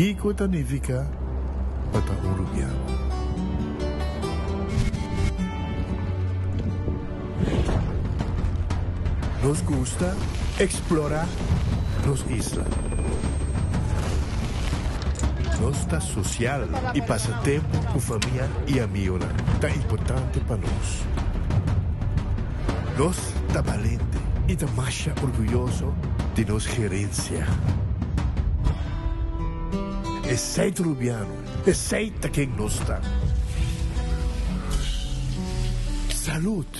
Kiko ta nifiká pa ta un rubiano? Nos gusta eksplorá nos isla. Nos ta sosial i pasa tempu ku famia i amigonan ta importante pa nos. Nos ta balente i ta masha orguyoso di nos gerensia. Esei ta Rubiano, esei ta ken nos ta. Salud!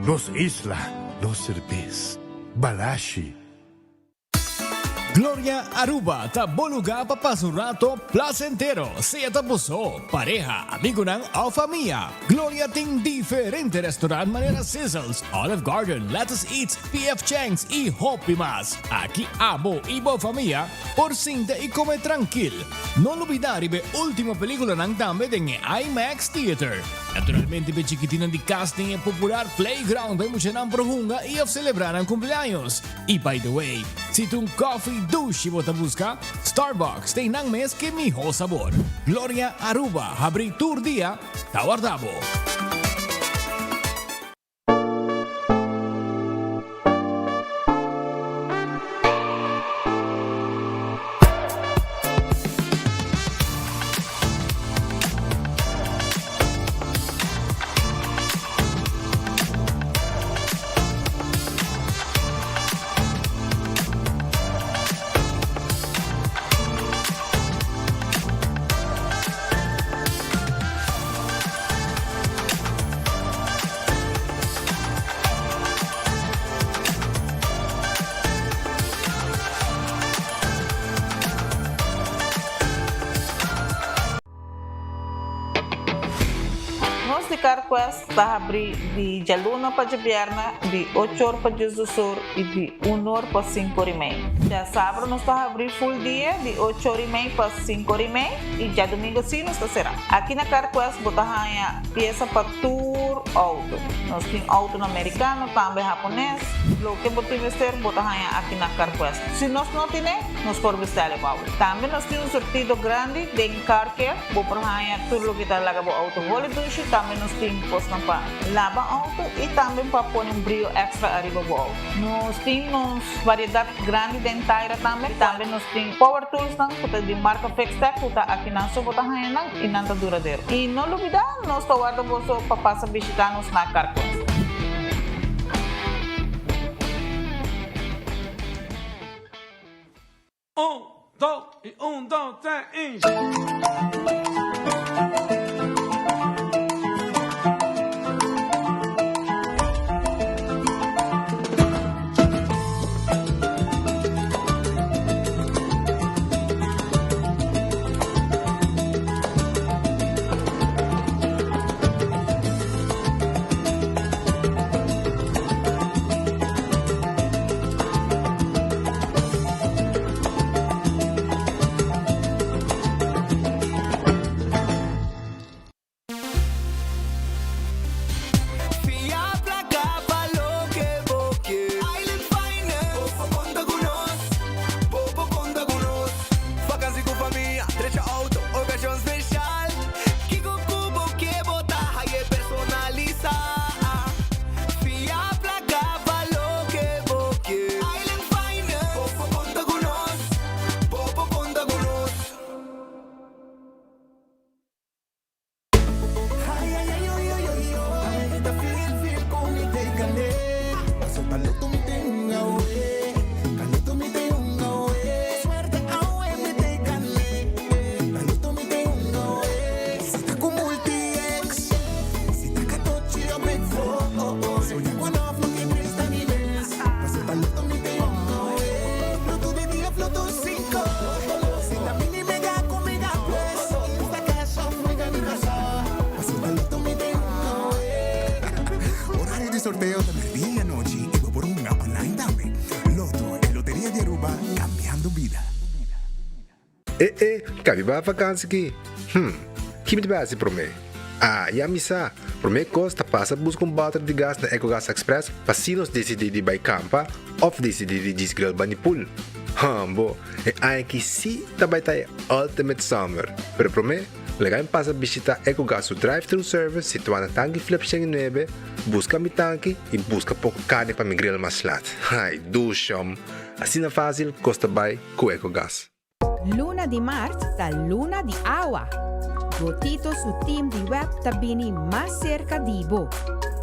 Nos isla, nos serbes. Balashi. Gloria Aruba ta bo lugar pa pasa un rato placentero, sea ta bo so, pareha, amigonan of famia. Gloria tin diferente restaurant manera Sizzles, Olive Garden, Lettuce Eats, PF Chang's y hopi mas. Aki abo y bo famia por sinta y come trankil. No lubida riba e ultimo peliculanan tambe den e IMAX Theater. Naturalmente p'e chikitinnan di cas tin e popular playground pa e muchanan por hunga y of celebra nan cumpleaños. Y by the way, si ta un coffee dushi bo ta busca, Starbucks ta einan mes ke miho sabor. Gloria Aruba habri tur dia, ta warda bo. Nos di CarQuest ta habri di djaluna pa djabièrnè di ocho or pa diesdos or i di un or pa sinku or i mei. Djasabra nos ta habri full dia di ocho or i mei pa sinku or i mei i djadumingu si nos ta será. Aki na CarQuest bo ta haña piesa pa tur outo. Nos tin outonan merikano tambe hapones. Loke bo tin mester bo ta haña aki na CarQuest. Si nos no tine, nos por bestèl e bou. Tambe nos tin un surtido grandi den Car Care. Bo por haña tur loke ta laga bo outo holi dushi. Tambe nos tin kosnan pa laba outo i tambe pa pone un brio èkstra ariba bo outo. Nos tin nos variedat grandi den taira tambe. Tambe nos tin power toolsnan ku ta di marka Fixtech ku ta akinan so bo ta haña nan i nan ta duradero. I no lubidá, nos ta warda boso pa pasa bishitá nos na Carquest. Un, dos i un, dos, tres i. Fia placa pa loke bo ke. Island Finance. Bo por conta cu nos. Bo por conta cu nos. Vakantie cu famia, drecha auto, ocasion special. Kico cu bo ke bo ta haye personalisa. Fia placa pa loke bo ke. Island Finance. Bo por conta cu nos. Bo por conta cu nos. Horario di sorteo ta merdia y anochi y bo por hunga online tambe. Lotto, e loteria di Aruba, cambiando bida. E e, kabi ba vakansi ki? Hm, ki mi ta bai hasi promé? Ah, ya mi sa! Promé kos ta pasa buska un bòter di gas na Ecogas Express pa si nos disidí di bai kampa òf disidí di djis grill bani pool. Hambo, e aña aki sí ta bai ta e ultimate summer. Pero promé, laga mi pasa bishita Ecogas su drive-thru service situá na Tanki Flip 109, buska mi tanki i buska poko karni pa mi grill mas lat. Ai, dushom! Asina fásil kos ta bai ku Ecogas. Luna di mart ta luna di awa. Gotito su team di web ta bini mas serka di bo.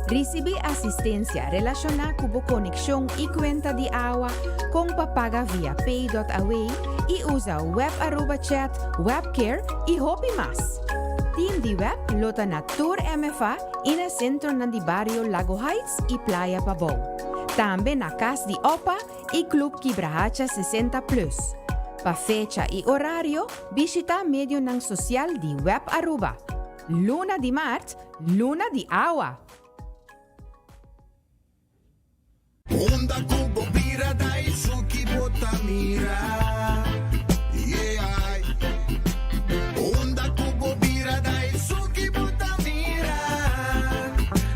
Risibí asistensia relashoná ku bo konekshon i kuenta di awa, kon pa paga via Pay.Away i usa Web Aruba Chat, Webcare i hopi mas. Team di web lo ta na tur MFA i na sentronan di bario Lago Heights i Playa Pabou. Tambe na Kas di Opa i Club Kibrahacha 60 Plus. Pa fecha i orario, bishita medionan sosial di Web Aruba. Luna di mart, luna di awa! Unda ku bo bira ta esun ki bo ta mira, yeah. Unda ku bo bira ta esun ki bo ta mira.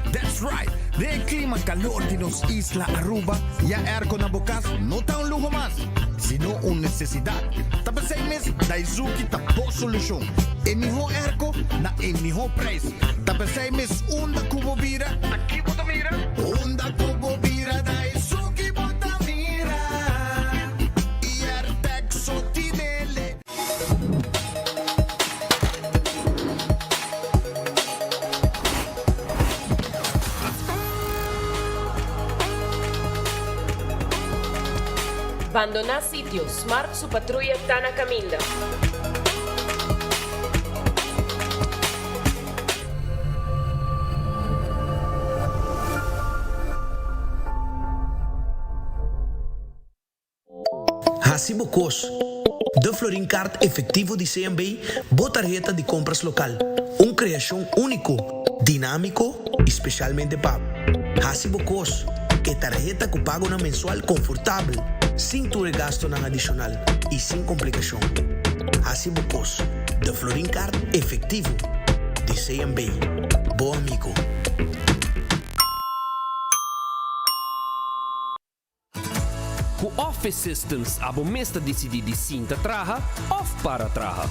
That's right! Den e clima calor di nos isla Aruba, ya airco na bo cas no ta un luho mas, sino un necesidad. Ta p'esey mes Daizuki ta bo solucion. E miho airco na e miho prijs. Ta p'esey mes unda cu bo bira, ta ki bo ta mira? Unda cu bo bira, Daizuki bo ta mira. Y Airtec so tinele. Bandoná sitio, Smart su patruya ta na kaminda. Hasi bo kos. De Florin Card Efectivo di CMB, bo tarheta di compras local. Un creacion unico, dinamico y specialmente pa bo. Hasi bo kos. E tarheta cu pagonan mensual confortabel, sin tur e gastonan adicional y sin complicacion. Hasi bo kos. De Florin Card Efectivo di CMB. Bo amigo. Ku Office Systems abo mes ta disidí di sinta traha òf para traha.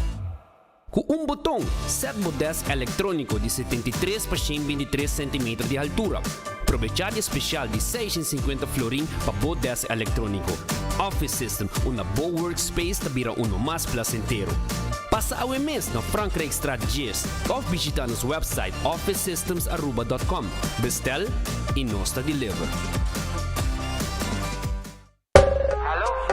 Ku un boton, sèt bo dèsk elektróniko di 73 pa 123 sentimeter di haltura. Probechá di e spesial di 650 florin pa bo dèsk elektróniko. Office System, unda bo workspace ta bira uno mas plasentero. Pasa awe mes na Frankrijkstraat 10 òf bishitá nos wèpsait officesystemsaruba.com. Bestel i nos ta deliver.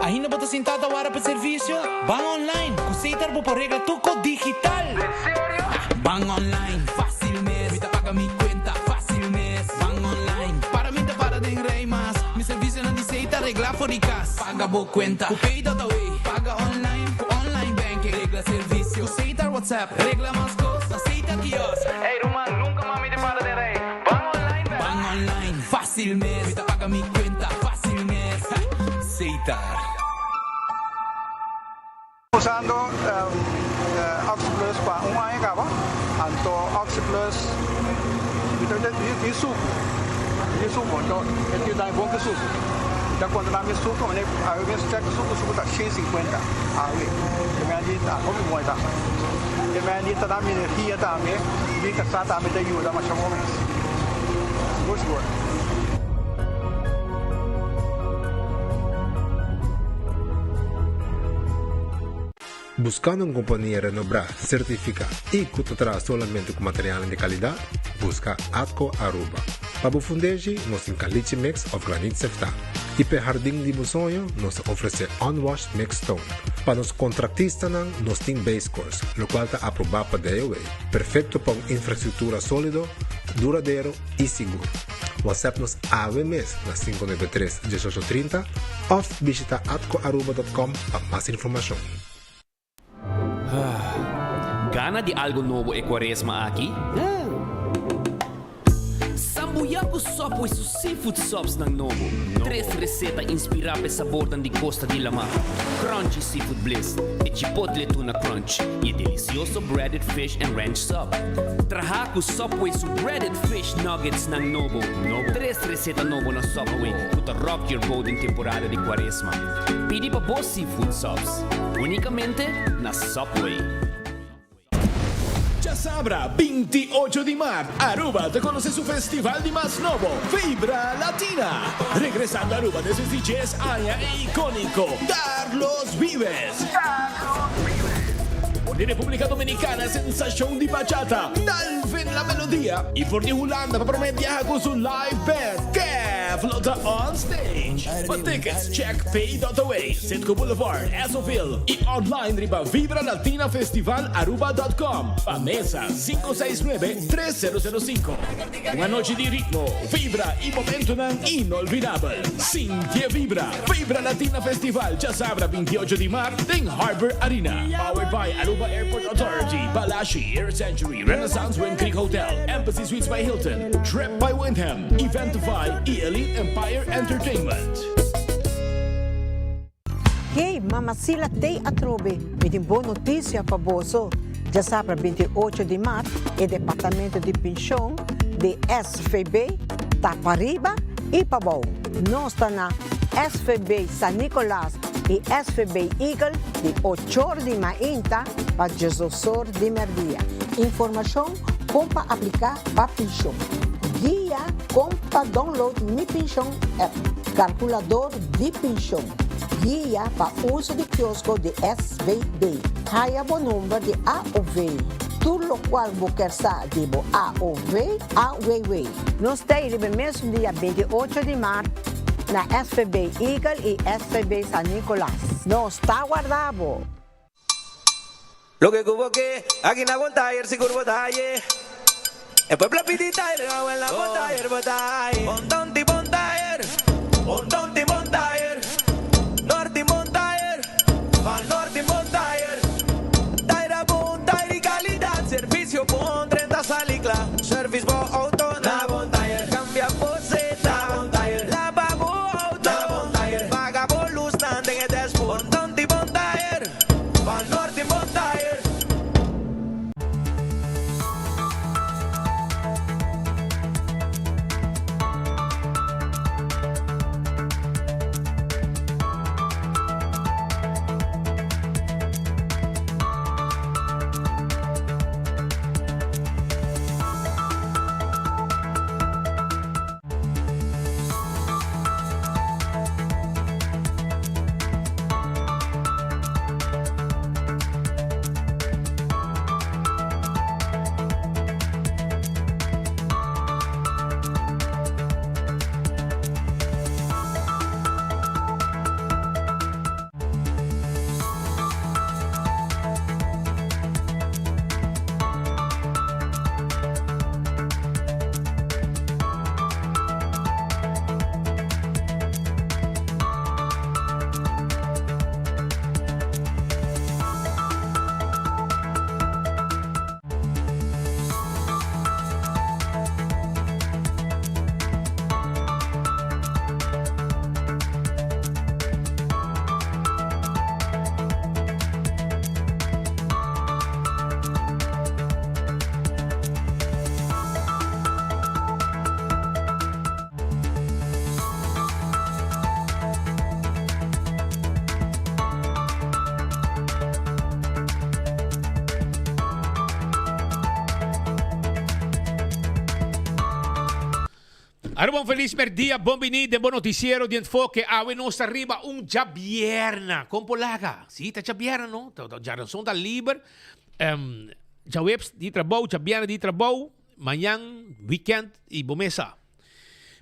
Ainda bo ta sinta ta wara pa servicio? Ban online! Cu Setar bo por regla tur cos digital! Ban online, facil mes! Mi ta paga mi cuenta, facil mes! Ban online, para mi ta para den rij mas! Mi servicionan di Setar regla for di cas! Paga bo cuenta cu Pay.away! Paga online cu online banking! Regla servicio cu Setar WhatsApp! Regla mas cos na Setar Kiosk! Ey ruman, nunca mas mi ta para den rij! Ban online bek! Ban online, facil mes! Mi ta paga mi cuenta, facil mes! Setar. Usando OxyPlus pa un aña caba, anto OxyPlus mi ta di sucu, di sucu, anto e tin dami bon ki sucu. Mi ta controla mi sucu, awe mes check sucu, sucu ta 150 awe, e mei di ta hopi bon e ta. E mei di ta dami energia tambe, mi casa tambe ta yuda masha bon mes, sigur sigur. Buscando un compania renobrá, certificá y cu ta traha solamente cu materialnan di calidad? Busca Atco Aruba. Pa bo fundeshi, nos tin caliche mix of granit seftá. Y p'e hardin di bo soño, nos ta ofrece unwashed mixed stone. Pa nos contractistanan, nos tin base course, locual ta aprobá pa DOW, perfecto pa un infrastructura solido, duradero y sigur. WhatsApp nos awe mes na 593 1830 of bishita atcoaruba.com pa mas informacion. Gana di algo nobo e cuaresma aki? Sambuya! Marabuyá ku Subway su seafood subsnan nobo. Tres reseta inspirá p'e sabornan di kosta di lamá, Crunchy Seafood Bliss, e Chipotle Tuna Crunch i e delisioso Breaded Fish and Ranch Sub. Traha ku Subway su Breaded Fish Nuggetsnan nobo. Tres reseta nobo na Subway ku ta rock your boat den temporada di kuaresma. Pidi pa bo seafood subs únikamente na Subway. Djasabra 28 di mart Aruba ta conoce su festival di mas nobo, Vibra Latina. Regresando Aruba despues di djes aña e iconico Carlos Vives. For di Republica Dominicana sensacion di bachata Dalvin La Melodia y for di Hulanda pa prome biaha cu su live band Kev lo ta on stage. Pa tickets check pay.away, Citgo Boulevard, Esoville y online riba vibralatinafestivalaruba.com. Pa mesa 569 3005. Un anochi di ritmo, vibra y momentonan inolvidabel. Sinti e vibra! Vibra Latina Festival djasabra 28 di mart den Harbor Arena. Powered by Aruba Airport Authority, Balashi, Air Century, Renaissance Wind Creek Hotel, Embassy Suites by Hilton, Trip by Wyndham, Eventify y Elite Empire Entertainment. Hey, Mama Sila tei atrobe, mi tin bon notisia pa boso. Djasabra 28 di mart e departamento di penshon di SVB ta pariba i pabou. Nos ta na SVB San Nicolas i SVB Eagle di ochor di mainta pa diesosor di merdia. Informashon kon pa apliká pa penshon. Guia kon pa download Mi Penshon app. Kalkulador di penshon. Guia pa uso di kiosko di SVB. Haya bo number di AOV. Tur lokual bo ker sa di bo AOV, AWW. Nos ta ei riba e mesun dia 28 di mart na SVB Eagle i SVB San Nicolas. Nos ta warda bo! Loke ku bo ke, aki na bon tayer sigur bo ta haye. E pueblo a pidi tayer, awel na bon tayer bo ta haye. Bon tonti bon tayer, bon tonti bon tayer, norti bon tayer, van norti bon tayer. Tayer a bon tayer di kalidat, servisio bon, drenta sali kla. Service bo auto na bon tayer, kambia bo zeta na bon tayer, laba bo auto na bon tayer, paga bo lusnan den e dashboard. Bon tonti bon tayer. Van Norte Bon Tire. Aruba un felis merdia, bon bini den bo noticiero di Enfoke. Awe nos ta riba un djabierna. Con por laga? Si, ta djabierna no? Ta, ta, djaranson ta liber. Um, djaweps di trabou, djabierna di trabou, mañan weekend y bo mes sa.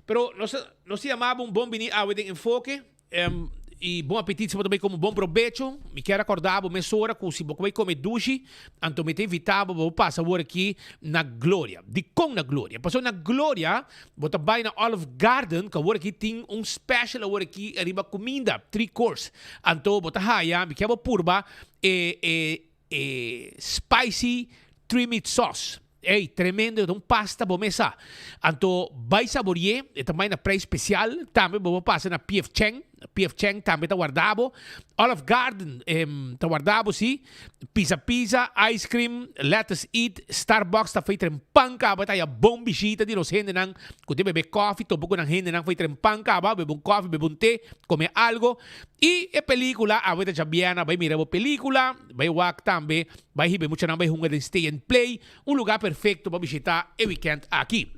Pero nos, nos ta yama bo un bon bini awe den Enfoke. Um, y bon apetit si bo ta bay come bon probecho. Mi kier acorda bo mesora cu si bo bay come dushi, anto mi ta invita bo pa bo pasa awor aki na Gloria. Dicon na Gloria? Pasobra na Gloria bo ta bay na Olive Garden cu awor aki tin un special awor aki riba cuminda, three course. Anto bo ta haya, mi kier bo purba e, e, e spicy three meat sauce. Ey, tremendo, e ta un pasta bo mes sa. Anto bai sabori'é, e ta bai na prijs special. Tambe bo por pasa na PF Chang, PF Chang tambe ta warda bo. Olive Garden ta warda bo si. Pizza Pizza, ice cream, Lettuce Eat, Starbucks ta fei trempan kaba, ta haya bon bishita di nos hendenan ku ta bebe kofi, topa ku nan hendenan fei trempan kaba, bebe un kofi, bebe un te, kome algo. I e pelikula, awe ta djabièrnè, bai mira bo pelikula, bai wak tambe. Bai hiba e muchanan bai hunga den Stay and Play, un lugá perfekto pa bishitá e wikènt aki.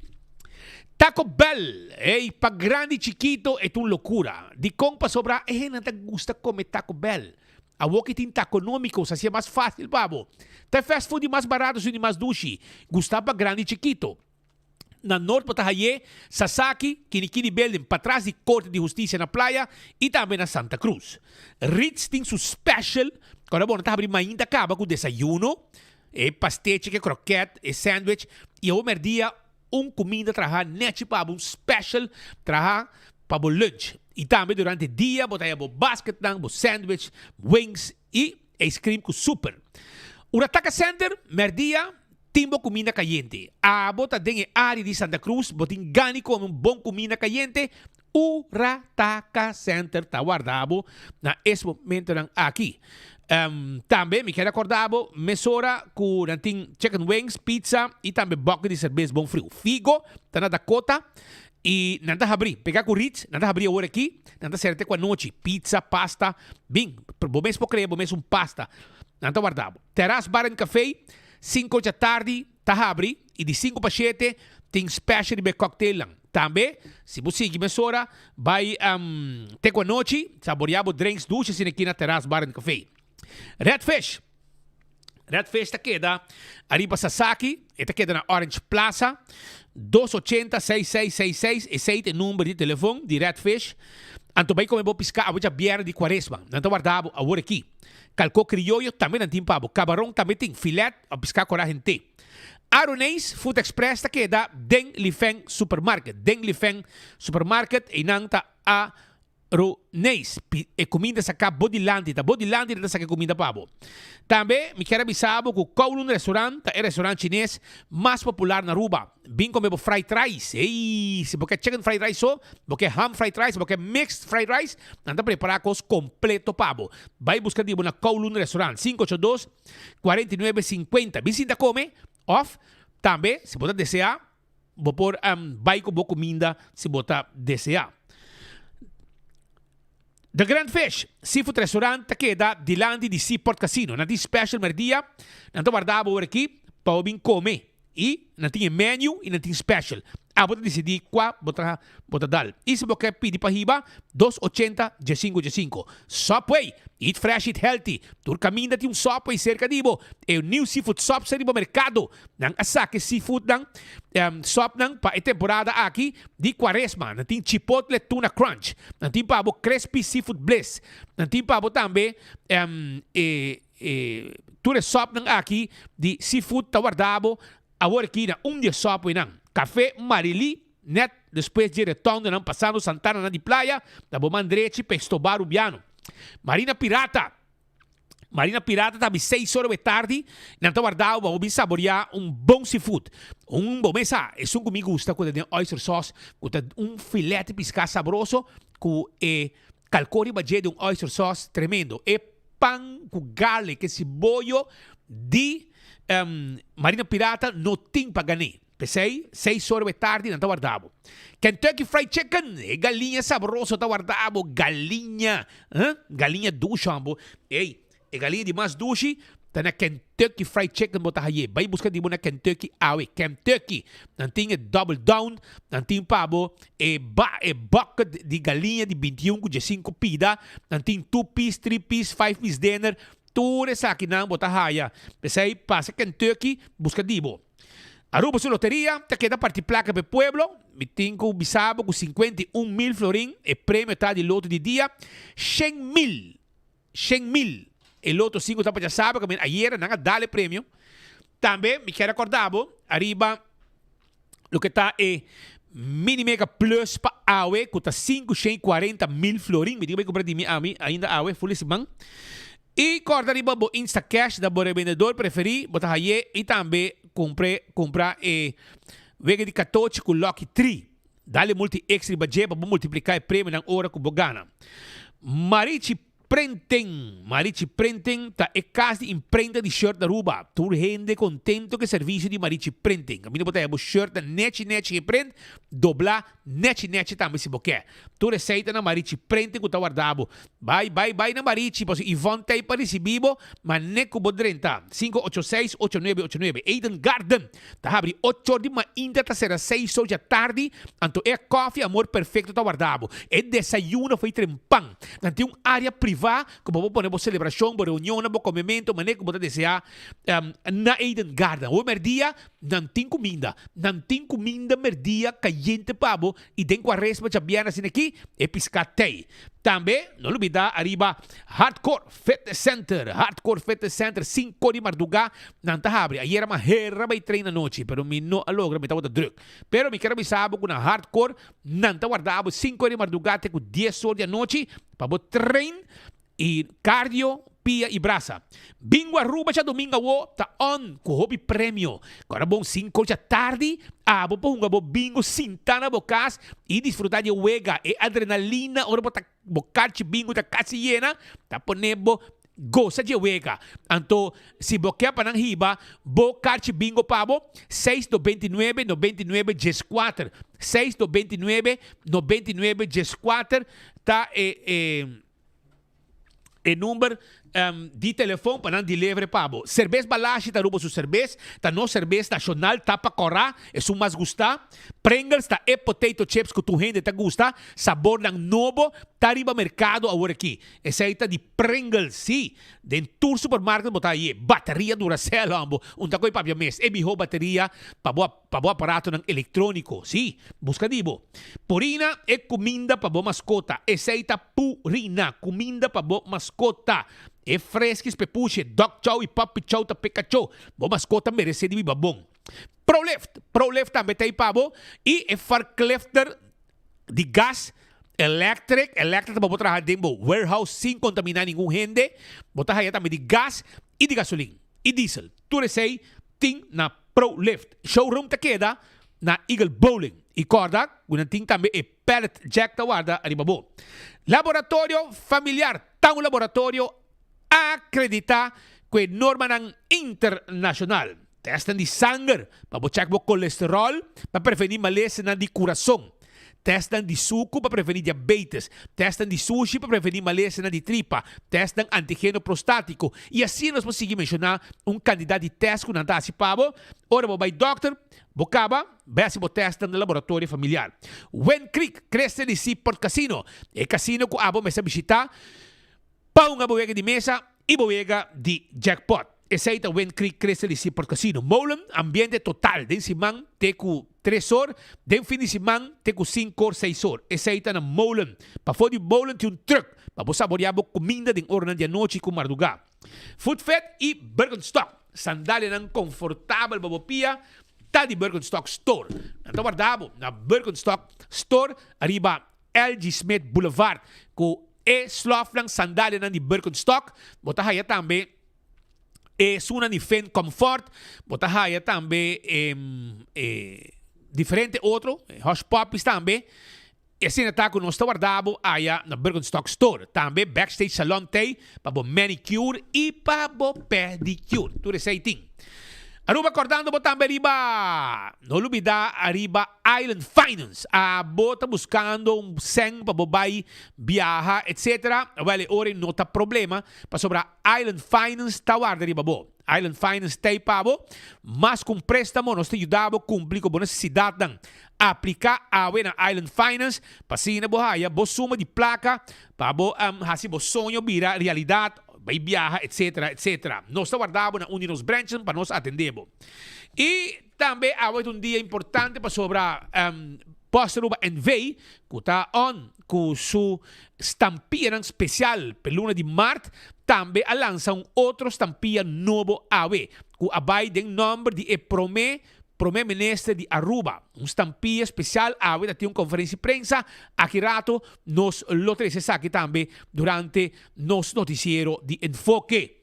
Taco Bell, ey, pa grandi i chikito e ta un lokura. Dikon? Pasobra e hendenan ta gusta kome Taco Bell. Awor ki tin Taconomico, sa hasié mas fásil pa bo. Ta e fast food di mas barato esun di mas dushi, gustá pa grandi i chikito. Na Noord bo ta haye Sasaki, Kinikini Building, patras di Corte di Husticia na Playa y tambe na Santa Cruz. Ritz tin su special, ora bo no ta habri mainta caba cu desayuno, e pastechi cu e kroket, e sandwich y awor merdia un cuminda traha nechi pa bo, un special traha pa bo lunch. Y tambe durante dia bo ta haya bo basketnan, bo sandwich, wings y ice cream cu super. Urataka Center, merdia Tin bo kuminda kayente. Abo ta den e área di Santa Cruz, bo tin gana di kome un bon kuminda kayente? Urataka Center ta warda bo na es momentonan aki. Tambe mi kier akorda bo mesora ku nan tin chicken wings, pizza i tambe bòki di serbes bon friu. Figo ta na Dakota i nan ta habrí. Pega ku Ritz, nan ta habrí awor aki, nan ta sera te ku anochi. Pizza, pasta, bin, bo mes por krea bo mes un pasta. Nan ta warda bo. Terras Bar and Café, Sinku djatardi ta habri i di sinku pa shete tin special riba e cocktailnan. Tambe, si bo sigui mesora, bai te ku anochi, saborea bo drinks dushi asina aki na Terras Bar and Café. Red Fish Red Fish ta keda ariba Sasaki, e ta keda na Orange Plaza, dos ochenta seis seis seis seis, esei ta e number di telefon di Red Fish. Anto bai kome bo piská awe djabièrnè di Kuaresma. Nan ta warda bo awor aki. Kalkó krioyo tambe nan tin pa bo. Kabaron tambe tin, filet of piská korá hent'é. Aroneis Food Express ta keda den Lifeng Supermarket. Den Lifeng Supermarket einan ta Aroneis. E kuminda saká bo dilanti, ta bo dilanti nan ta saka e kuminda pa bo. Tambe mi kier a bisa bo ku Kowloon Restaurant ta e restaurant chines mas popular na Aruba. Bin come bo fried rice. Ey, si bo ke chicken fried rice so, bo ke ham fried rice, bo ke mixed fried rice, nan ta prepara cos completo pa bo. Bay busca di bo na Kowloon Restaurant, 582 49 50. Bin sinta come, of tambe si bo ta desea, bo por bay cu bo cuminda si bo ta desea. The Grand Fish Seafood Restaurant ta keda dilanti di Seaport Casino. Nan tin special merdia, nan ta warda bo ora aki pa bo bin come. I nan tin e menu i nan tin special. Abo ta disidí kua bo ta bo ta dal. I si bo ke pidi pa hiba, dos ochenta diesinco diesinco. Subway! Eat fresh, eat healthy. Tur kaminda tin un Subway serka di bo. E new seafood subs ta riba merkado. Nan a saka e seafoodnan, subnan pa e temporada aki di kuaresma. Nan tin Chipotle Tuna Crunch. Nan tin pa bo Crispy Seafood Bliss. Nan tin pa bo tambe e E tur e sòpnan aki di seafood ta warda bo awor aki na un di e sòpwenan. Café Marily, nèt despues dje retondonan pasando Santananan di Playa, ta bo man drechi pa e Stobá Rubiano. Marina Pirata, Marina Pirata ta abi seis ora we tardi, nan ta warda bo pa bo bin saboriá un bon seafood. Un bo mesa, esun ku mi gusta ku ta den oyster sauce, ku ta un filèt di piská sabroso ku e kalkó riba dje di un oyster sauce tremendo. E Pan ku garlic e siboyo di Marina Pirata no tin pa gané. P'esei, seis ora be tardi nan ta warda bo. Kentucky Fried Chicken, e galiña sabroso ta warda bo. Galiña, huh? Galiña dushi hombo. Ey, e galiña di mas dushi ta na Kentucky Fried Chicken bo ta haye. Bai buska di bo na Kentucky awe. Kentucky, nan tin e double down, nan tin pa bo E ba e bucket di galiña di bintiun ku diesinku pida, nan tin two piece, three piece, five piece dinner, tur esakinan bo ta haya. P'esei pasa Kentucky buska di bo. Aruba su loteria ta keda parti plaka p'e pueblo, mi tin ku bisa bo ku 51 mil florin e premio ta di loto di dia, 100 mil, 100 mil e loto sinku ta pa djasabra, kaminda ayera nan a dal e premio. Tambe mi kier a korda bo ariba Loke ta e Mini Mega Plus pa awe ku ta 540 mil florin. Mi tin ku bai kumpra di mi ami ainda awe ful di siman. I kòrda riba bo Instacash na bo rebendedor preferí bo ta haye i tambe. Kumpre kumpra e wega di katochi ku Lucky Tree. Dale multi X riba dje pa bo multipliká e premionan ora ku bo gana. Marichi Printing Marichi Printing ta e kas di imprenta di shirt na Aruba. Tur hende kontento ku e servisio di Marichi Printing. Kaminda bo ta haya bo shirtnan nechi nechi geprint, doblá nechi nechi tambe si bo ke. Tur esei ta na Marichi Printing ku ta warda bo. Bai bai bai na Marichi pasobra Yvonne ta ei pa risibí bo, ma ne ku bo drenta. 586 8989 Eden Garden Ta habri ocho or di mainta ta sera seis or dja tardi, anto e koffie Amor Perfecto ta warda bo. E desayuno foi trempan. Nan tin un area priva ku bo por pone bo selebrashon, bo reunionnan, bo komemento, manera ku bo ta desea na Eden Garden. Awe merdia nan tin kuminda. Nan tin kuminda merdia kayente pa bo i den kuaresma djabièrnè asina aki e piská tei. Tambe no lubida ariba Hardcore Fitness Center, Hardcore Fitness Center, cinco di marduga nan ta habri. Ayera mi a hera bay train anochi, pero mi no a logra, mi tabata druk. Pero mi kier a bisa bo cu na Hardcore nan ta warda bo cinco di marduga te cu dies or di anochi pa bo train y cardio, pia y brasa. Bingo Aruba djadomingo awo ta on cu hopi premio. Ora bon cinco or djatardi abo por hunga bo bingo sinta na bo cas y disfruta di e wega, e adrenalina ora bo ta Bo karchi bingo ta kasi yena, ta pone bo gosa dje wega. Anto, si bo ke pa nan hiba bo karchi bingo pa bo, seis 99 99 dieskuater. Seis 99 99 dieskuater ta e e e number di telefon pa nan deliver pa bo. Serbes Balashi ta Aruba su serbes, ta nos serbes nashonal, tapa kòrá, esun mas gustá. Pringles ta e potato chips ku tur hende ta gusta, sabornan nobo ta riba merkado awor aki. Esei ta di Pringles, sí, den tur supermarket bo ta haye. Bateria Duracell hombo, un ta koe papia mes, e mihó bateria pa bo pa bo aparatonan elektróniko, sí, buska di bo. Purina e kuminda pa bo maskota, esei ta Purina, kuminda pa bo maskota. E freskis pepushi, dog chow i puppy chow ta pe kachó. Bo maskota meresé di biba bon. Prolift, Prolift tambe ta ei pa bo i e forklifter di gas electric, electric ta pa bo traha den bo warehouse sin kontaminá ningun hende. Bo ta haya tambe di gas i di gasolin i diesel. Tur esei tin na Prolift. Showroom ta keda na Eagle Bowling i kòrda ku nan tin tambe e pallet jack ta warda riba bo. Laboratorio Familiar ta un laboratorio akreditá ku e normanan internashonal. Tèstnan di sanger pa bo chèk bo kolesteròl pa prevení malesanan di kurason. Tèstnan di suku pa prevení diabetes. Tèstnan di sushi pa prevení malesanan di tripa. Tèstnan antigeno prostátiko. I asina nos por sigui menshoná un kantidat di tèst ku nan ta hasi pa bo. Ora bo bai dòkter, bo kaba, bai hasi bo tèstnan na laboratorio familiar. Wind Creek, Cresta di Seaport Casino, e kasino ku abo mester bishitá Pa hunga bo wega di mesa i bo wega di jackpot. Esei ta Wind Creek Crystal di Seaport Casino. Molen, ambiente total den siman te ku tres or, den fin di siman te ku sinku or, seis or. Esei ta na Molen. Pafó di Molen tin un truck pa bo saboreá bo kuminda den oranan di anochi ku mardugá. Food Fit i Birkenstock, sandalianan konfortabel pa bo pia, ta di Birkenstock Store. Nan ta warda bo na Birkenstock Store ariba LG Smith Boulevard ku E slòfnan, sandalianan di Birkenstock, bo ta haya tambe e sunan di Finn Comfort, bo ta haya tambe e diferente otro, Hush Puppies tambe. E asina ta ku nos ta warda bo aya na Birkenstock Store. Tambe Backstage Salon t'ei pa bo manicure i pa bo pedicure. Tur esei tin. Aruba kordando bo tambe riba, no lubida ariba Island Finance. Abo ta buskando un sèn pa bo bai biaha etc. Wèl e ora ei no ta problema pasobra Island Finance ta warda riba bo. Island Finance t'ei pa bo. Mas ku un préstamo nos ta yuda bo kumpli ku bo nesesidatnan. Apliká awe na Island Finance pa asina bo haya bo suma di plaka pa bo hasi bo soño bira realidat. Bai biaha etc etc. Nos ta warda bo na un di nos branchnan pa nos atende bo. Y tambe awe ta un dia importante pasobra Post Aruba NV cu ta on cu su stampianan special p'e luna di maart tambe a lansa un otro stampia nobo awe cu a bai den nomber di e prome Prome Minister di Aruba. Un stampia special awe ta tin un conferencia di prensa. Aki rato nos lo trece esaki tambe durante nos noticiero di Enfoke.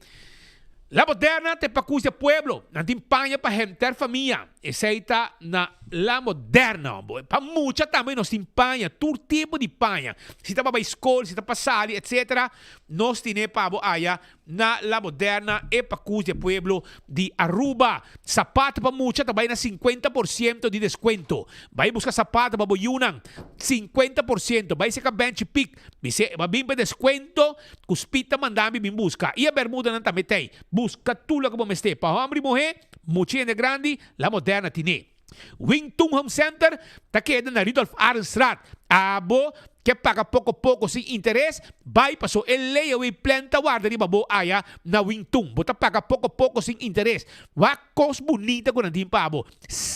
La Moderna ta e pakus di e pueblo. Nan tin paña pa henter famia. Esei ta na La Moderna, hombo. Pa mucha tambe nos tin paña, tur tipo di paña. Si ta pa bai skol, si ta pa sali, etcetera, nos tine pa bo aya na La Moderna, e pakus di e pueblo di Aruba. Sapato pa mucha ta bai na 50% di descuento. Bai busca sapato pa bo yunan, 50%. Bai seca Benchi Pik, bis'e e ba bin pa e descuento cu Speed ta manda mi bin busca. Y e bermudanan tambe t'ey. Busca tur loke bo mester. Pa homber y muher, mucha y hende grandi, La Moderna tine. Wing Tun Home Center ta keda na Rudolf Arendstraat. Abo ke paga poko poko sin interes, bai paso e layaway plan ta warda riba bo aya na Wing Tun. Bo ta paga poko poko sin interes. Wak kos bunita ku nan tin pa bo.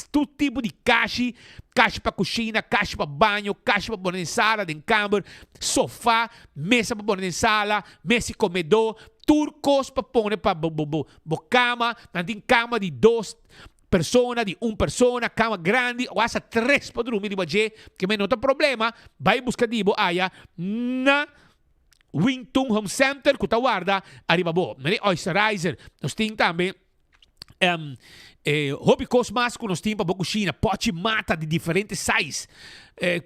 Tur tipo di kashi, kashi pa kushina, kashi pa baño, kashi pa pone den sala, den kamber, sofa, mesa pa pone den sala, mesa di komedó, tur kos pa pone pa bo bo bo kama. Nan tin kama di dos persona, di un persona, kama grandi o hasta tres pa drumi riba dje, ke men no ta problema, bai buska di bo aya na Wing Tun Home Center ku ta warda ariba bo. Mene oysterizer, nos tin tambe hopi kos mas ku nos tin pa bo kushina, pochi mata di diferente size,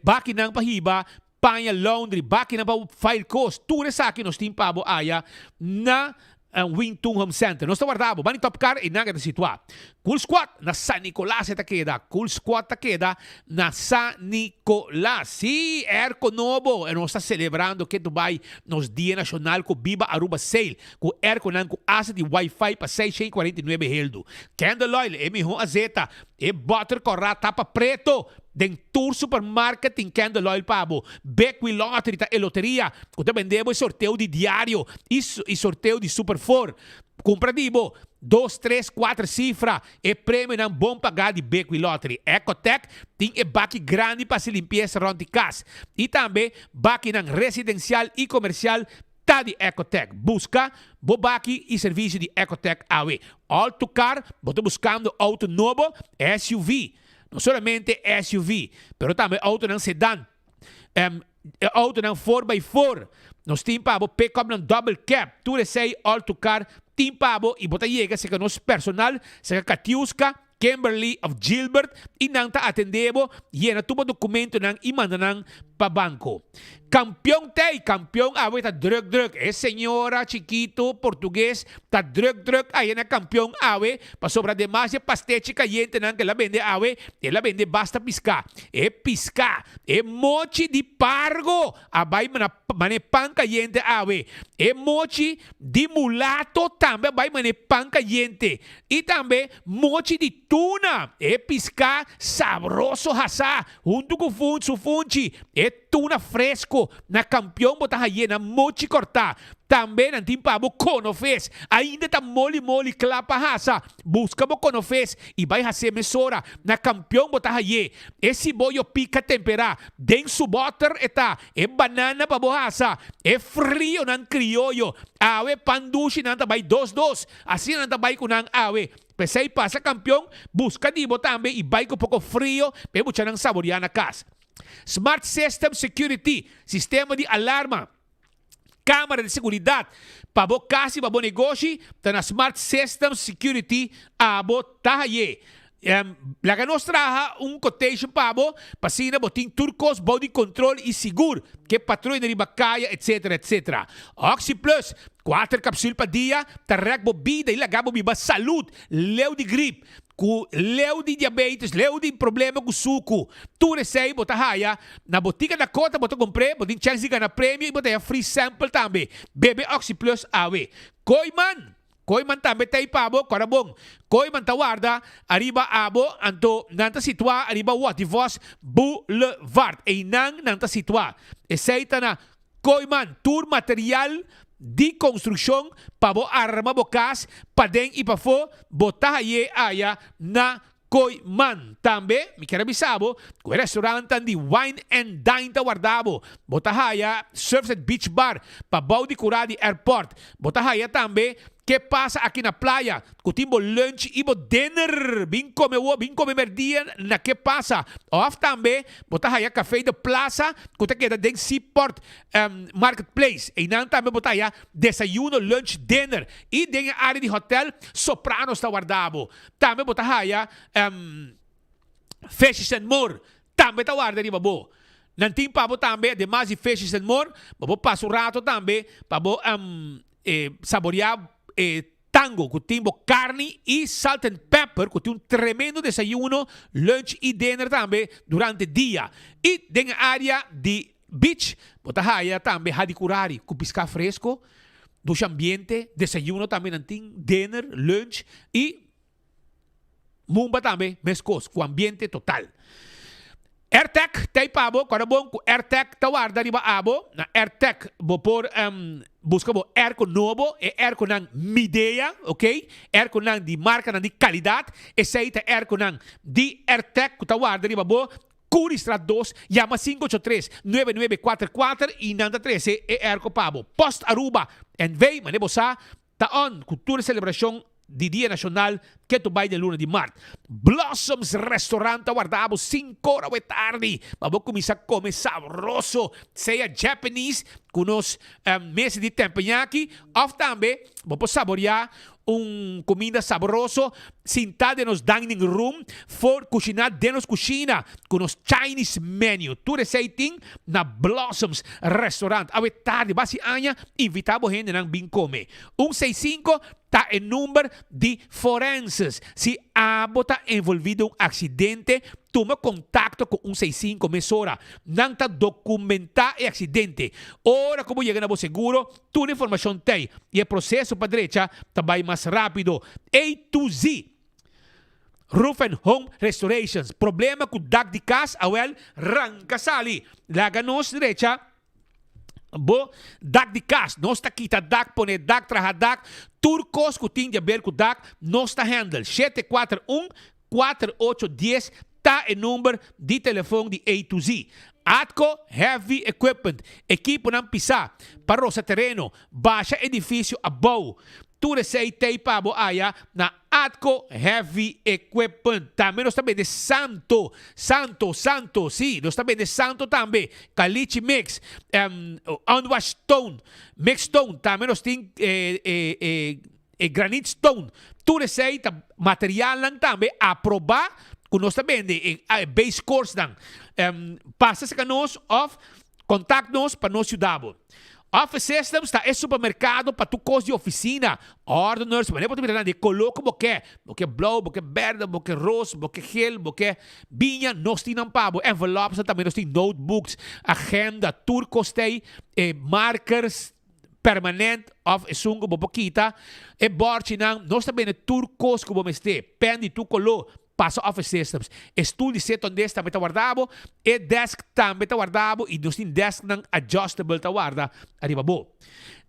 bakinan pa hiba paña laundry, bakinan pa file kos, tur esaki nos tin pa bo aya na Wing Tun Home Center. Nos ta warda bo. Bani Top Car einan e ta situá. Cool Squad na San Nicolas e ta keda. Cool Squad ta keda na San Nicolas. Sí, airco nobo. E nos ta celebrando ke Dubai nos Dia Nacional cu Biba Aruba Sale. Cu airconan cu hasta di wifi pa 649 heldu. Candle oil, e miho azeta. E butter corá tapa preto. Den tur supermarket tin candle oil pa bo. Bekwin Lottery ta e loteria ku ta bende bo e sorteo di diario i i sorteo di Super Four. Kumpra di bo dos, tres, kuater sifra e premionan bon pagá di Bekwin Lottery. Ecotec tin e baki grandi pa hasi limpiesa rònt di kas i tambe bakinan residensial i komersial ta di Ecotec. Buska bo baki i servisio di Ecotec awe. All to car, bo ta buskando outo nobo, SUV, No solamente SUV, pero tambe autonan sedan, autonan four by four. Nos tin pa bo pick-upnan double cab. Tur esei all to car tin pa bo y bo ta yega cerca nos personal, cerca Katiuska, Kimberly of Gilbert y nan ta atende bo, yena tur bo documentonan y manda nan pa banco. Campeon t'ey, campeon awe ta druk druk. E señora chikito portugues ta druk druk aya na campeon awe pasobra ademas di e pastechi cayentenan cu el a bende awe, el a bende basta pisca. E pisca, e mochi di pargo a bay mane pan cayente awe. E mochi di mulato tambe a bay mane pan cayente. Y tambe mochi di tuna, e pisca sabroso hasa Huntu ku fun su funchi, e tuna fresco na Kampion bo ta haye na mochi kortá. Tambe nan tin pa bo konofes. Ainda ta moli moli kla pa hasa. Buska bo konofes i bai has'é mesora. Na Kampion bo ta haye e siboyo pika temperá. Den su bòter e ta e banana pa bo hasa. E frionan krioyo. Awe pan dushi nan ta bai dos dos. Asina nan ta bai ku nan awe. P'esei pasa kampion, buska di bo tambe i bai ku poko frio pa e muchanan saboriá na kas. Smart System Security, sistema di alarma, kamera di seguridat pa bo kas i pa bo negoshi ta na Smart System Security abo ta haye. Laga nos traha un quotation pa bo pa asina bo tin tur kos bou di kontrol i sigur ke patruya riba kaya etc etc. Oxi Plus, Kuater kapsul pa dia ta rèk bo bida i laga bo biba salud, leu di grip, ku leu di diabetes, leu di problema ku suku. Tur esei bo ta haya na Botica Dakota, bo ta kumpr'é, bo tin chèns di gana premio i bo ta haya free sample tambe. Bebe Oxi Plus awe. Kooiman! Kooiman tambe ta ei pa bo, kòrda bon. Kooiman ta warda ariba abo, anto nan ta situá ariba Wativos Boulevard. Einan nan ta situá. Esei ta na Kooiman, tur material di konstrukshon pa bo arma bo kas paden i pafó, bo ta haye aya na Kooiman. Tambe mi kier a bisa bo ku e restaurantan di Wine and Dine ta warda bo. Bo ta haya Surfside Beach Bar pa bou di kurá di airport. Bo ta haya tambe. Ke pasa aki na playa ku tin bo lunch i bo dinner? Bin kome wo, bin kome merdia na Ke Pasa. Òf tambe bo ta haya Café de Plaza ku ta keda den Seaport Marketplace. Einan tambe bo ta haya desayuno, lunch, dinner. I den e área di hotel Sopranos ta warda bo. Tambe bo ta haya Fishes and More tambe ta warda riba bo. Nan tin pa bo tambe ademas di Fishes and More bo por pasa un rato tambe pa bo E saboreá e tango ku tin bo karni i salt and pepper ku tin un tremendo desayuno, lunch i dinner tambe durante dia. I den e área di beach bo ta haya tambe hadikurari ku piská fresko, dushi ambiente, desayuno tambe nan tin, dinner, lunch i Mumba tambe meskos ku ambiente total. Airtec ta ei pa bo, kòrda bon ku Airtec ta warda riba abo. Na Airtec bo por buska bo airco nobo, e airconan Midea, ok, airconan di markanan di kalidat. Esei ta airconan di Airtec ku ta warda riba bo. Curiestraat dos, yama 583 9944 i nan ta trese e airco pa bo. Post Aruba NV, manera bo sa, Ta on ku tur e selebrashon di Dia Nashonal ke tu bai den luna di mart. Blossoms Restaurant ta warda bo sink'ora awe tardi pa bo kuminsá kome sabroso, sea Japanese ku nos mesa di teppanyaki òf tambe bo por saboriá un kuminda sabroso sintá den nos dining room for kushiná den nos kushina ku nos Chinese menu. Tur esei tin na Blossoms Restaurant. Awe tardi basi aña invitá bo hendenan bin kome. Un seis sinku ta e number di forenses. Si abo ta envolví den un aksidente, tuma kontakto ku un seis sinku mesora. Nan ta dokumentá e aksidente. Ora ku bo yega na bo seguro, Tur informashon t'ei i e proseso pa drecha ta bai mas rápido. A to Z Roof and Home Restorations Problema ku dak di kas? Awel, ranka sali! Laga nos drecha bo dak di kas. Nos ta kita dak, pone dak, traha dak. Tur kos ku tin di aber ku dak, nos ta handle. 741 4810 ta e number di telefon di A to Z. Atco Heavy Equipment, ekiponan pisá pa rosa tereno, basha edifisio abou. Tur esei t'ei pa bo aya na Atco Heavy Equipment. Tambe nos ta bende santo, santo, santo, sí, nos ta bende santo tambe, caliche mix, unwashed stone, mixed stone, tambe nos tin E granite stone, tur esei ta materialnan tambe aprobá ku nos ta bende, e base course nan. Pasa serka nos òf kontakt nos pa nos yuda bo. Office Systems ta e supermerkado pa tur kos di ofisina, ordeners, manera bo ta mira nan di e koló ku bo ke. Bo ke blou, bo ke bèrdè, bo ke ros, bo ke gel, bo ke biña, nos tin nan pa bo. Envelopes nan tambe nos tin, notebooks, agenda, tur kos ta ei, e markers, permanent of esun ku bo por kita e bòrchinan, nos ta bende tur kos ku bo mester, pen di tur koló, pasa Office Systems. E stul di setondes tambe ta warda bo, e desk tambe ta warda bo i nos tin desknan adjustable ta warda ariba bo.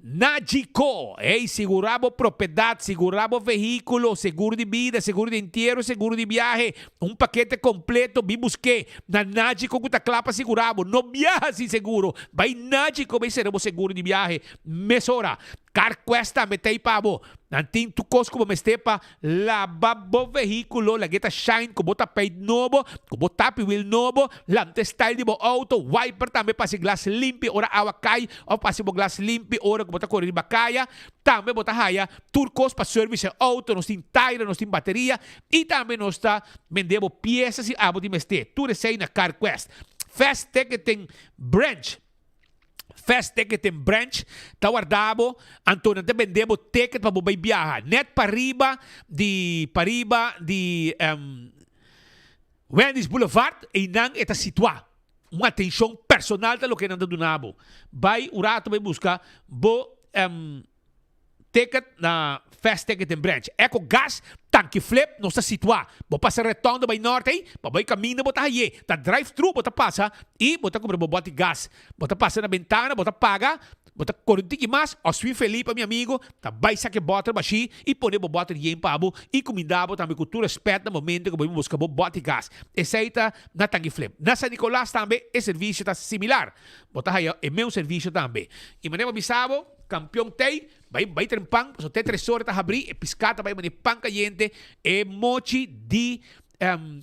Nagico, hey, sigurá bo propiedat, sigurá bo vehíkulo, seguro di bida, seguro di entiero, seguro di biahe, un pakete kompleto, bin busk'é na Nagico ku ta kla pa sigurá bo. No biaha sin seguro! Bai Nagico bai sera bo seguro di biahe mesora. CarQuest tambe ta ei pa bo. Nan tin tur kos ku bo mester pa laba bo vehíkulo, lag'é ta shine ku bo tapijt nobo, ku bo tapiwiel nobo, lanta e style di bo outo, wiper tambe pa hasi glas limpi ora awa kai òf pa hasi bo glas limpi ora ku bo ta kore riba kaya. Tambe bo ta haya tur kos pa service e outo, nos tin taira, nos tin bateria i tambe nos ta bende bo piesa si abo tin mester. Tur esei na CarQuest. Fast Ticketing Branch. Fast Ticketing Branch ta warda bo, anto nan ta bende bo ticket pa bo bai biaha. Net pariba di pariba di Wendy's Boulevard, einan e ta situa. Un atencion personal ta loke nan ta duna bo. Bai un rato bai busca bo Ticket na Fast Ticketing Branch. Eco Gas, Tanki Flip, nos ta situá. Bo pasa retondo bai norte ei, pa bai kaminda bo ta hay'é. Ta drive thru bo ta pasa i bo ta kumpra bo bòt di gas. Bo ta pasa na bentana, bo ta paga. Bo ta kore un tiki mas, Oswin Felipe, mi amigo, ta bai saka e bòter bashí i pone bo bòter yen pa bo i kuminda bo tambe ku tur rèspèt na momento ku bo bin buska bo bòt di gas. Esei ta na Tangi Flip. Na San Nicolas tambe e servisio ta similar. Bo ta haya e meun servisio tambe. I manera bo bisa bo, kampion tei, bai bai tren pan, pasobra te tresor ta habrí, e piská ta bai manera pan kayente, e mochi di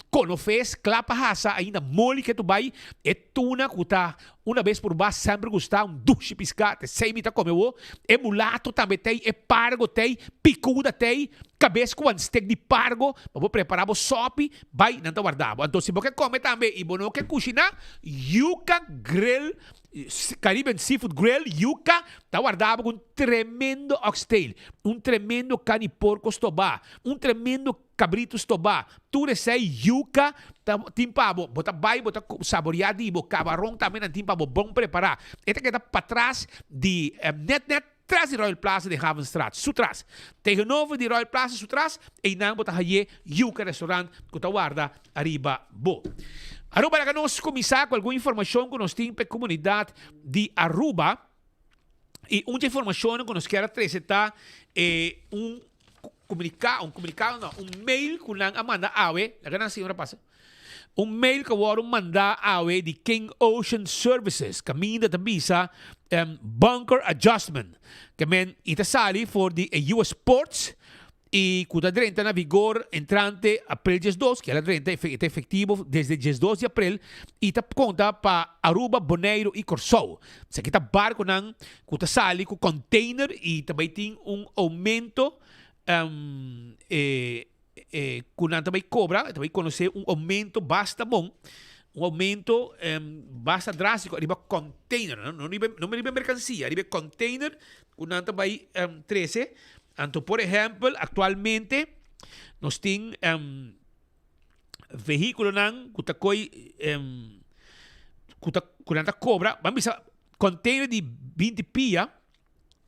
Konofes kla pa hasa ainda moli ke tu bai e tuna ku ta una bes por bas semper gusta un dushi piská te sei mi ta kome wo e mulato tambe tei e pargo tei pikuda tei kabes ku wan stek di pargo pa bo prepara bo sopi bai nan ta warda bo anto si bo ke kome tambe i bo no ke kushiná yuka grill Caribbean Seafood Grill, Yuca, ta warda bo ku un tremendo oxtail, un tremendo kani porko stobá, un tremendo kabritu stobá. Tur esei yuca ta tin pa bo. Bo ta bai, bo ta saboreá di bo. Kabaron tambe nan tin pa bo bon prepará. E ta keda patras di, nèt nèt tras di Royal Plaza den Havenstraat, su tras. Tegenover di Royal Plaza su tras, einan bo ta haye Yuca Restaurant ku ta warda ariba bo. Aruba laga nos kuminsá ku algun informashon ku nos tin pa e komunidat di Aruba. I un dje informashonnan ku nos kier a trese ta e un komuniká, un komunikado no, un mail ku nan a manda awe, laga nan señora pasa, un mail ku a wòrdu mandá awe di King Ocean Services kaminda ta bisa bunker adjustment, ke men i ta sali for di e US Ports i ku ta drenta na vigor entrante april 12, ku el a drenta e ta efektivo desde 12 di april i ta konta pa Aruba, Boneiru i Kòrsou. Esaki ta barkonan ku ta sali ku container i ta bai tin un oumento ku nan ta bai kobra, ta bai konosé un oumento basta bon, un oumento basta drástiko riba container, no riba merkansia, riba e container ku nan ta bai trese. Anto por ehèmpel aktualmente nos tin vehíkulonan ku ta koi ku ta ku nan ta kobra, ban bisa container di 20 pia,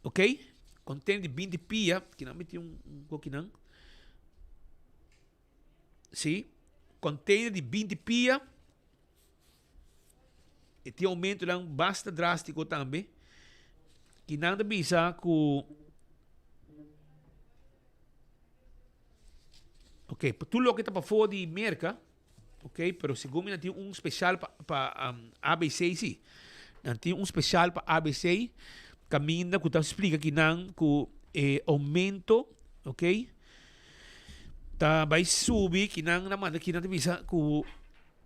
ok, container di 20 pia, kinan mi tin un kokinan, si, container di 20 pia, e tin oumentonan basta drástiko tambe, kinan ta bisa ku, ok, pa tur loke ta pafó di Merka, ok, pero segun mi nan tin un spesial pa pa ABC si, nan tin un spesial pa ABC kaminda ku ta splika kinan ku e oumento, ok, ta bai subi kinan nan manda kinan ta bisa ku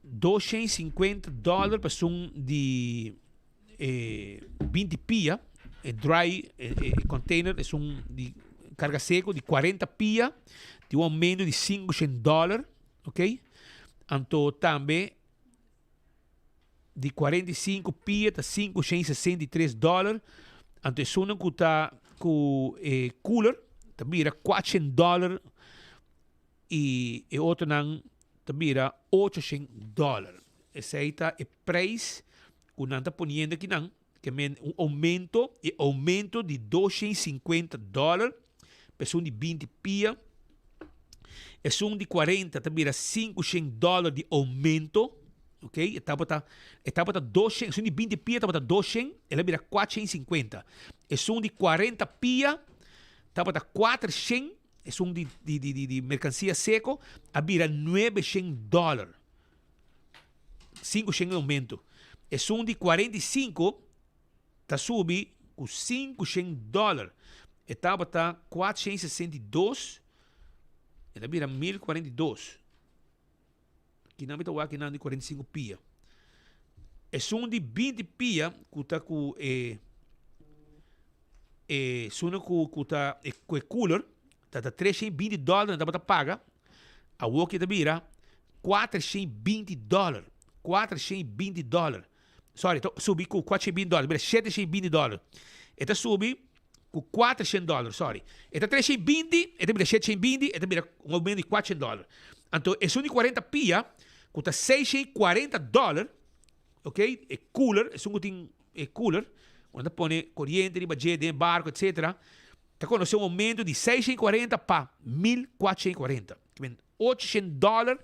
250 dollar pa esun di e 20 pia, e dry e, e, e container esun di carga seco di 40 pia, tin un aumento di 500 dollar, ok? Anto tambe di 45 pia ta 563 dollar, anto esunnan ku ta ku e cooler ta bira 400 dollar i e otronan ta bira 800 dollar. Esei ta e prijs ku nan ta poniendo akinan, ke men un oumento, e oumento di 250 dollar pa esun di 20 pia, esun di 40 ta bira 500 dollar di oumento, ok, e tabata, e tabata 200, esun di 20 pia tabata 200, el a bira 450, esun di 40 pia tabata 400, Esun di di di di di merkansia seko a bira nuebe shen dòler. Sinku shen oumento. Esun di 45 ta subi ku sinku shen dòler. E tabata 462, el a bira 1042. Kinan mi ta wak kinan di 45 pia. Esun di 20 pia ku ta ku e e suna ku ku ta e ku e cooler ta ta 320 dollar nan tabata paga. Awor ki ta bira 420 dollar. 420 dollar. Sorry, ta subi ku 420 dollar, bira 720 dollar. E ta subi ku 400 dollar, sorry. E ta 320, e ta bira 720, e ta bira un aumento di 400 dollar. Anto esun di 40 pia, ku ta 640 dollar, ok, e cooler, esun ku tin e cooler, ku nan ta pone koriente riba dje den e barko, etcetera, ta konosé un aumento di 640 pa 1440. 800 dollar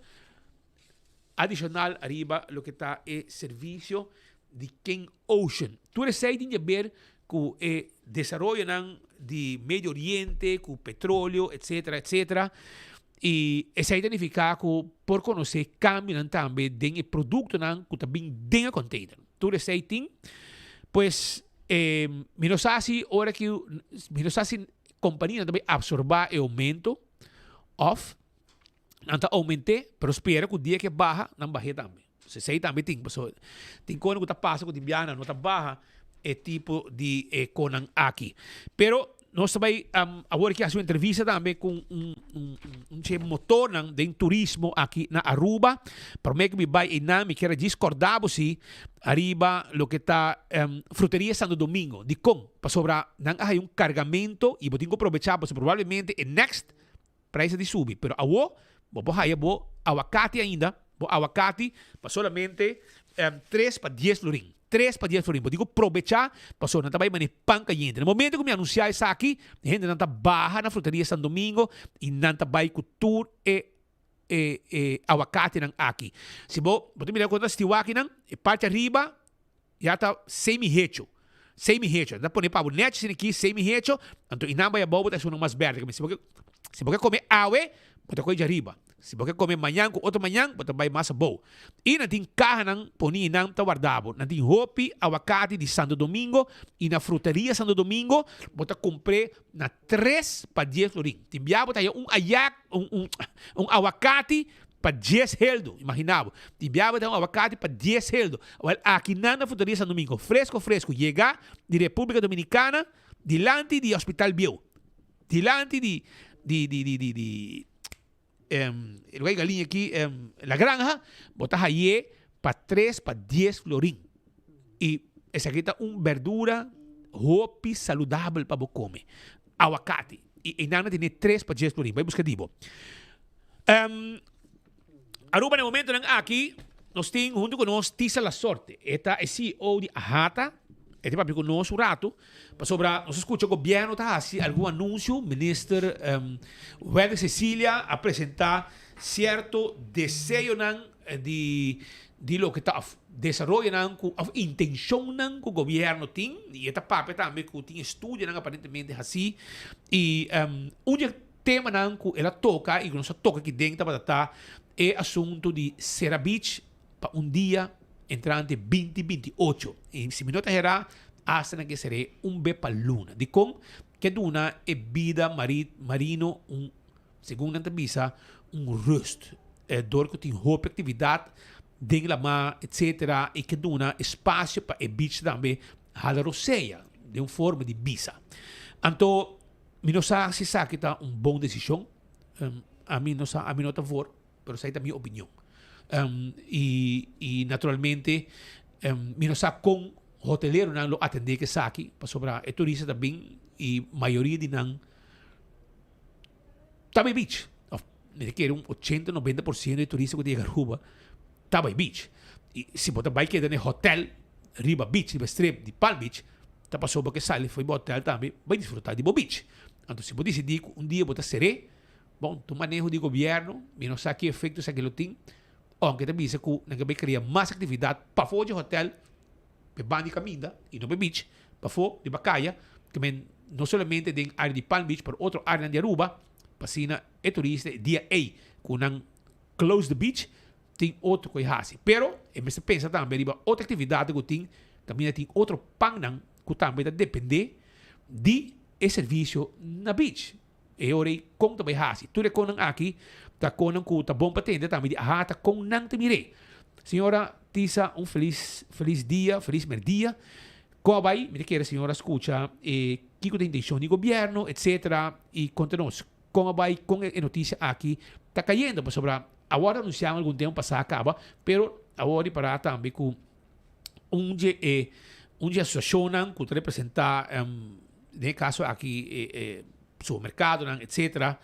Adishonal ariba loke ta e servisio di King Ocean. Tur esei tin di haber ku e desaroyonan di Medio Oriente, ku petroleo, etcetera, etcetera. I esei ta nifiká ku por konosé kambionan tambe den e produktonan ku ta bin den e container. Tur esei tin. Pues e mi no sa si ora ku mi no sa si kompanianan ta bai apsorbá e oumento òf nan ta oument'é, pero spera ku dia ku e baha nan bah'é tambe. Esei tambe tin, pasobra tin konan ku ta pasa ku tin biaha nan no ta baha e tipo di e konan aki. Pero nos ta bai awor aki hasi un entrevista tambe ku un un dje motornan den turismo aki na Aruba. Prome ku mi bai einan mi kier a djis kòrda bo si ariba loke ta Fruteria Santo Domingo. Dikon? Pasobra nan a haya un kargamento i bo tin ku probechá pasobra probablemente e next Prijs a di subi, pero awo bo por haya bo awakati ainda, bo awakati pa solamente tres pa dies florin, tres pa dies florin. Bo tin ku probecha pasobra nan ta bai mane pan kayente. Na momento ku mi anunsia esaki, hendenan ta baha na Fruteria San Domingo i nan ta bai ku tur e e e awakatinan aki. Si bo bo ta mira kon ta stiwa akinan, e parti ariba Ya ta semi hecho. Semi hecho. Nan ta pone pa bo nèchi asina aki, semi hecho, anto i nan bai abou bo ta haci uno mas berde. Si bo ke, si bo ke come awe, bo ta kohe djariba. Si bo ke come mañan ku otro mañan, bo ta bai mas abou. I nan tin kahanan poni i nan ta warda bo. Nan tin hopi awakati di Santo Domingo i na Fruteria Santo Domingo bo ta kumpr'é na tres pa dies florin. Tin bia bo ta haya un ayak, un, un, un awakati Pa dies heldo, imagina bo. Di biaha bo ta un awakati pa dies heldo. Awel aki nan na Fruteria San Domingo, fresco fresco, yega di Republica Dominicana dilanti di Hospital Bieu. Dilanti di di di di di di e lugar di galiña aki, La Granja, bo ta haye pa tres pa dies florin. I esaki ta un berdura hopi saludabel pa bo come. Awakati. I einan nan tene tres pa dies florin. Bai buska di bo. Aruba na e momentonan aki nos tin hunto ku nos Tisa Lasorte. E ta e CEO di AHATA. E ta papia ku nos un ratu pasobra nos a skucha gobièrnu ta hasi algun anunsio. Minister Wendrick Cecilia a presentá sierto deseonan di di loke ta òf desaroyonan ku òf intenshonnan ku gobièrnu tin. I e ta papia tambe ku tin estudionan aparentemente hasí. I un di e Temanan ku el a toka i ku nos a toka aki den tabata ta e asuntu di sera beach pa un dia entrante binti 28. I si mi no ta herá, asta nan ke ser'é un be pa luna. Dikon ke duna e bida marino un, segun nan ta bisa, un rust. Dor ku tin hopi aktividat den lamá etsetera i ke duna espasio pa e beach tambe hala rosea den un forma di bisa. Anto. Mi no sa si esaki ta un bon desishon. Ami no sa, ami no ta voor, pero esaki ta mi opinion. I, i naturalmente mi no sa kon hoteleronan lo atendé ku esaki, pasobra e turista ta bin i mayoria di nan ta bai beach. Òf mi ta kere un ochenta, noventa por siento di turista ku ta yega Aruba ta bai beach. I si bo ta bai keda na e hotel riba beach, riba e strip di Palm Beach, Ta pasobra bo ke sali for bo hotel tambe bai disfruta di bo beach. Anto si bo disidí ku un dia bo ta ser'é, bon, ta un maneho di gobièrnu, mi no sa ki efekto esaki lo tin, ounke ta bisa ku nan ke bai krea mas aktividat pafó dje hotel, p'e banda di kaminda i no p'e beach, pafó riba kaya, ke men no solamente den área di Palm Beach pero otro áreanan di Aruba, pa asina e turista e dia ei ku nan close the beach, Tin otro ku e hasi. Pero e mester pensa tambe riba otro aktividatnan ku tin, kaminda tin otro pannan ku tambe ta dependé di e servisio na beach. E ora ei kon ta bai hasi? Tur e konnan aki ta konnan ku ta bon pa tende tambe di aha ta kon nan ta mir'é. Señora Tisa un felis felis dia, felis merdia. Kon a bai? Mi ta kere señora skucha e kiko ta intenshon di gobièrnu etsetera i konta nos kon a bai kon e notisia aki ta kayendo pasobra Awor a anunciá algun tempo pasá a caba, pero awor ripará tambe cu un dje e un dje asociacionnan cu ta representá den e caso aki e e supermercadonan etcetera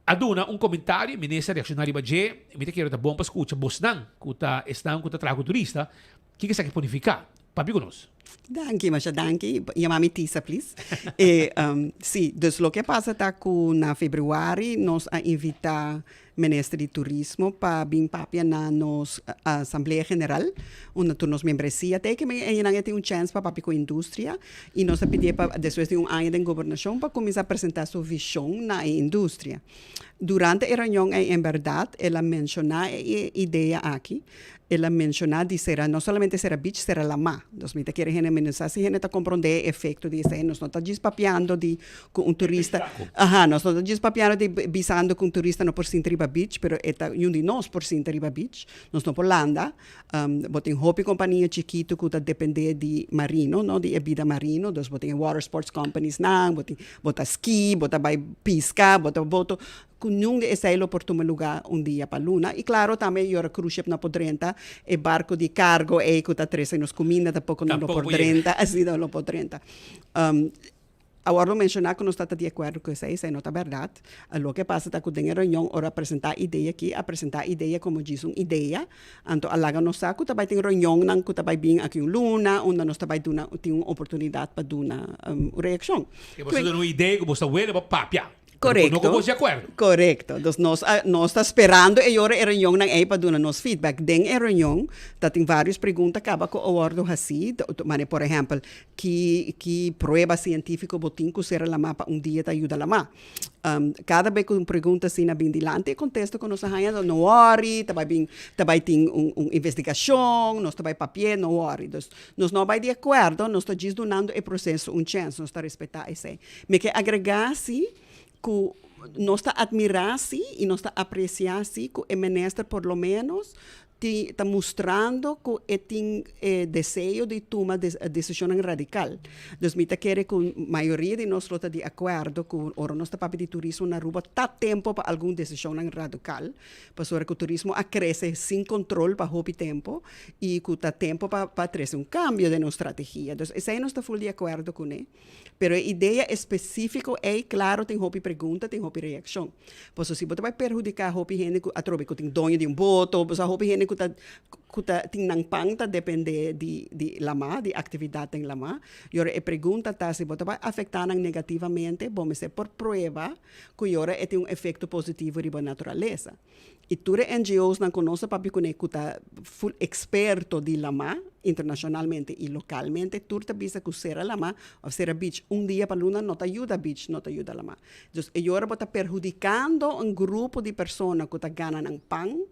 a duna un comentario y minister a reacciona riba dje. Mi ta kere ta bon pa scucha bosnan cu ta esnan cu ta traha cu turista kiko esaki por nifica. Papia cu nos. Danki, masha danki. Yama mi Tisa, please. E, si, dus loke a pasa ta ku na februari nos a invitá Minister di Turismo pa bin papia na nos Asamblea General, unda tur nos membresia ta. E ke men einan e tin un chèns pa papia ku industria i nos a pidié pa despues di un aña den gobernashon pa kuminsá presentá su vishon na e industria. Durante e reunion ei en bèrdat el a menshoná e idea aki. El a menshoná di sera no solamente sera beach, sera lamá. Nos mi ta kere hende mi no sa si hende ta komprondé e efekto di esei. Nos no ta djis papiando di ku un turista, aha, nos no ta djis papiando di bisando ku un turista no por sinta riba beach, pero e ta yun di nos por sinta riba beach. Nos no por landa. Bo tin hopi kompania chikitu ku ta dependé di marino, no, di e bida marino. Dus bo tin e water sports companies nan, bo tin, bo ta ski, bo ta bai piska, bo ta boto. Ku niun di esei lo por tuma lugá un dia pa luna. I klaro tambe e ora cruise ship no por drenta, e barko di kargo ei ku ta trese nos kuminda tampoko no lo por drenta, asina no lo por drenta. Awor lo menshoná ku nos ta ta di akuerdo ku esei, esei no ta bèrdat. Loke a pasa ta ku den e reunion ora a presentá idea aki, a presentá idea komo djis un idea, anto a laga nos sa ku ta bai tin reunionnan ku ta bai bin aki un luna unda nos ta bai duna tin un oportunidat pa duna un reakshon. Ke boso duna un idea ku boso ta wele pa papia. Korekto. No ku bos di akuerdo. Korekto. Dus nos a nos ta sperando e ora e reunionnan ei pa duna nos feedback. Den e reunion ta tin varios pregunta kaba ku a wòrdu hasí. Manera por ehèmpel, ki ki prueba sientífiko bo tin ku sera lamá pa un dia ta yuda lamá? Kada bes ku un pregunta asina bin dilanti e kontesto ku nos a haña ta no wòri, ta bai bin ta bai tin un un investigashon, nos ta bai papi'é, no wòri. Dus nos no a bai di akuerdo, nos ta djis dunando e proseso un chèns, nos ta respetá esei. Mi ke agregá si ku nos ta atmirá si i nos ta apresiá si ku e minister por lo ménos ti ta mustrando ku e tin e deseo di tuma desishonnan radikal. Dus mi ta kere ku mayoria di nos lo ta di akuerdo ku ora nos ta papia di turismo na Aruba ta tempo pa algun desishonnan radikal pasobra ku turismo a krese sin kontrol pa hopi tempo i ku ta tempo pa pa trese un kambio den nos strategia. Dus esei nos ta ful di akuerdo kuné. Pero e idea específico ei, claro, tin hopi pregunta, tin hopi reaccion. Pasobra si bo ta bai perhudica hopi hende cu atrobe cu tin doño di un boto, bo sa hopi hende cu ta cu ta tin nan pan ta depende di di lama, di actividad den lama. Y ora e pregunta ta si bo ta bai afecta nan negativamente, bo mester por prueba cu y ora e tin un efecto positivo riba naturalesa. I tur e NGO's nan ku nos a papia kuné ku ta ful eksperto di lamá internashonalmente i lokalmente tur ta bisa ku sera lamá òf sera beach un dia pa luna no ta yuda beach, no ta yuda lamá. Dus e yora bo ta perhudikando un grupo di persona ku ta gana nan pan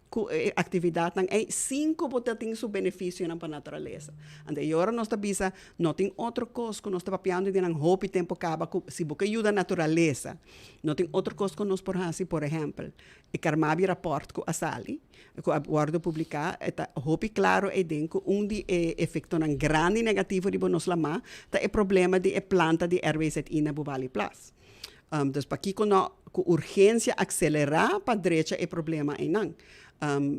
ku e aktividatnan ei sin ku bo ta tin su benefisionan pa naturalesa. Anto e yora nos ta bisa no tin otro kos ku nos ta papiando di nan hopi tempu kaba ku si bo ke yuda naturalesa No tin otro kos ku nos por hasi, por ehèmpel, e Carmabi rapport ku a sali, ku a wòrdu publiká, e ta hopi klaro eiden ku un di e efektonan grandi negativo riba nos lamá ta e problema di e planta di RWZI na Bubali Plas. Dus pakiko no ku urgensia akselerá pa drecha e problema einan?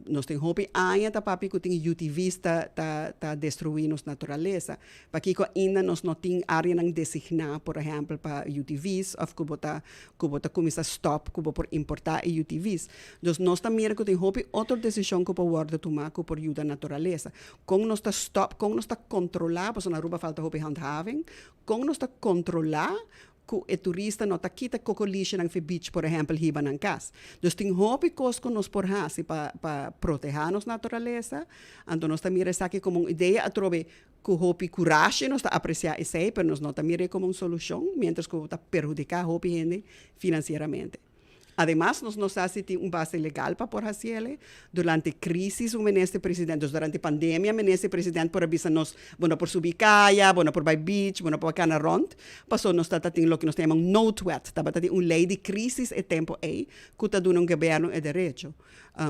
Nos tin hopi aña ta papia ku tin UTV's ta ta ta destruí nos naturalesa. Pakiko ainda nos no tin áreanan designá, por ehèmpel pa UTV's òf ku bo ta ku bo ta kuminsá stòp ku bo por importá e UTV's. Dus nos ta mira ku tin hopi otro desishon ku por wòrdu tumá ku por yuda naturalesa. Kon nos ta stòp, kon nos ta kontrolá, pasobra na Aruba falta hopi handhaving, kon nos ta kontrolá ku e turista no ta kita kokolishinan fi beach por ehèmpel hiba nan kas. Dus tin hopi kos ku nos por hasi pa pa protehá nos naturalesa, anto nos ta mira esaki komo un idea atrobe ku hopi kurashi nos ta apresiá esei pero nos no ta mir'é komo un solushon miéntras ku ta perhudiká hopi hende finansieramente. Ademas nos no sa si tin un base legal pa por haciele. Durante crisis un minister president, dus durante pandemia minister president por a bisa nos bo no por subi caya, bo no por bay beach, bo no por cana rond, paso nos ta ta tin loke nos ta yama un noodwet, tabata tin un ley di crisis e tempo ey cu ta duna un gobierno e derecho.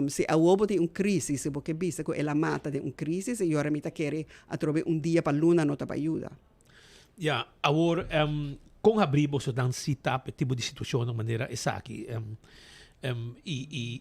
Si awo bo tin un crisis, si bo ke bisa cu el a mata den un crisis, e yora mi ta kere atrobe un dia pa luna no ta bay yuda. Ya, awor, kon habrí boso dan sita pa e tipo di situashonnan manera esaki? I, i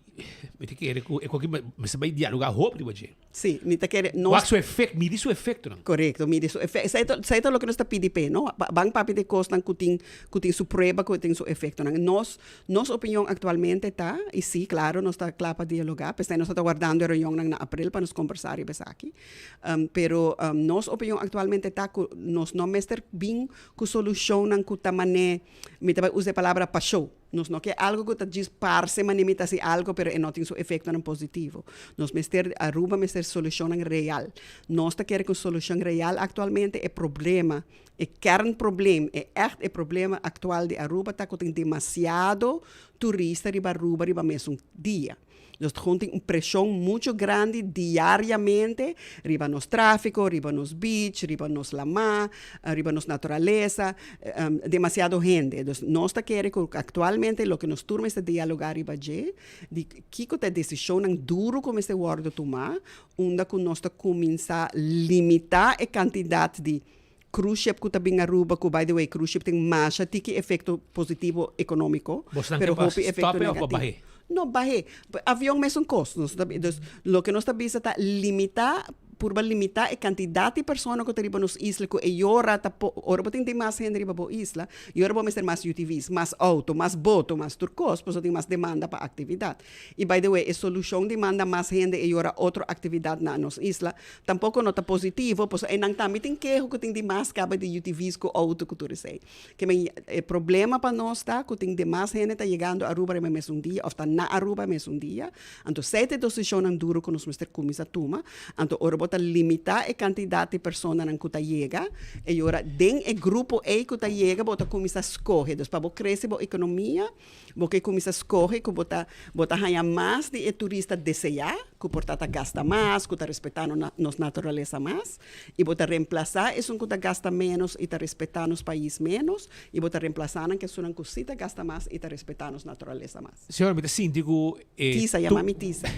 mi ta kere ku e koki mester bai dialogá hopi riba dje. Sí, mi ta kere nos. Wak su efek, midi su efektonan. Korekto, midi su efek. Esei ta, esei ta loke nos ta pidi p'e, no? Ban papia di kosnan ku tin, ku tin su prueba, ku tin su efektonan. Nos, nos opinion aktualmente ta, i sí, klaro, nos ta kla pa dialogá, p'esei nos ta wardando e reunionnan na aprel pa nos kombersá riba esaki. Pero nos opinion actualmente ta cu nos no mester bin cu solucionnan cu ta mane, mi ta bay usa e palabra pa show. Nos no ke algo ku ta djis parse manera mi ta hasi algo pero e no tin su efektonan positivo. Nos mester, Aruba mester solushonnan real. Nos ta kere ku solushon real aktualmente e problema, e kernprobleem, e ègt e problema aktual di Aruba ta ku tin demasiado turista riba Aruba riba mesun dia. Nos gewoon tin un preshon mucho grandi diariamente riba nos tráfiko, riba nos beach, riba nos lamá, riba nos naturalesa, demasiado hende. Dus nos ta kere ku aktualmente loke nos tur mester dialogá riba dje, di kiko ta e desishonnan duru ku mester wòrdu tumá, unda ku nos ta kuminsá limitá e kantidat di Cruise ship ku ta bin Aruba, ku by the way cruise ship tin masha tiki efekto positivo ekonómiko, Bosnan pero ke pa hopi efekto stòp e òf pa negativo. bah'é? No, bah'é. Avion mesun kos. Nos ta dus loke nos ta bisa ta limitá, purba limitá e kantidat di persona ku ta riba nos isla ku e yora ta po ora bo tin demas hende riba bo isla, yora bo mester mas UTV's, mas outo, mas boto, mas tur kos, pasobra tin mas demanda pa aktividat. I by the way, e solushon di manda mas hende e yora otro aktividat na nos isla Tampoco no ta positivo, pasobra einan tambe tin keho cu tin dimas caba di UTV's cu auto cu tur esey. Ke men e problema pa nos ta cu tin demas hende ta yegando Aruba riba e mesun dia of ta na Aruba e mesun dia. Anto esey ta e dosicionnan duro cu nos mester cuminsa tuma. Anto ora bo ta limita e cantidad di personanan cu ta yega, e ora den e grupo ey cu ta yega bo ta cuminsa scoge. Dus pa bo crece bo economia, Bo ke kuminsá skohe ku bo ta bo ta haña mas di e turista deseá, ku por ta ta gasta mas, ku ta respetá nos naturalesa mas, i bo ta remplasá esun ku ta gasta ménos i ta respetá nos pais ménos, i bo ta remplasá nan ku esunnan ku sí ta gasta mas i ta respetá nos naturalesa mas. Señora, mi ta sinti ku e Tisa, yama mi Tisa.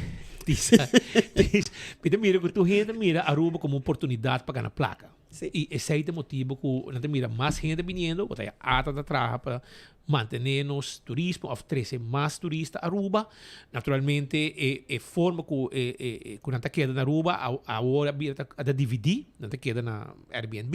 Tisa. Tisa. Mi ta mira ku tur hende ta mira Aruba komo un oportunidat pa gana plaka. I esei ta e motibu ku nan ta mira mas hende biniendo, bo ta haña ata ta traha pa Mantené nos turismo òf trese mas turista Aruba. Naturalmente e e forma ku e e ku nan ta keda na Aruba awor a bira ta a ta dividí. Nan ta keda na Airbnb,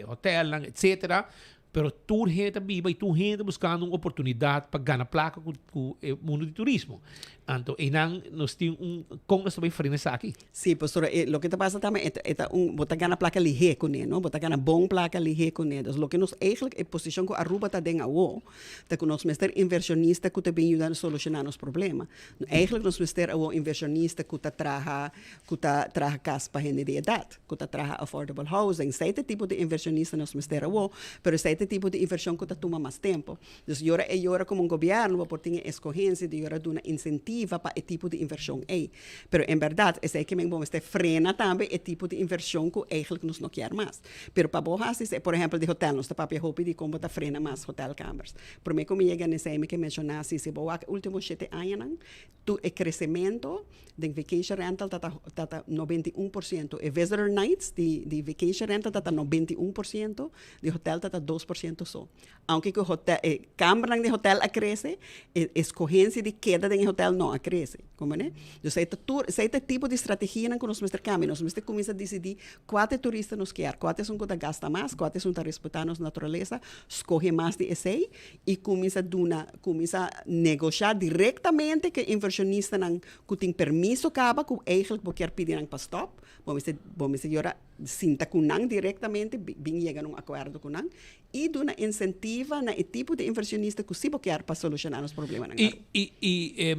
hotelnan, etcetera. Pero tur hende ta biba i tur hende ta buskando un oportunidat pa gana plaka ku ku e mundu di turismo. Anto einan nos tin un kon nos ta bai frena esaki? Sí, pasobra e loke ta pasa tambe e ta e ta un bo ta gana plaka lihé kuné, no? Bo ta gana bon plaka lihé kuné. Dus loke nos eigenlijk e posishon ku Aruba ta den awo ta ku nos mester invershonista ku ta bin yuda nos solushoná nos problema. Eigenlijk nos mester awo invershonista ku ta traha ku ta traha kas pa hende di edat, ku ta traha affordable housing. Esei ta e tipo di invershonista nos mester awo, pero esei ta e tipo di invershon ku ta tuma mas tempu. Dus yora e yora komo un gobièrnu bo por tin e eskohensia di yora duna insentiva pa e tipo di invershon ei. Pero en bèrdat esei ke men bo mester frena tambe e tipo di invershon ku eigentlik nos no kier mas. Pero pa bo hasi esei, por ehèmpel di hotèl, nos ta papia hopi di kon bo ta frena mas hotèlkamers. Promé ku mi yega na esei mi ke menshoná si si bo wak e último shete añanan tur e kresementu den vacation rental ta ta ta ta 91%. E visitor nights di di vacation rental ta ta 91%, di hotèl ta ta 2% so. Aunke ku hotel, e kambernan di hotel a krese, e eskohensia di keda den e hotel no a krese. Komprende? Dus esei ta tur, esei ta e tipo di strategianan ku nos mester kambia. Nos mester kuminsá disidí kua ta e turista nos kier, kua ta esun ku ta gasta mas, kua ta esun ta respetá nos naturalesa, skohe mas di esei i kuminsá duna, kuminsá negoshá direktamente ku e invershonistanan ku tin permiso kaba ku eigentlik bo kier pidi nan pa stòp. Bo mester, bo mester yora sinta ku nan direktamente, bin yega na un akuerdo ku nan I duna insentiva na e tipo di inversionista ku si bo kier pa solushoná nos problemanan I i i e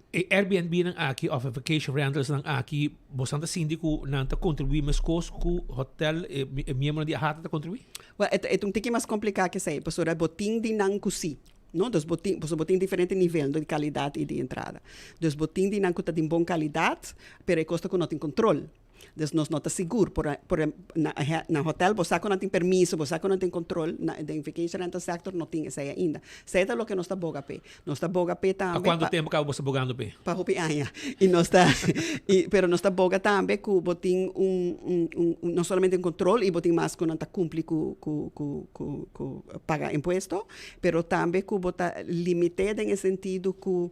e Airbnb nan aki òf e vacation rentals nan aki bosan ta sinti ku nan ta kontribuí meskos ku hotel e e miembronan di AHATA ta kontribuí? Wèl e ta e ta un tiki mas kompliká ke esei pasobra bo tin di nan ku si no dus bo tin pasobra bo tin diferente nivel di kalidat i di entrada dus bo tin di nan ku ta di bon kalidat pero e kos ta ku no tin kontrol. Dus nos no ta sigur. Por por na na hotel bo sa ku nan tin permiso, bo sa ku nan tin kontrol, na den vacation rental sector no tin esei ainda. Esei ta loke nos ta boga p'e. Nos ta boga p'e Pa tambe kuantu pa tempu kaba bo sta bogando p'e? Pa hopi aña. I nos ta i pero nos ta boga tambe ku bo tin un un un no solamente un kontrol i bo tin mas ku nan ta kumpli ku ku ku ku ku paga impuesto, pero tambe ku bo ta limit'é den e sentido ku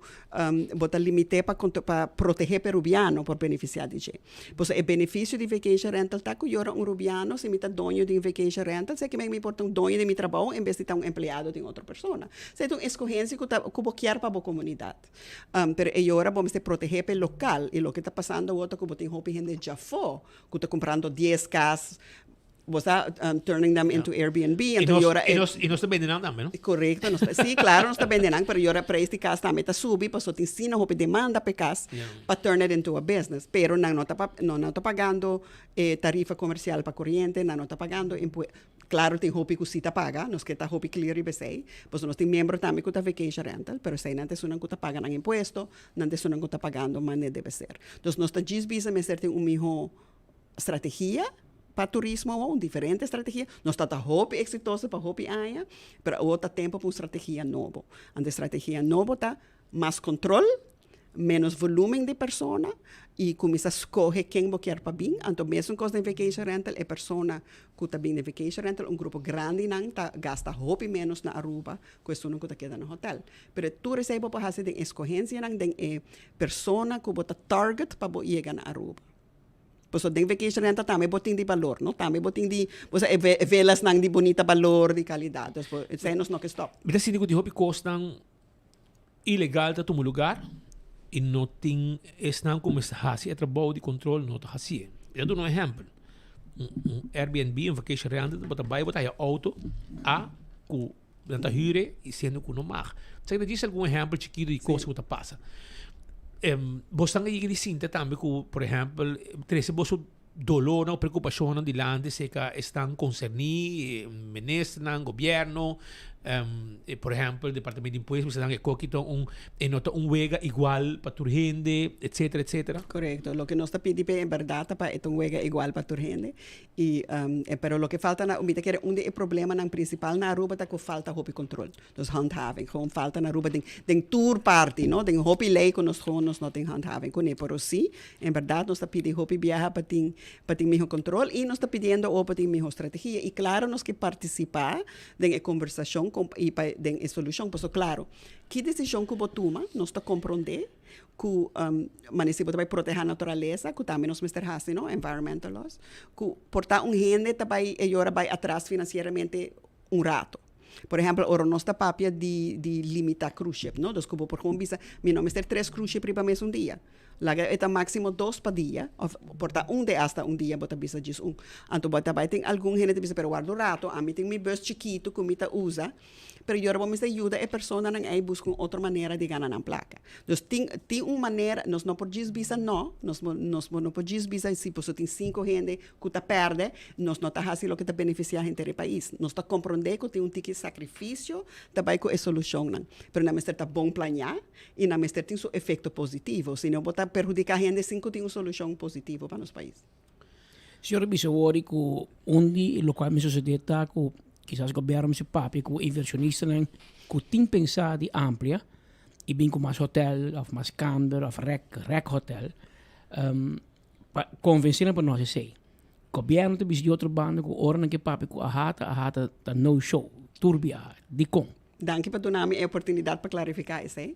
Bo ta limité pa pa protehé p'e rubiano por benefisiá di dje. Pasobra e benefisio di vacation rental ta ku yora un rubiano, si mi ta doño di un vacation rental, esei kimen mi por ta un doño di mi trabou en bes di ta un empleado di un otro persona. Esei ta un eskohensia ku ta ku bo kier pa bo komunidat. Pero e yora bo mester protehé p'e lokal i loke ta pasando awor ta ku bo tin hopi hende djafó ku ta kumprando dies kas. Bo sa turning them into Airbnb. Y Anto nos, yora y nos, y nos ta bende nan tambe, no? Correcto, nos ta, sí, claro, nos ta bende nan, pero yora prijs di cas tambe ta subi, paso tin sino hopi demanda p'e cas pa turn it into a business. Pero nan no ta pa, no, no ta pagando e tarifa comercial pa coriente, nan no ta pagando impue-, claro tin hopi cu sí ta paga, nos ke ta hopi clear riba esey, paso nos tin miembro tambe cu ta vacation rental, pero esey nan ta esunnan cu ta paga nan impuesto, nan ta esunnan cu ta pagando mane debe ser. Dus nos ta djis bisa mester tin un miho strategia pa turismo awor, un diferente strategia. Nos ta ta hopi exitoso pa hopi aña, pero awor ta tempo pa un strategia nobo. Anto e strategia nobo ta mas control, menos volumen di persona y cuminsa scoge ken bo kier pa bin. Anto mesun cos den vacation rental, e persona cu ta bin den vacation rental, un grupo grandi nan ta gasta hopi menos na Aruba cu esunnan cu ta keda na hotel. Pero tur esey bo por haci den escogencianan, den e persona cu bo ta target pa bo yega na Aruba. Pasobra den vacation rental tambe bo tin di balor, no? Tambe bo tin di, bo sa e velasnan di bunita balor, di calidad. Dus bo, esei nos no ke stop. Mi ta sinti ku tin hopi kosnan ilegal ta tuma lugar i no tin esnan ku mester hasi e trabou di kontrol no ta hasié. Mi ta duna un ehèmpel, un Airbnb, un vacation rental, bo ta bai bo ta haya outo a ku Nan ta hür e i siendo ku no mag. Sa ki ta djis algun ehèmpel chikitu di kos ku ta pasa. Bo stan a yega di sinta tambe ku, por ehèmpel, trese boso dolornan o preokupashonnan dilanti serka esnan konserní, ministernan, gobièrnu, por ehèmpel departamento di impuesto, bisa nan e koki ta un, e no ta un wega igual pa tur hende, etsetera, etsetera. Korekto. Loke nos ta pidi p'e en bèrdat ta pa e ta un wega igual pa tur hende. Y pero loke falta na, mi ta kere un di e problemanan principal na Aruba ta cu falta hopi control. Dus handhaving, gewoon falta na Aruba den, den tur parti, no? Den hopi ley cu nos gewoon nos no tin handhaving cune. Pero si, en berdad nos ta pidi hopi biaha pa tin, pa tin miho control y nos ta pidiendo awor pa tin miho strategia. Y claro nos ke participa den e conversacion y pa den e solucion. Pasobra claro, ki decision cu bo tuma nos ta compronde. ku manera si bo ta bai protehá naturalesa, ku tambe nos mester hasi, no, environmental laws, ku por ta un hende ta bai e yora bai atras finansieramente un rato. Por ehèmpel, ora nos ta papia di di limitá cruise ship, no, dus ku bo por gewoon bisa, mi no mester tres cruise ship riba mes un dia. Laga e ta máksimo dos pa dia, òf por ta un de asta un dia bo ta bisa djis un. Anto bo ta bai tin algun hende ta bisa, pero warda un rato, ami tin mi bus chikitu ku mi ta usa, Pero yora bo mester yuda e personanan ei buska un otro manera di gana nan plaka. Dus tin tin un manera, nos no por djis bisa no, nos nos no por djis bisa si boso tin sinku hende ku ta pèrdè, nos no ta hasi loke ta benefisiá henter e pais. Nos ta komprondé ku tin un tiki sakrifisio ta bai ku e solushonnan, pero nan mester ta bon planiá i nan mester tin su efekto positivo, si no bo ta perhudiká hende sin ku tin un solushon positivo pa nos pais. Señor a bisa wori ku un di lokual mi sosodé ta ku kisas gobièrnu mester papia ku invershonistanan ku tin pensá di amplia i bin ku mas hotèl òf mas kamber òf rèk rèk hotèl pa konvensé nan pa no hasi esei. Gobièrnu ta bisa di otro banda ku ora nan ke papia ku AHATA, AHATA ta no show tur biaha. Dikon? Danki pa duna mi e oportunidat pa klarifiká esei.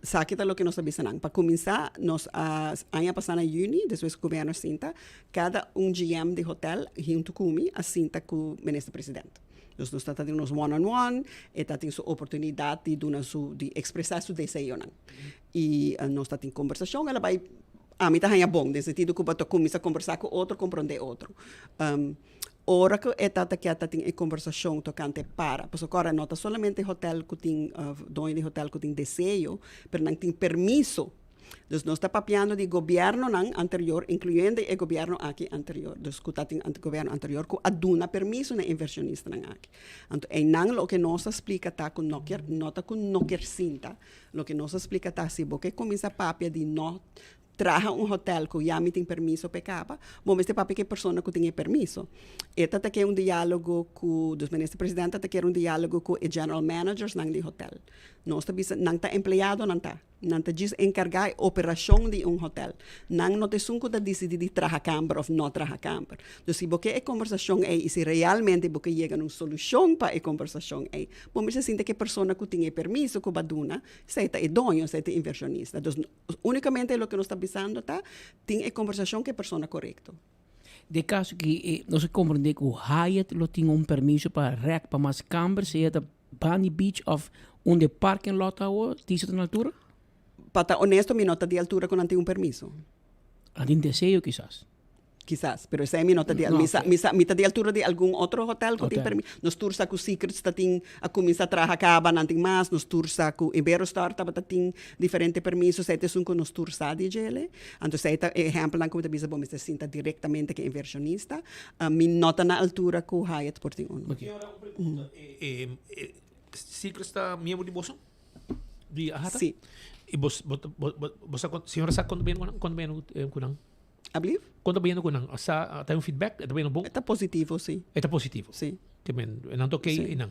Sa ki ta loke nos a bisa nan. Pa kuminsá, nos a aña pasá na yüni, despues ku gobièrnu a sinta, kada un GM di hotèl huntu ku mi a sinta ku Minister President. Dus nos ta tin nos one on one, e ta tin su oportunidat di duna su, di ekspresá su deseonan. I nos ta tin kombersashon, el a bai, ami ta haña bon, den sentido ku bo ta kuminsá kombersá ku otro, komprondé otro. Ora ku e tata kier ta tin e kombersashon tokante para, pasobra kòrda no ta solamente hotèl ku tin doño di hotèl ku tin deseo, pero nan tin permiso. Dus nos ta papiando di gobièrnunan anterior, inkluyendo e gobièrnu aki anterior, dus ku ta tin gobièrnu anterior ku a duna permiso na e invershonistanan aki. Anto einan loke nos a splika ta ku no kier, no ta ku no kier sinta, loke nos a splika ta si bo ke kuminsá papia di no Traha un hotel ku ya mi tin permiso p'e kaba, bo mester papia ku e persona ku tin e permiso. E ta ta ke un diálogo ku, dus Minister President ta ta kier un diálogo ku e general managersnan di hotel. Nos ta bisa, nan ta empleadonan ta. Nan ta djis enkargá e operashon di un hotel. Nan no ta esun ku ta disidí di traha kamber òf no traha kamber. Dus si bo ke e kombersashon ei i si realmente bo ke yega na un solushon pa e kombersashon ei, bo mester sinta ku e persona ku tin e permiso ku bo a duna, esei ta e doño, esei ta e invershonista. Dus Únikamente loke nos ta bisando ta tin e kombersashon ku e persona korekto. Den kaso ki nos a komprendé ku Hyatt lo tin un permiso pa rèk pa mas kamber, sea ta Bunny Beach òf unda e parking lot ta awor, tin esei ta na altura? Pa ta onesto mi no ta di altura ku nan tin un permiso. Nan tin deseo kisas. Kisas, pero esei mi no ta di, No, mi sa, ok. mi sa, mi ta di altura di algun otro hotel ku tin Hotel. permi. Nos tur sa ku Secrets ta tin a kuminsá traha kaba, nan tin mas. Nos tur sa ku Iberostar tabata tin diferente permiso. Esei ta esun ku nos tur sa di djele. Anto esei ta e ehèmpelnan ku mi ta bisa bo mester sinta direktamente ku e invershonista. Mi no ta na altura ku Hyatt por tin unu. Ok. E, e, Secrets ta miembro di boso? Di AHATA? Si. I bos, bo, bo, bo, bo sa, señora sa konta bien ku nan? Konta bien ku nan? Ablief? Kon ta bayendo ku nan? Sa ta un feedback? E ta bayendo bon? E ta positivo, si. E ta positivo? Si. Ke men, nan ta okey Si. einan?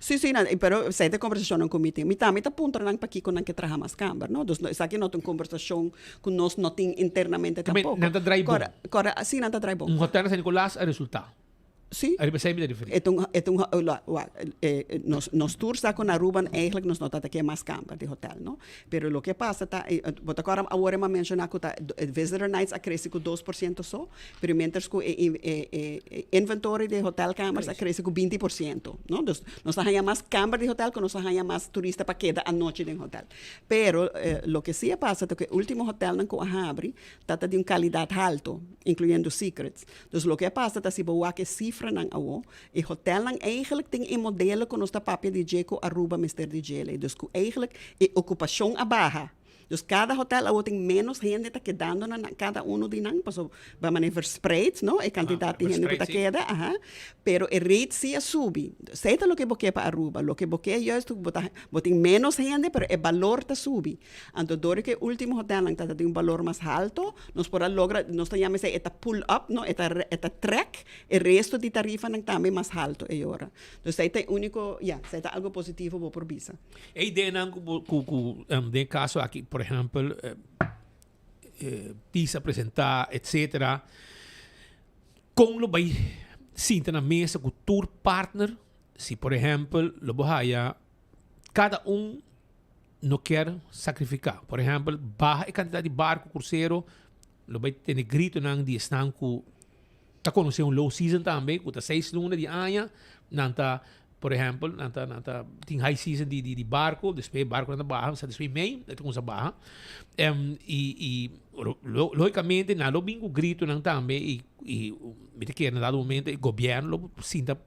Si, si, nan, pero esei ta e kombersashonnan ku mi tin. Mi tambe ta puntra nan pakiko nan ke traha mas kamber, no? Dus esaki no ta un kombersashon ku nos no tin internamente Ke men, tampoko. nan ta drai bon? Kòrda, kòrda, si nan ta drai bon. Un hotel na San Nicolas a resultá. Sí. Ariba esei mi ta referí. E ta un, e ta un, wak, nos, nos tur sa ku na Aruba eigenlijk nos no ta ta ke mas kamber di hotel, no? Pero loke pasa ta, bo ta kòrda awor e mi a menshoná ku ta e visitor nights a krese ku 2% so, pero mientras ku e e e inventory di hotelkamers a krese ku 20%, no? Dus nos ta haña mas kamber di hotel ku nos ta haña mas turista pa keda anochi den hotel. Pero loke sí a pasa ta ku e último hotelnan ku a habri ta ta di un kalidat halto, inkluyendo Secrets. Dus loke a pasa ta si bo wak e sifranan awo, e hotelnan eigenlijk tin e modelo ku nos ta papia di dje ku Aruba mester di djele. Dus ku eigenlijk e okupashon a baha. Dus kada hotel awo tin menos hende ta kedando na kada uno di nan, pasobra bo a manera verspreid, no, e kantidat di hende ku ta keda, aha. Pero e rate si a subi. Esei ta loke bo ke pa Aruba. Loke bo ke juist ku bo ta bo tin menos hende pero e balor ta subi. Anto dor ku e ultimo hotelnan ta tin un balor mas halto, nos por a logra, nos ta yama esei e ta pull up, no, e ta e ta trek e resto di tarifanan tambe mas halto e ora. Dus esei ta e uniko, ya, esei ta algo positivo bo por bisa. E ideanan ku bo ku ku den e kaso aki, por ehèmpel, Tisa a presentá, etcetera, kon lo bai sinta na mesa ku tur partner si por ehèmpel lo bo haya kada un no kier sacrifica. Por ehempel, baha e cantidad di barco crucero, lo bay tene gritonan di esnan cu ta conoce un low season tambe, cu ta seis luna di aña, nan ta, por ehempel, nan ta, nan ta tin high season di, di, di barco, despues e barconan ta baha, sa despues mei, e ta cuminsa baha. Em, y, y logicamente nan lo bin cu gritonan tambe y, y mi ta kere na dado momento e gobierno lo sinta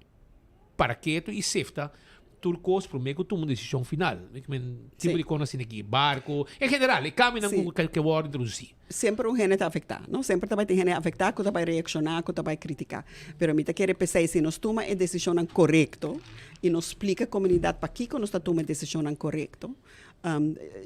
para ketu y sefta tur cos prome cu tuma un decision final. Mi men tipo di cos asina aki, barco, en general e cambionan cu ke worde introduci. Semper un hende ta afecta, no? Semper ta bay tin hende afecta cu ta bay reacciona, cu ta bay critica. Pero mi ta kere pesey si nos tuma e decisionnan corecto y nos splica comunidad pakico nos ta tuma e decisionnan corecto,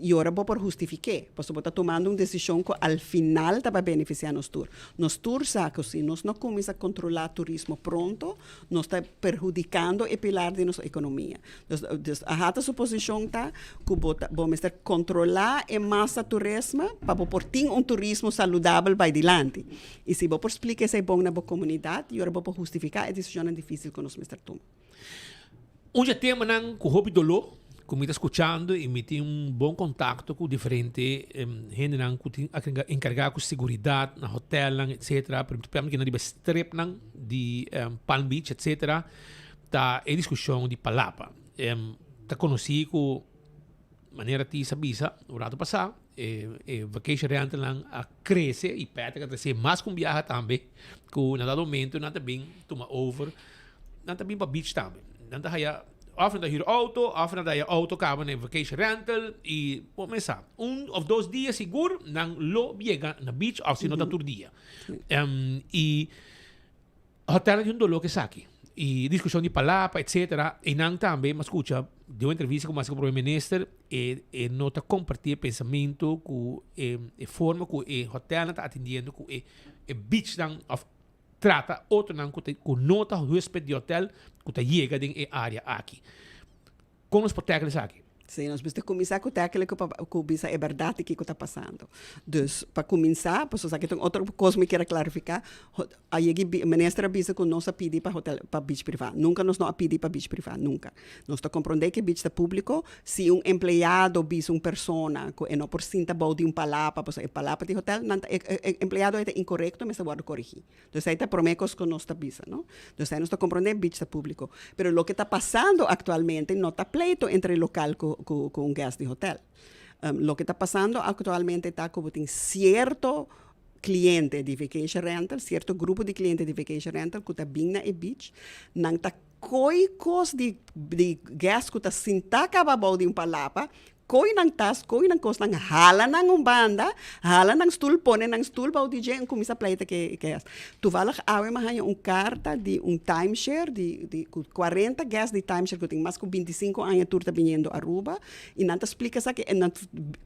Y ora bo por hustifik'é, pasobra bo ta tumando un desishon ku al final ta bai benefisiá nos tur. Nos tur sa ku si nos no kuminsá kontrolá turismo pronto, nos ta perhudikando e pilar di nos ekonomia. Dus, dus AHATA su posishon ta ku bo ta bo mester kontrolá e masa turismo pa bo por tin un turismo saludabel bai dilanti. Y si bo por splika esei bon na bo komunidat, y ora bo por hustifiká e desishonnan difísil ku nos mester tuma. Un dje temanan ku hopi doló ku mi ta skuchando i mi tin un bon kontakto ku diferente hendenan ku tin enkargá ku seguridat na hotelnan etsetera, pero mi ta papia riba stripnan di Palm Beach etsetera, ta e diskushon di palapa. Ta konosí ku manera Tis a bisa un rato pasá e vacation rentalnan a krese i Patrick a trese mas ku un biaha tambe ku na dado momento nan ta bin tuma over. Nan ta bin pa beach tambe. Nan ta haya, of nan ta huur auto, of nan ta haya auto caba na e vacation rental y bo mes sa. Un of dos dia sigur nan lo yega na beach of si no ta tur dia. Y hotelnan tin un dolor cu esaki. Y discusion di palapa etcetera. Y nan tambe mi a scucha den un entrevista cu mi a haci cu Prome Minister e e no ta comparti e pensamento cu e e forma cu e hotelnan ta atendiendo cu e e beachnan of trata otronan ku ta ku no ta huesped di hotel ku ta yega den e área aki. Kon nos por tackle esaki? Sí, nos mester kuminsá ku tackle ku pa ku bisa e bèrdat di kiko ta pasando. Dus, pa kuminsá, pasobra esaki ta un otro kos mi kier a klarifiká, a yega e minister a bisa ku nos a pidi pa hotel pa beach privá. Nunka nos no a pidi pa beach privá, nunka. Nos ta komprondé ku e beach ta públiko. Si un empleado bisa un persona ku e no por sinta bou di un palapa, pasobra e palapa di hotel, nan ta e e empleado ei ta inkorekto, mester wòrdu korigí. Dus ei ta promé kos ku nos ta bisa, no? Dus ei nos ta komprondé beach ta públiko. Pero loke ta pasando aktualmente no ta pleito entre lokal ku ku ku un guest di hotel. Loke ta pasando aktualmente ta ku bo tin sierto. cliente di vacation rental, cierto grupo di cliente di vacation rental cu ta bin na e beach, nan ta coy cos di di guest cu ta sinta caba abou di un palapa, coy nan tas, coy nan cosnan, hala nan un banda, hala nan stoel, pone nan stoel bou di dje en cuminsa pleita cu e guest. Toevallig awe mi a haña un carta di un timeshare di di cu cuarenta guest di timeshare cu tin mas cu binticinco aña tur ta biniendo Aruba, I nan ta splika esaki, e nan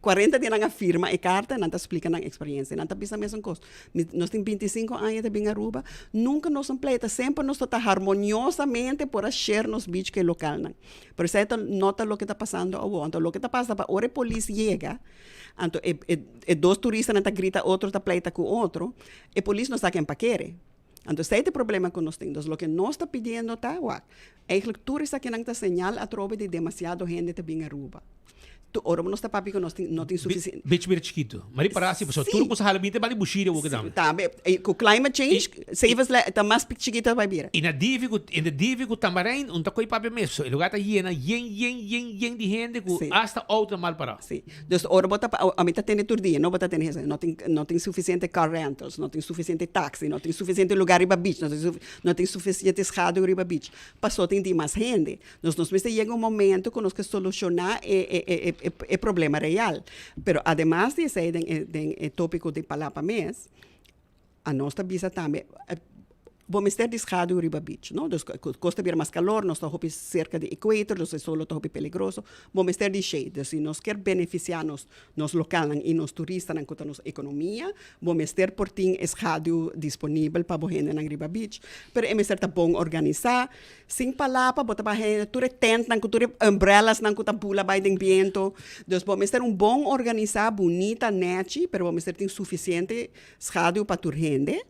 40 di nan a firma e karta, nan ta splika nan eksperiencia. Nan ta bisa mesun kos. Mi, nos tin 25 aña ta bin Aruba, nunka nos a pleita, semper nos ta ta harmoniosamente por a share nos beach ku e lokalnan. Pero esei ta no ta loke ta pasando awor. Anto loke ta pasa pa ora e polis yega, anto e e e dos turistanan ta grita otro, ta pleita ku otro, e polis no sa ken pa kere. Anto esei ta e problema ku nos tin. Dus loke nos ta pidiendo ta, wak, eigenlijk tur esakinan ta señal atrobe di demasiado hende ta bin Aruba. Tu ora nos ta papia ku nos tin, no tin sufisiente. Beach bira chikitu. Ma ripará si, pasobra tur ku sa hala binti bali bushiri awor ku tambe. Tambe. I ku climate change, sevens le ta mas chikitu a bai bira. I na Divi ku, entre Divi ku Tamarijn, un ta koe papia mes. Pasobra e lugar ta yena yen, yen, yen, yen di hende ku asta auto ta mal pará. Sí. Dus ora bo ta, ami ta tende tur dia, no bo ta tende hese, no tin, no tin suficiente car rentals, no tin suficiente taxi, no tin suficiente lugar riba beach, no tin no tin suficiente schaduw riba beach, paso tin di mas hende. Dus nos mester yega un momento ku nos ke soluciona e e e e e problema real. Pero ademas di esei den e den e topico di palapa mes, anos ta bisa tambe, Bo mester di schaduw riba beach, no? Dus cos ta bira mas calor, nos ta hopi cerca di equator, dus e solo ta hopi peligroso. Bo mester di shade. Dus si nos kier beneficia nos nos localnan y nos turistanan cu ta nos economia, bo mester por tin e schaduw disponibel pa bo hendenan riba beach. Pero e mester ta bon organisa. Sin palapa bo ta bay haya tur e tentnan cu tur e umbrellasnan cu ta bula bay den biento. Dus bo mester un bon organisa, bunita, nechi, pero bo mester tin suficiente schaduw pa tur hende.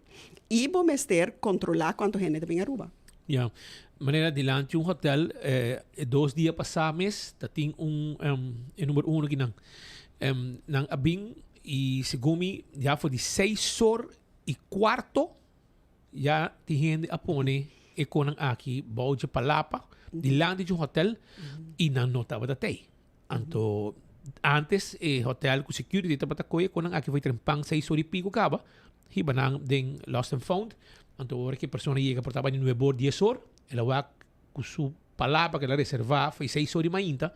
Y bo mester controla cuanto hende ta bin Aruba. Ya. Manera dilanti un hotel e dos dia pasá mes ta tin un e number uno kinan. Nan a bin y segun mi ya for di seis or y cuarto ya tin hende a pone e konan aki bou dje palapa dilanti dje hotel y nan no tabata tei. Anto antes e hotel cu security tabata coye con nan aki foi trempan seis ora y pico caba, hiba nan den Lost and Found. Anto ora cu e persona yega por tabata di nuebe or, dies or, el a wak cu su palabra cu el a reserva foi seis or di mainta,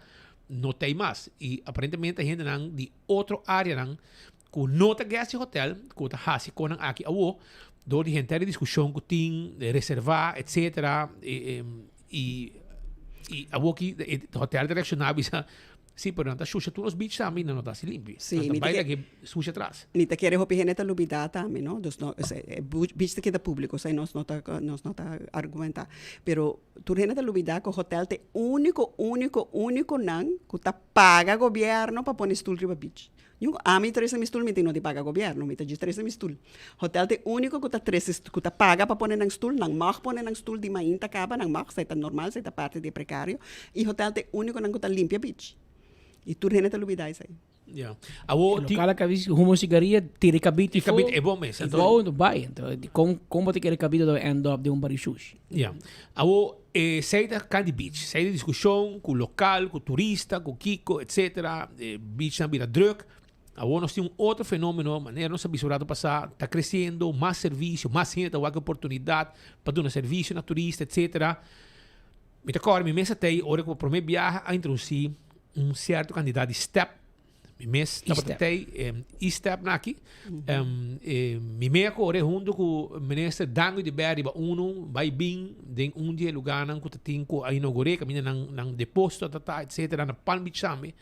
no ta ey mas. Y aparentemente hendenan di otro areanan cu no ta guest di hotel cu ta haci con nan aki awo, door di henter e discusion cu tin, reserva, etcetera, y y awo ki e hotel ta reacciona bisa, si, pero nan ta shusha tur nos beach tambe y nan no ta haci limpi. Sí, Nan ta mi ta bay ke- lage sushi atras. Mi ta kere hopi hende ta lubida tambe, no? Dus no, es- e beach ta keda publico, esei nos no ta, nos no ta argumenta. Pero tur hende ta lubida ku hotel ta e unico, unico, uniconan ku ta paga gobierno pa pone stoel riba beach. Ñu, ami trese mi stul, mi tin no di paga gobierno, mi ta djis trese mi stul. Hotel ta e unico cu ta trese, cu ta paga pa pone nan stul, nan mag pone nan stul di mainta caba, nan mag, esai ta normal, esai ta parti di e precario, y hotel ta e uniconan cu ta limpia beach. Y tur hende ta lubida esai. Ya. Awo ti. Local a cabi humo cigaria, tira e cabito E cabito, e bon mes. E bon, no bai. Anto, con, con bo ta kere cabito ta end up den un bari shushi? Ya. Awo e sei ta Candy Beach. Sei ta discusion cu local, cu turista, cu kico, etcetera. E beachnan bira druk. Awo nos tin un otro fenomeno, manera nos a bisa un rato pasa, ta creciendo, mas servicio, mas hende ta wak e oportunidad pa duna servicio na turista, etcetera. Mi ta corda mi mes a tey ora cu pa prome biaha a introduci un cierto cantidad di step. Mi mes tabata tey e-step na aki. Mi me a kore hunto ku minister Dangui de Ber riba uno bai bin den un di e lugarnan ku ta tin ku a inauguré kaminda nan nan deposito ta ta etcetera na Palm Beach tambe.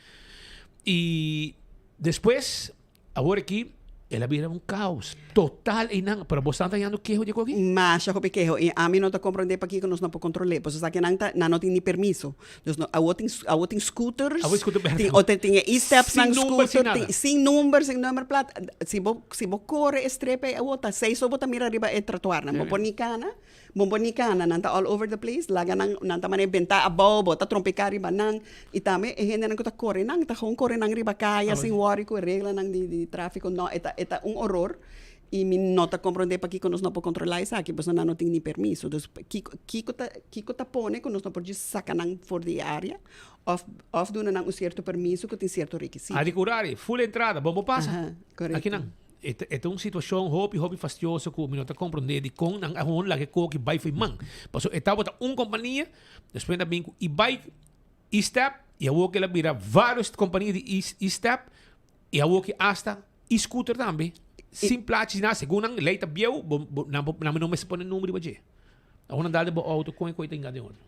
I despues awor aki el a bira un kaos total einan. Pero bo stan ta hañando keho di akoki? Masha hopi keho i ami no ta komprondé pakiko nos no por kontrolé. Pasobra esaki nan ta nan no tin ni permiso. Dus no, awo tin, awo tin scooters, Awo scooter berde. tin, o tin, tin e e-steps Sin nan number, sin scooter, nada. tin, sin number, sin nummerplaat. Si bo, si bo kore e strip ei awo ta seis so bo ta mira riba e trottoir nan. Bo por ni kana, bo por ni kana, nan ta all over the place, laga nan, nan ta manera benta abou, bo ta trompeká riba nan. I tambe e hendenan ku ta kore nan, ta gewoon kore nan riba kaya sin wòri ku e reglanan di, di tráfiko. No, e ta, e ta un horor. I mi no ta komprondé pakiko nos no por kontrolá esaki, pasobra nan no tin ni permiso. Dus kiko kiko ta kiko ta pone ku nos no por djis saka nan for di e área òf òf duna nan un sierto permiso ku tin sierto rekisito. Adi ku rari, full entrada, bon bo pasa. Aha, korekto. Akinan. E ta un situashon hopi hopi fastioso ku mi no ta komprondé dikon nan a hon laga e koki bai fo'i man. Pasobra e tabata un kompania, despues nan a bin ku e-bike, e-step i awor ku el a bira vários kompania di e-step i awor ku asta e-scooter tambe. Sin plachi sin nada, segun nan lei ta bieu bo bo nan por nan no mester pone number riba dje. Awor nan dal den bo auto kon e koe ta hinga den otro.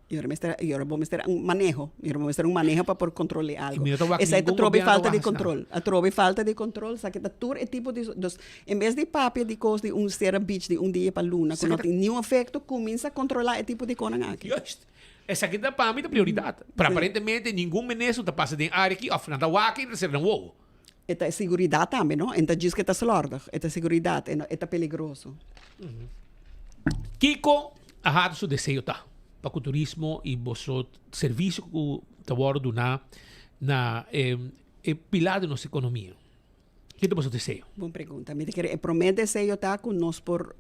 Y ora mester, y ora bo mester un maneho. Y ora bo mester un maneho pa por controle algo. Y mi no ta wak Esei ta ningun trobe gobierno falta di wak asina. control. A trobe falta di control. Sa ke ta tur e tipo di, dus en bes di papia di cos di un cera beach di un dia pa luna cu Esaki no ta tin niun efecto, cuminsa controla e tipo di conan aki. Juist. Esaki ta pa mi ta prioridad. Pero aparentemente ningun minister ta pasa den area aki of nan ta wak y nan ta cera nan wowo. E ta seguridad tambe, no? En ta djis ke ta slordig. E ta seguridad, e no, e ta peligroso. Kiko a hata su deseo ta pa ku turismo i boso servisio ku ta wòrdu duná na e pilar di nos ekonomia? Ki ta boso deseo? Bon pregunta. Mi ta kere e promé deseo ta ku nos por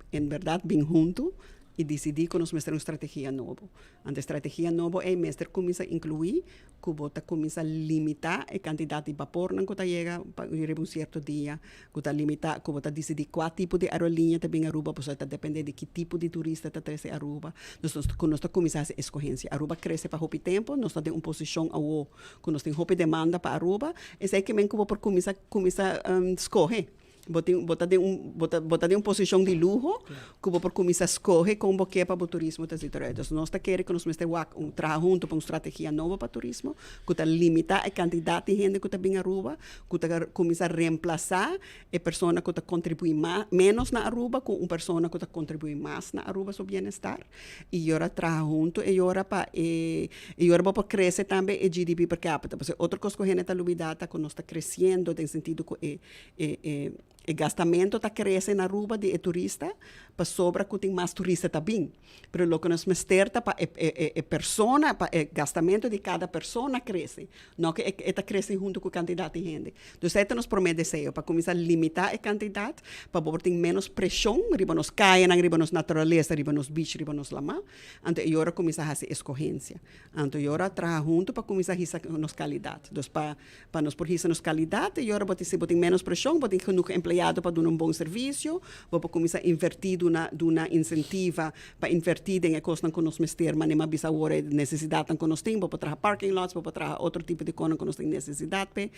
en bèrdat bin huntu i disidí ku nos mester un strategia nobo. Anto e strategia nobo ei mester kuminsá inkluí ku bo ta kuminsá limitá e kantidat di bapornan ku ta yega pa riba un sierto dia, ku ta limitá, ku bo ta disidí kua tipo di aerolínea ta bin Aruba, pasobra ta dependé di ki tipo di turista ta trese Aruba. Dus nos ku nos ta kuminsá hasi eskohensia. Aruba krese pa hopi tempu, nos ta den un posishon awo ku nos tin hopi demanda pa Aruba, esei ke men ku bo por kuminsá kuminsá skohe. Bo tin, bo ta den un, bo ta, bo ta den un posishon di luho ku bo por kuminsá skohe kon bo ke pa bo turismo ta zit eruit. Dus nos ta kere ku nos mester wak un traha huntu pa un strategia nobo pa turismo ku ta limitá e kantidat di hende ku ta bin Aruba, ku ta kuminsá remplasá e persona ku ta kontribuí ma, ménos na Aruba ku un persona ku ta kontribuí mas na Aruba su bienestar. I ora traha huntu e ora pa e, e ora bo por krese tambe e GDP per capita. Pasobra otro kos ku hende ta lubidá ta ku nos ta kresiendo den sentido ku e E e e gastamento ta crece na Aruba di e turista pasobra cu tin mas turista ta bin. Pero loke nos mester ta pa e e e persona, pa e gastamento di cada persona crece, no cu e e ta crece hunto cu cantidad di hende. Dus esey ta nos prome deseo, pa cuminsa limita e cantidad pa bo por tin menos presion riba nos cayanan, riba nos naturalesa, riba nos beach, riba nos lama. Anto e ora cuminsa haci escogencia. Anto e ora traha hunto pa cuminsa hisa nos calidad. Dus pa Pa nos por hisa nos kalidat e ora bo tin si bo tin ménos preshon, bo tin genoeg empleado pa duna un bon servisio, bo por kuminsá invertí duna duna insentiva pa invertí den e kosnan ku nos mester manera mi a bisa awor e nesesidatnan ku nos tin, bo por traha parking lots, bo por traha otro tipo di kosnan ku nos tin nesesidat p'e,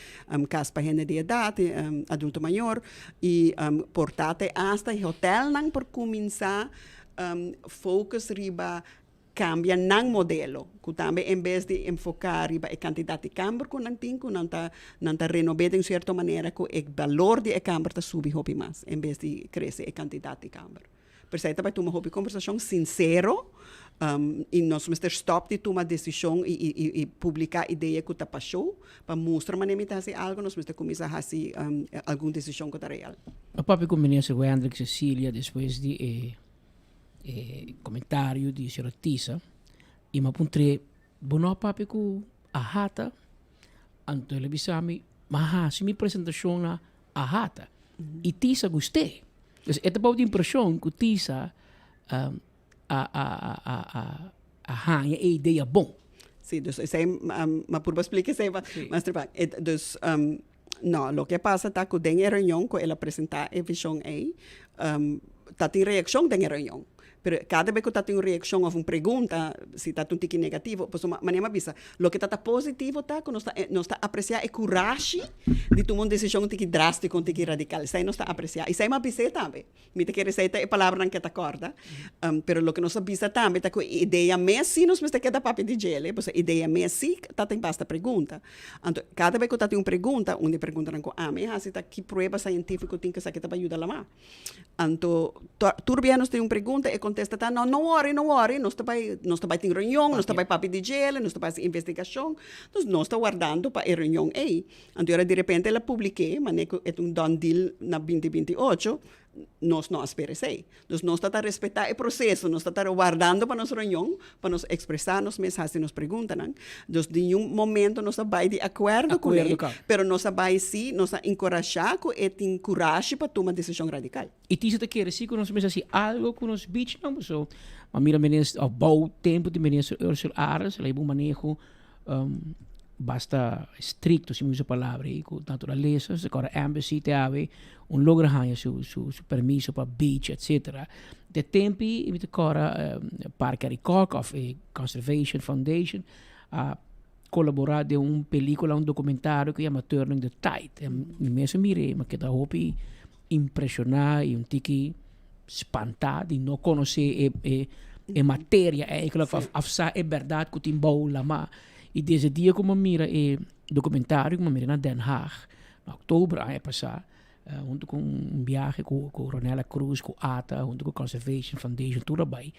kas pa hende di edat, adulto mayor, i por ta te asta e hotelnan por kuminsá focus riba Cambia nan modelo, cu tambe en bes di enfoca riba e cantidad di camber cu nan tin, cu nan ta nan ta renob'é den cierto manera cu e balor di e camber ta subi hopi mas, en bes di crece e cantidad di camber. P'esei ta bay tuma hopi conversacion sincero, y nos mester stop di tuma decision y y y publica idea cu ta pa show, pa mustra manera mi ta haci algo, nos mester cuminsa haci algun decision cu ta real. A papia cu Minister Wendrick Cecilia despues di e e comentario di señora Tisa y mi a puntr'é, bo no a papia cu Ahata? Anto el a bisa mi, mi a haci mi presentacion na Ahata y Tisa gust'é. Entonces e ta bou di impresion cu Tisa a a a a a haña e idea bon. Sí, dus esei mi a purba splica esei pa Master Pak. Dus no, loke a pasa ta cu den e reunion cu el a presenta e vision ei, ta tin reaccion den e reunion. Pero cada bes cu ta tin un reaccion of un pregunta, si ta un tiki negativo, pasobra manera mi a bisa, loke ta ta positivo ta cu nos ta nos ta aprecia e curashi di tuma un decision un tiki drastico, un tiki radical. Esei nos ta aprecia. Esei mi a bis'é tambe. Mi ta kere esei ta e palabranan ke ta kòrda. Pero loke nos a bisa tambe ta ku e idea mes sí nos mester keda papia di djele, pasobra e idea mes sí ta tin basta pregunta. Anto, kada bes ku ta tin un pregunta, un di e preguntanan ku ami a hasi ta ki prueba sientífiko tin ku esaki ta bai yuda lamá? Anto, tur bia nos tin un pregunta, e kontesta ta, no, no wòri, no wòri, nos ta bai, nos ta bai tin reunion, nos ta bai papia di djele, nos ta bai hasi investigashon. Dus nos ta wardando pa e reunion ei. Anto ora direpente el a publik'é, manera ku e ta un done deal na binti binti ocho, nos no a spera esei. Dus nos ta ta respetá e proseso, nos ta ta wardando pa nos reunion, pa nos ekspresá nos mes, hasi nos preguntanan. Dus di niun momento nos a bai di akuerdo kuné, pero nos a bai sí, nos a enkurashá ku e tin kurashi pa tuma desishon radikal. I tin si ta kere si ku nos mester hasi algo ku nos beachnan, pasobra a mira minister, òf bou tempu di minister Ursell Arends, el a hiba un maneho. basta estricto, si mi usa palabra ei, cu naturalesa. Si ora embassy te awe un logra haña su su su permiso pa beach etcetera. De tempi mi ta cora Parke Arikok of e Conservation Foundation a colabora den un pelicula, un documentario cu yama Turning the Tide. Mi mes a mir'e, mi a keda hopi impresiona y un tiki spanta di no conoce e e e materia eigenlijk of of sa e berdad cu tin bou lama. Y desde e dia cu mi a mira e documentario cu mi a mira na Den Haag na october aña pasa hunto cu un biahe cu cu Ronella Cruz cu ata hunto cu Conservation Foundation tur a bay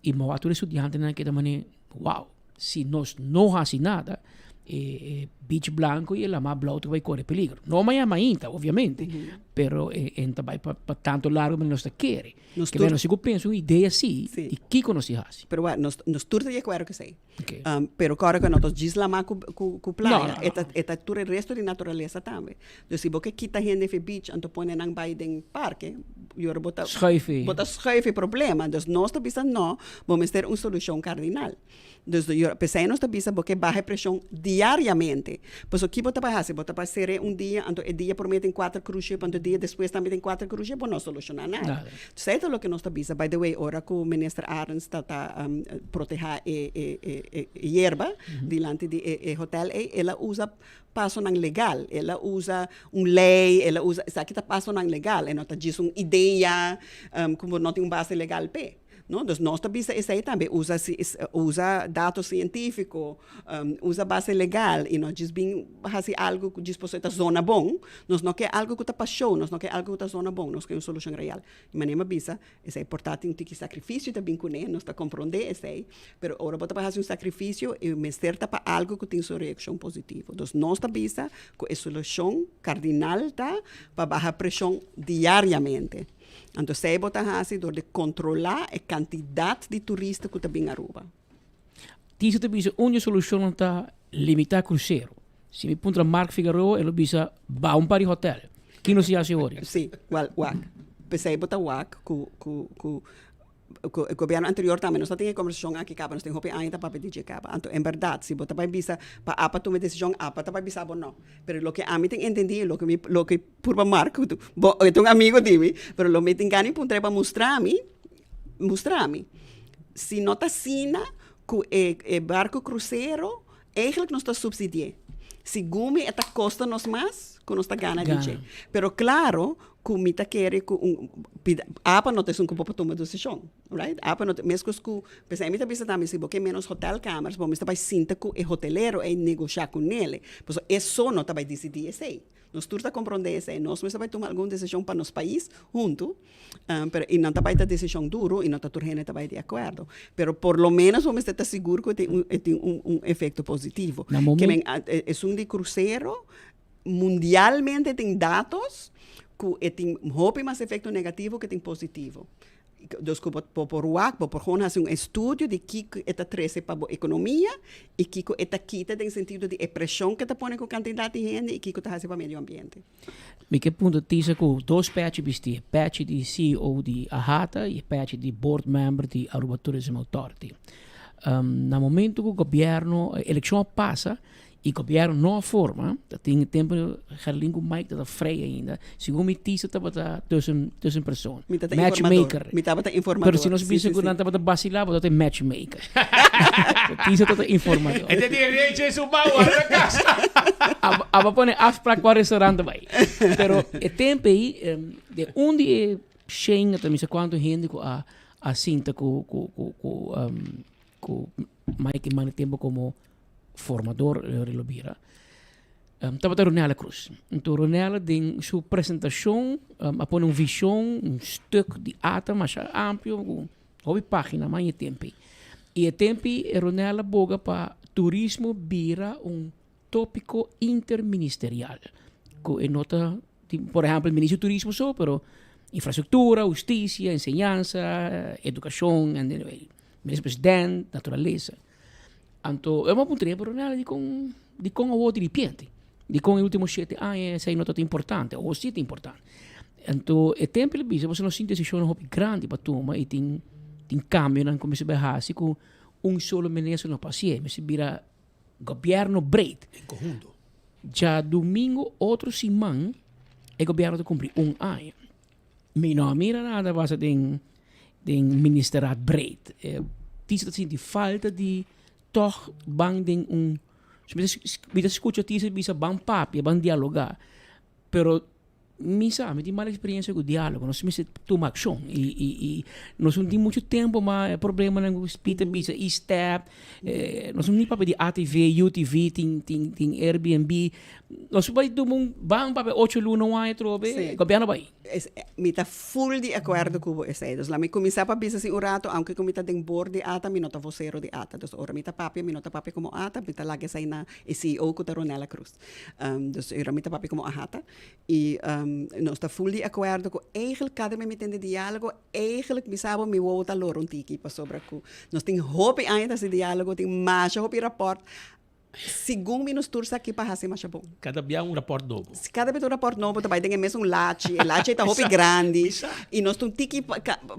y mi a wak tur e studiantenan keda mane wow si nos no haci nada e e beach blanco y e lama blauw ta bay core peligro. No mañana mainta obviamente pero e e ta bay pa pa tanto largo manera nos ta kere. Nos Ke tur men nos sigur pensa un idea asi Sí. y kico nos di haci. Pero wak nos nos tur ta di acuerdo cu esey. Okay. Um, pero kòrda ku no ta djis lamá ku ku ku No, playa. no, no. E ta e ta tur e resto di naturalesa tambe. Dus si bo ke kita hende fi beach anto pone nan bai den parke, yora bo ta Schuif e. bo ta schuif e problema. Dus nos ta bisa no, bo mester un solushon kardinal. Dus yora p'esei nos ta bisa bo ke baha e preshon diariamente. Pasobra ki bo ta bai hasi? Bo ta bai ser'é un dia, anto e dia promé tin kuater cruise ship, anto e dia despues tambe tin kuater cruise ship, bo no solushoná nada. Nada. Esei ta loke nos ta bisa. By the way, ora ku Minister Arends ta ta protehá e e e e yerba dilanti di e e hotel ei, el a usa pasonan legal. El a usa un lei, el a usa, esaki ta pasonan legal, e no ta djis un idea ku bo no tin un base legal p'e. No, dus nos ta bisa esei tambe, usa usa dato sientífiko, usa base legal i no djis bin hasi algu ku djis pasobra e ta zona bon. Nos no ke algu ku ta pa show, nos no ke algu ku ta zona bon, nos ke un solushon real. I manera mi a bisa, esei por ta tin un tiki sakrifisio ta bin kuné, nos ta komprondé esei, pero ora bo ta bai hasi un sakrifisio e mester ta pa algu ku tin su reakshon positivo. Dus nos ta bisa ku e solushon kardinal ta pa baha preshon diariamente. Anto esei bo ta hasi dor di kontrolá e kantidat di turista ku ta bin Aruba. Tisa ta bisa un di e solushonnan ta limitá krusero. Si mi puntra Mark Figaroa e lo bisa baha un par di hotèl. Ki nos ta hasi ori? Sí, wèl wak. P'esei bo ta wak ku ku ku Ku e gobièrnu anterior tambe nos ta tin e kombersashon aki kaba, nos tin hopi aña ta papia di dje kaba. Anto en bèrdat si bo ta bai bisa pa apa tuma e desishon, apa ta bai bisa bo no. Pero loke ami tin entendí i loke mi loke purba Mark ku bo e ta un amigo di mi, pero lo mi tin gana di puntra pa mustra mi, mustra mi si no ta asina ku e e barko krusero Eigenlijk nos ta subsidi'é. Segun mi e ta kosta nos mas ku nos ta gana di dje. Pero klaro ku mi ta kere ku un pida apa no ta esun ku bo por tuma desishon, right? Apa no ta meskos ku p'esei mi ta bisa tambe si bo ke menos hotelkamers bo mester bai sinta ku e hotelero ei negoshá ku nele. Pasobra e so no ta bai disidí esei. Nos tur ta komprondé esei. Nos mester bai tuma algun desishon pa nos pais huntu, pero i nan ta bai ta desishon duru i no ta tur hende ta bai di akuerdo. Pero por lo ménos bo mester ta sigur ku e tin un e tin un un efekto positivo. Na momen. Ke men esun di krusero mundialmente tin datos ku e tin hopi mas efekto negativo ke tin positivo. Dus ku bo bo por wak, bo por gewoon hasi un estudio di kiko e ta trese pa bo ekonomia i kiko e ta kita den sentido di e preshon ke ta pone ku kantidat di hende i kiko ta hasi pa medio ambiente. Mi ke punta tisa ku dos pechi bisti, e pechi di CEO di AHATA i e pechi di board member di Aruba Tourism Authority. Na momento ku gobierno, elekshon a pasa I gobierno no a forma, ta tin e tempo Gerlin ku Mike tabata vrij ainda, segun mi tisa tabata tussen tussen persoon. Mi tabata informador. Matchmaker. Mi tabata informador. Pero si nos Sí, bisa sí, ku sí. nan tabata basila, bo tabata e matchmaker. Tisa tabata informador. E ta di Rachel su bou anda casa. Aba aba pone afspraak kua restaurant ta bai. Pero e tempo ei, em, de un di e shen, ta misa kuantu hende ku a a sinta ku ku ku ku em, ku Mike e manda tempo komo formador lo bira, tabata Ronella Cruz. Enton Ronella den su presentacion a pone un vision, un stuk di ata masha amplio cu hopi pagina man e tempo. Y e tempo Ronella boga pa turismo bira un topico interministerial cu e no ta, por ehempel, minister di turismo so, pero infrastructura, husticia, enseñansa, educacion, minister president, naturalesa. Anto eu a puntra pero nada dikon dikon awor di ripiente? Dikon e ultimo shete aña esei no tabata importante? Awor si ta importante. Anto e tempo el a bisa pasobra nos tin desishonnan hopi grandi pa tuma i tin tin kambionan ku mester bai hasi ku un solo minister no por hasié. Mester bira. Gobierno breed. En conjunto. Djadumingo otro siman e gobierno ta cumpli un aña. Mi no a mira nada basa den den ministerraad breed. E Tisa ta sinti falta di toch ban den un mi ta scucha Tisa bisa ban papia, ban dialoga. Pero Mi sa, mi tin mal experiencia cu dialogo. Nos mester tuma accion. Y, y, y nos no tin mucho tempo ma e problemanan cu Pieter bisa, E-step. Eh, nos no ni papia di ATV, UTV, tin, tin, tin Airbnb. Nos bai tuma un ban papia ocho luna, un aña atrobe, Sí. gobierno bai. Es, mi ta full di acuerdo cu bo esey. Dus laat mi cuminsa pa bisa así un rato, aunke cu mi ta den board di ata, mi no ta vocero di ata. Dus ora mi ta papia, mi no ta papia como ata, mi ta laga esey na e CEO cu ta Ronella Cruz. Dus ora mi ta papia como ahata. Y nos ta full di acuerdo cu eigenlijk cada vez mi tende dialogo, eigenlijk mi sa bo mi wowo ta lora un tiki pasobra cu nos tin hopi aña ta haci dialogo, tin masha hopi rapport, segun mi nos tur sa ki pa haci masha bon. Cada bia un rapport nobo. Si cada bia un rapport nobo ta bay den e mesun lachi, e lachi ta hopi grandi y nos ta un tiki,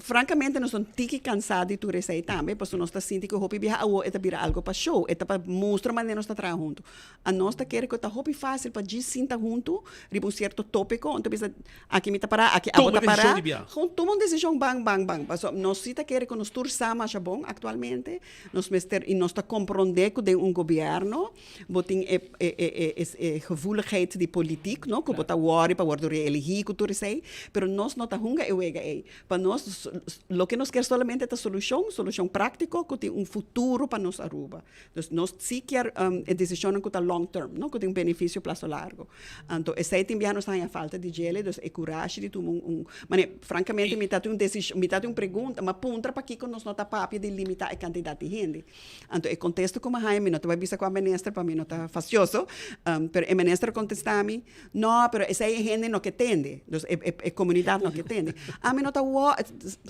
francamente nos ta un tiki cansa di tur esey tambe pasobra nos ta sinti cu hopi biaha awo e ta bira algo pa show, e ta pa mustra manera nos ta traha hunto. Anos ta kere ku ta hopi fásil pa djis sinta huntu riba un sierto tópiko, anto bisa aki mi ta pará, aki abo ta pará. Gewoon tuma un desishon ban, ban, ban. Pasobra nos si ta kere ku nos tur sa masha bon aktualmente. Nos mester i nos ta komprondé ku den un gobièrnu bo tin e e e e gevoeligheid di politik, no, ku bo ta wòri pa wòrdu reeligí ku tur esei, pero nos no ta hunga e wega ei. Pa nos, loke nos kier solamente ta solushon, solushon práktiko ku tin un futuro pa nos Aruba. Dus nos si kier e decisionnan cu ta long term, no, cu tin un beneficio plazo largo. Anto esey tin biaha nos ta haña falta di djele, dus e curashi di tuma un, un, mane, francamente mi ta tin un decision, mi ta tin un pregunta, m'a puntra pakico nos no ta papia di limita e cantidad di hende. Anto e contesto cu m'a haña, mi no ta bay bisa cua minister pa mi no ta fastioso, pero e minister a contesta mi, No, pero esei e hende no ke tende. Dus e, e, e komunidat no ke tende. Ami no ta wo,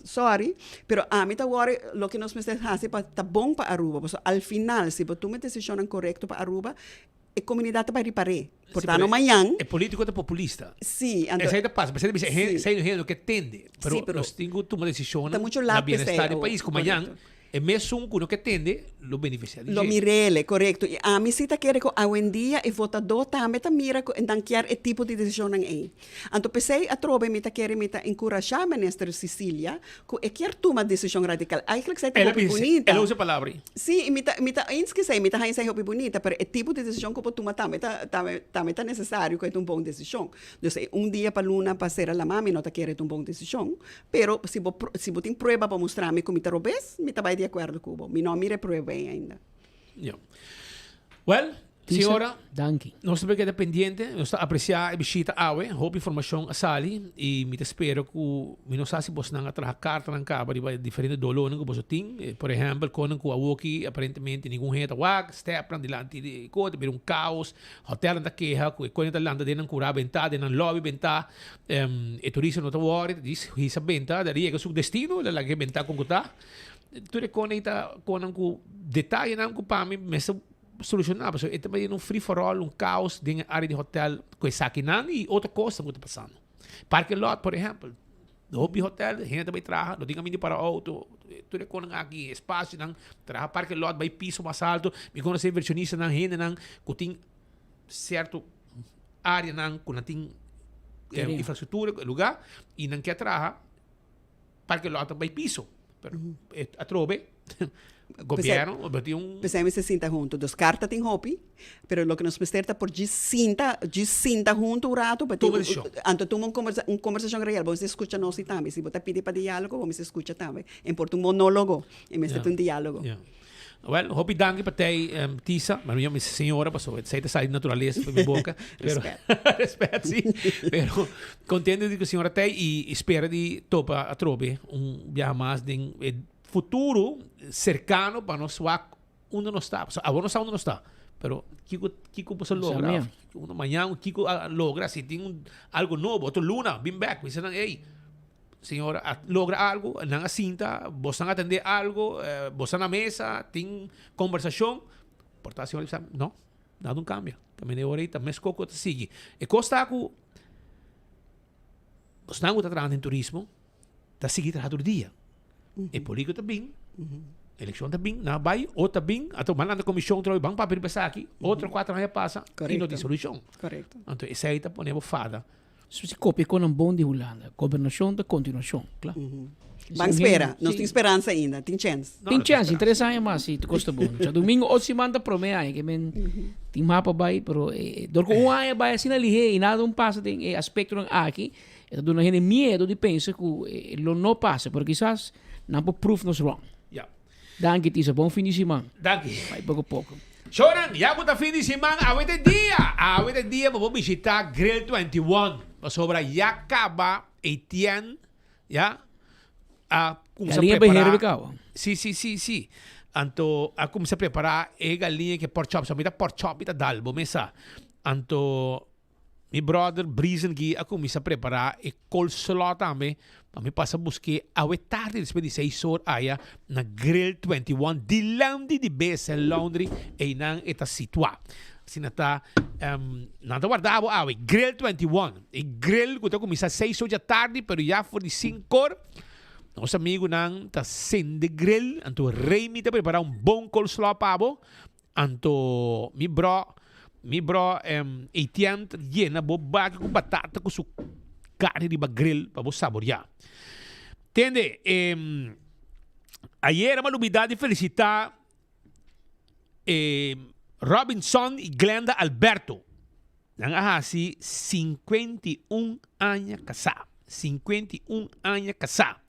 sorry, pero ami ta wòri loke nos mester hasi pa ta bon pa Aruba. Pasobra al final, si bo tuma e desishonnan korekto pa Aruba, e komunidat ta bai ripar'é. Por Sí, tanto, pero mañan. E polítiko ta populista. Sí, anto. Esei ta pasa. Esei ta bisa, Sí. esei hende no ke tende. Pero Sí, pero nos tin ku tuma ta desishonnan mucho na laat p'esei bienestar di awor. pais. Ku mañan Korekto. E mesun ku no ke tende lo benefisiá di Lo dje. mir'ele, korekto. I ami si ta kere ku awendia e votadó tambe ta mira ku nan kier e tipo di desishonnan ei. Anto p'esei atrobe mi ta kere mi ta enkurashá Minister Cicilia ku e kier tuma desishon radikal. Eigentlik esei ta El a hopi bisa, bunita. el a usa e palabra ei. Sí, i mi ta mi ta eens ku esei, mi ta haña esei hopi bunita, pero e tipo di desishon ku bo tuma tambe ta tambe tambe ta nesesario ku e ta un bon desishon. Dus e un dia pa luna pa sera lamá mi no ta kere ta un bon desishon. Pero si bo si bo tin prueba pa mustra mi ku mi ta robes, mi ta bai di akuerdo ku bo. Mi no a mira e prueba ei ainda. Ja. Well, Tisa, señora, danki. Nos ta keda pendiente, nos ta apresiá e bishita awe, hopi informashon a sali i mi ta spera ku mi no sa si bosnan a traha kartanan kaba riba e diferente dolónan ku boso tin. Por ehèmpel, konan ku awoki aparentemente ningun hende ta wak, stèpnan dilanti di kote, bira un kaos, hotèlnan ta keha ku e konan ta lanta den nan kurá bentá, den nan lòbi bentá. E turista no ta wòri, ta djis hisa benta, ta yega su destino, el a laga e benta kon ku ta. Tur e kon ei ta konnan ku detayenan ku pa mi mester solushoná, pasobra e ta bai un free for all, un kaos den e área di hotèl ku esakinan i otro kosnan ku ta pasando. Parking lot, por ehèmpel, hopi hotèl hende ta bai traha, no tin kaminda di para outo, tur e konnan aki, espasionan, traha parking lot bai piso mas alto. Mi konosé invershonistanan, hendenan ku tin sierto áreanan ku nan tin infrastruktura, lugá, i nan ke traha parke lòt bai piso. Pero atrobe gobièrnu bo tin un. P'esei mester sinta huntu. Dus karta tin hopi, pero loke nos mester ta por djis sinta, djis sinta huntu un ratu pa Tuma desishon. Anto tuma un kombersa un kombersashon real. Bo mester skucha nos i tambe. Si bo ta pidi pa diálogo, bo mester skucha tambe. En por ta un monólogo, e mester ta un diálogo. Well, hopi danki pa tei, Tisa. Ma mi yama señora pasobra esei ta sali di naturalesa pa mi boca. Pero, Respet. respet, si. Pero contento di cu señora tei y spera di topa atrobe un biaha mas den e futuro cercano pa nos wak unda nos ta. Pasobra awor nos sa unda nos ta, pero kico, kico boso logra? Unda mañan kico a logra? Si tin un algo nobo, otro luna, bin bek, bisa nan, ey, Señor a logra algo, nan a sinta, bosan a atende algo, bosan na mesa, tin conversacion. Por ta Señor a bisa, no, nada no cambia. Caminda e ora ei ta mes coco ta sigui. E cos ta cu bosnan cu ta traha den turismo ta sigui traha tur dia. E polico ta bin. Eleccion ta bin, nan a bay, otro ta bin, anto ban lanta comision otra vez, ban papia riba esaki, otro cuatro aña pasa y no tin solucion. Correcto. Anto esey ta pone bo fada. Si copia con nan bon di Hulanda, gobernacion ta continuacion, cla. Ban spera, nos tin speransa ainda, tin chens. Tin chens, tin tres aña mas si cos ta bon. Djadomingo otro siman ta prome aña ke men tin mapa bay, pero dor cu un aña bay asina lihe y nada un pasa den e aspectonan aki, E ta duna hende miedo di pensa ku lo no pasa, pero kisas nan por prove nos wrong. Ya. Danki Tisa, bon fin di siman. Danki. Bai poko poko. Shonan, ya ku ta fin di siman, awe ta e dia! Awe ta e dia pa bo bishita Grill 21, pasobra ya kaba Etienne, ya, a kumsa Galiña bai prepara. herbe kaba. Si, si, si, si. Anto a kumsa prepara e galiña ku e pork chop. So mi ta pork chop mi ta dal, bo mes sa. Anto Mi brother Brisen Gee a cuminsa prepara e coleslaw tambe pa mi pasa busque awe tardi despues di seis or aya na Grill 21 dilanti di BSN Laundry eynan e ta situa. Asina ta nan ta warda bo awe Grill 21 e grill cu ta cuminsa seis or dja tardi pero ya for di cinco or nos amigunan ta sende grill anto Remy ta prepara un bon coleslaw pa bo. Anto mi bro, mi bro Etienne ta yena bo baki ku batata ku su karni riba grill pa bo saboreá. Tende, ayera mi a lubidá di felisitá Robinson i Glenda Alberto. Nan a hasi 51 aña kasá. 51 aña kasá.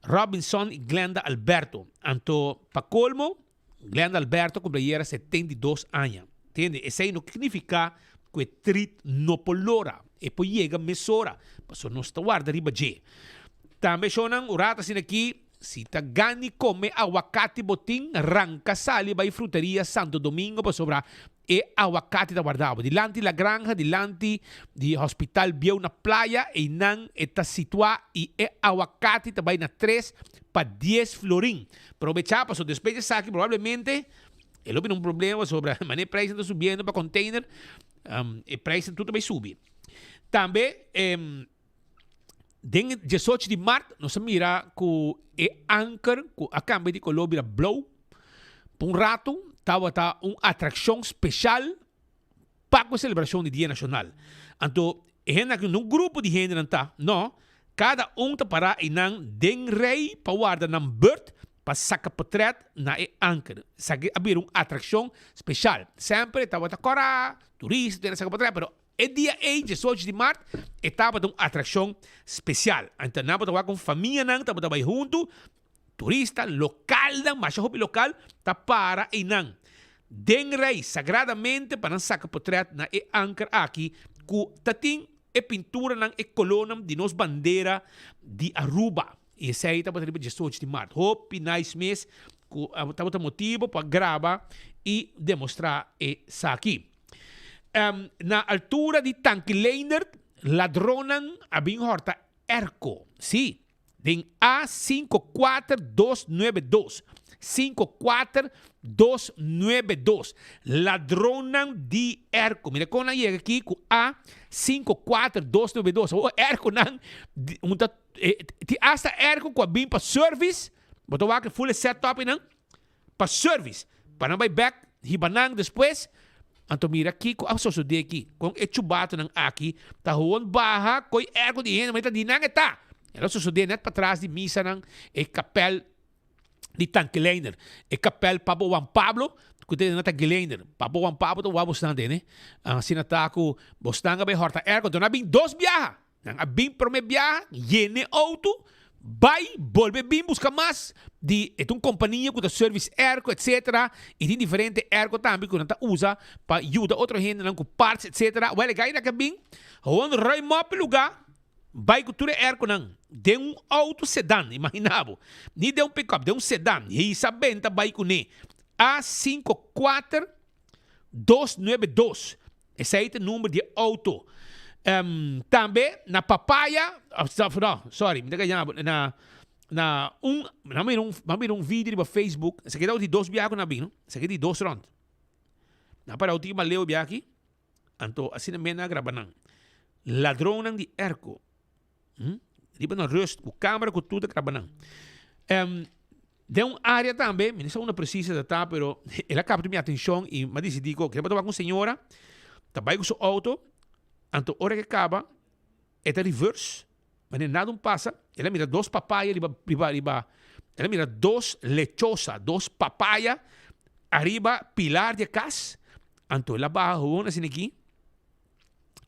Robinson i Glenda Alberto. Anto pa kolmo, Glenda Alberto cumpli ayera 72 aña. Tende, esey no significa cu e trit no por lora. E por yega mesora, pasobra nos ta warda riba dje. Tambe shownan, un rato asina aki, si ta gani come awacati bo tin, ranca sali bay fruteria Santo Domingo pasobra e awacati ta warda bo. Dilanti La Granja, dilanti di Hospital Bieu na Playa, eynan e ta situa y e awacati ta bay na tres pa dies florin. Probecha paso despues di esaki probablemente e lo bini un problema pasobra manera e prijsnan ta subiendo pa container e prijsnan tur ta bay subi. Tambe den diesocho di mart nos a mira cu e anker cu a cambia di color bira blauw pa un rato tabata un atraccion special pa cu e celebracion di Dia Nacional. Anto e hende aki no un grupo di hendenan ta, no, cada un ta para einan den rij pa warda nan beurt pa saca potret na e anker. Esaki a bira un atraccion special. Semper e tabata cora, turista tene saca potret, pero e dia ey, diesocho di mart, e tabata un atraccion special. Anto nan tabata wak con famianan tabata bay hunto, Turista lokalnan, masha hopi lokal, ta para einan den rei sagradamente pa nan saka potret na e anker aki ku ta tin e pinturanan, e kolónan di nos bandera di Aruba. I esei tabata riba diesocho di mart. Hopi nice mes ku tabata motibo pa graba i demostrá esaki. Na altura di Tanki Leendert, ladronnan a bin hòrta airco. Sí, Den A cinco cuater dos nuebe dos, cinco cuater dos nuebe dos, ladronnan di airco. Mira con nan yega aki cu A cinco cuater dos nuebe dos. Awor airconan un ta tin hasta airco cu a bin pa service, bo ta wak e full e set up einan. pa service, pa nan bai bek hiba nan despues, anto mira kiko a sosode aki, kon e chubatonan aki ta hon baha koi ergo di hende, ma e ta di nan e ta. El a sosode net patras di misanan, e kapel di Tankileiner, e kapel Papa Juan Pablo, ku ta na Tankileiner. Papa Juan Pablo ta wak bosnan tene, asina ta ku bosnan a bai horta ergo, anto nan a bin dos biaha. Nan a bin prome biaha, yene auto, bai, bolbe bin buska mas di e ta un kompania ku ta service airco etc. I tin diferente airco tambe ku nan ta usa pa yuda otro hendenan ku parts etc. Wèl e gainan ke bin gewoon ruim op e lugá, bai ku tur e airconan den un auto sedan, imagina bo, ni den un pick-up, den un sedan, hisa benta bai kuné A sinku kuater dos nuebe dos. Esei ta e number di e auto. Tambe na Papaya, no, sorry, mi ta gaña bo, na, na un, mi a mira un, mi a mira un video riba Facebook, esaki ta di dos biaha ku nan a bin, no? Esaki di dos rond. Nan a para un tiki mas leu e biaha aki, anto asina men nan a graba nan. Ladronnan di airco, riba nan rust, ku camera ku tur ta graba nan. Den un área tambe, mi no sa unda presis e ta ta, pero el a kapta mi atenshon i mi a disidí ku oke, bo ta wak un señora ta bai ku su outo, anto ora ke kaba e ta reverse, manera nada un pasa, el a mira dos papaya riba riba riba, el a mira dos lechosa, dos papaya ariba pilar di e kas, anto el a baha gewoon asina aki.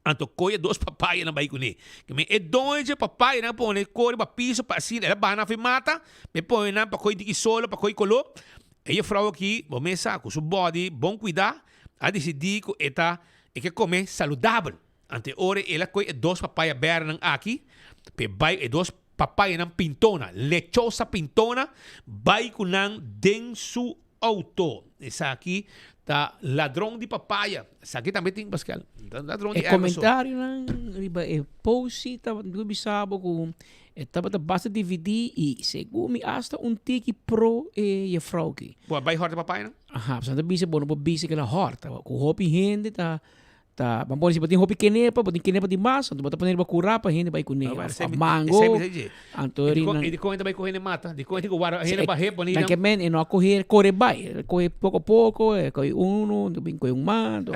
Anto koe e dos papayanan bai kuné. Ke men e doño dje papayanan a pone kore riba piso pa asina el a baha nan afe mata, me pone nan pa koe diki solo, pa koe koló. E jefrou aki, bo mes sa, ku su bòdi bon kuidá, a disidí ku e ta e ke kome saludabel. Anto e ora el a koe e dos papaya bèrnan aki, p'e bai e dos papayanan pintona, lechosa pintona, bai ku nan den su Auto. Esaki ta ladron di papaya. Esaki tambe tin Pascal. Ladron di E comentarionan riba e post si tabata mi bisa bo cu e tabata basta dividi y segun mi hasta un tiki pro e jefrouw aki. Bo a bay horta papayanan? Aha, pasobra nan ta bisa bo no por bisa kila horta. Cu hopi hende ta Ta, ban pone si bo tin hopi kenepa, bo tin kenepa di mas, anto bo ta pone riba kura pa hende bai kuné. Of of mango, anto E di kon, e di kon hende bai kohe hende mata, di kon hende ku wara hende bahé pone nan. Nan ke men e no a kohe kore bai, e kohe poko poko, e kohe uno, anto bin kohe un mas, anto.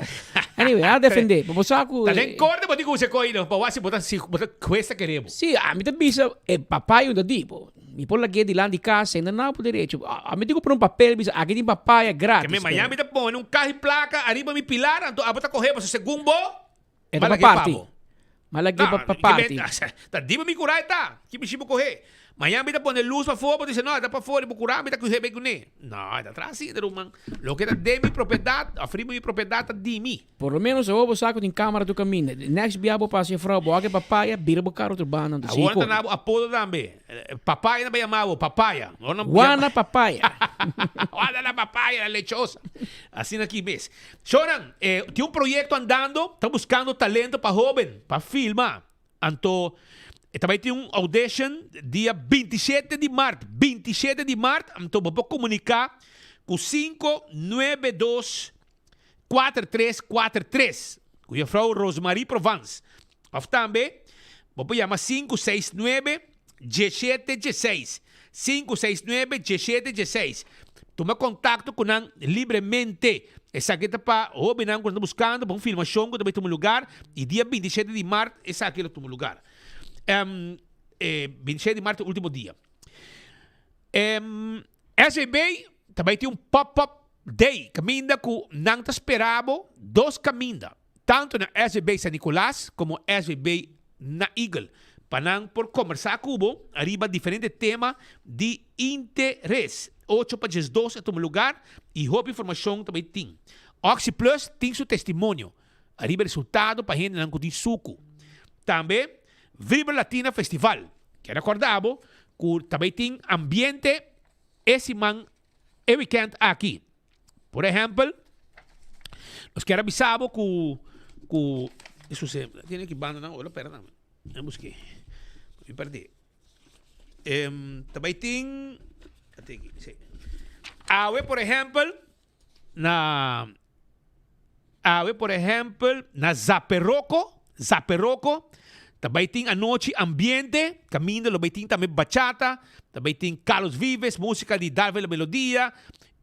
Anyway, a defendé, pa bo sa ku. Ta den korte bo tin ku usa e koi no, pa wak si bo ta si bo ta kuesta kere bo. Si, ami ta bisa e papayo ta di bo. Mi por lag'é dilanti di kas, hende nan por derecho. Ami tin ku pone un papel bisa aki tin papaya gratis. Keme Miami ta pone un kaha di plaka ariba mi pilar anto abo ta kohe pasobra segun bo E ta pa parti. Ma lag'é pa parti. Ta diba mi kura e ta. Ki mishi bo kohe. Miami ta pone lus pafó bo dice no e ta pafó di bo kura mi ta kohe bai kuné. No e ta traha asina ruman. Loke ta den mi propiedat of riba mi propiedat ta di mi. Por lo menos awor bo sa cu tin camera tur caminda. Next bia bo pasa jefrouw bo wak e papaya, bira bo cara otro banda anto Awor nan ta na bo apodo tambe. Papaya nan ta yama bo, papaya. Wana papaya. Wana la papaya, la lechosa. Asina aki mes. Shonan, tin un proyecto andando, ta buscando talento pa hoben, pa filma. Anto e ta bay tin un audition dia 27 di maart, 27 di maart, anto bo por comunica cu 592. Kuater tres kuater tres ku jefrou Rosemarie Provence òf tambe bo por yama sinku seis nuebe diesshete diesseis, sinku seis nuebe diesshete diesseis. Tuma kontakto ku nan libremente. Esaki ta pa hóbennan ku nan ta buskando pa un filmashon ku ta bai tuma lugar i dia bintishete di mart esaki lo tuma lugar. Bintishete di mart ta e último dia. SVB ta bai tin un pop-up Day, kaminda ku nan ta spera bo dos kaminda, tantu na SVB San Nicolas komo SVB na Eagle, pa nan por kombersá ku bo riba diferente tema di interes. Ocho pa 12 a tuma lugar i hopi informashon ta bai tin. OxyPlus tin su testimonio riba e resultado pa hendenan ku tin suku. Tambe Vibra Latina Festival, kier rekòrda bo ku ta bai tin ambiente e siman e weekend aki. Por ehempel, nos kier a bisa bo ku ku esuse tiene ki banda nan ora pera nan. Mi buske. Mi perdí. Em ta bai tin ate aki, sí. Awe por ehempel na Awe por ehempel na Zaperoko, Zaperoko, ta bai tin anochi ambiente, kaminda lo bai tin tambe bachata, ta bai tin Carlos Vives, musika di Darwin La Melodia,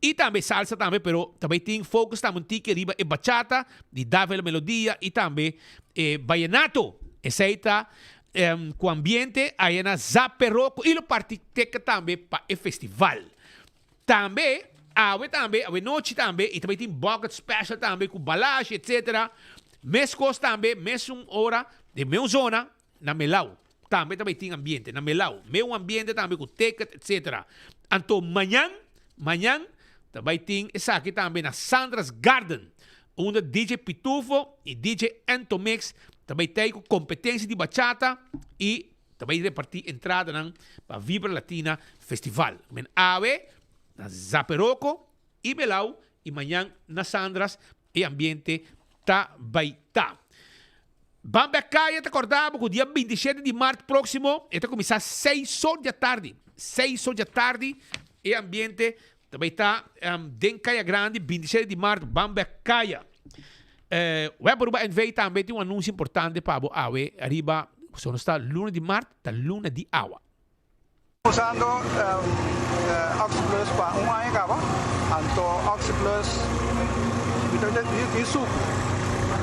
i tambe salsa tambe, pero ta bai tin focus tambe un tiki riba e bachata di Darwin La Melodia i tambe e vallenato. Esei ta ku ambiente aya na Zaperoko i lo parti teka tambe pa e festival. Tambe, awe tambe, awe nochi tambe, i ta bai tin bucket special tambe ku balashi etcetera. Meskos tambe, mesun ora, den meun zona, na Melau. Tambe ta bai tin ambiente, na Melau. Meun ambiente tambe ku ticket etcetera. Anto mañan, mañan, ta bai tin esaki tambe na Sandra's Garden, unda DJ Pitufo i DJ Entomix ta bai tei ku kompetensia di bachata i Ta bay reparti entradanan pa Vibra Latina Festival. Men awe na Zaperoco y Belau y mañan na Sandras e ambiente ta bay ta. Ban bek Kaya ta corda bo cu dia 27 di maart proximo e ta cuminsa seis or di atardi. Seis or di atardi e ambiente ta bay ta den Kaya Grandi 27 di maart Ban bek Kaya. Web Aruba NV tambe tin un anuncio importante pa bo awe ariba, so nos ta luna di maart, ta luna di awa. Usando Oxi Plus pa un aña caba, anto Oxi Plus mi ta di sucu,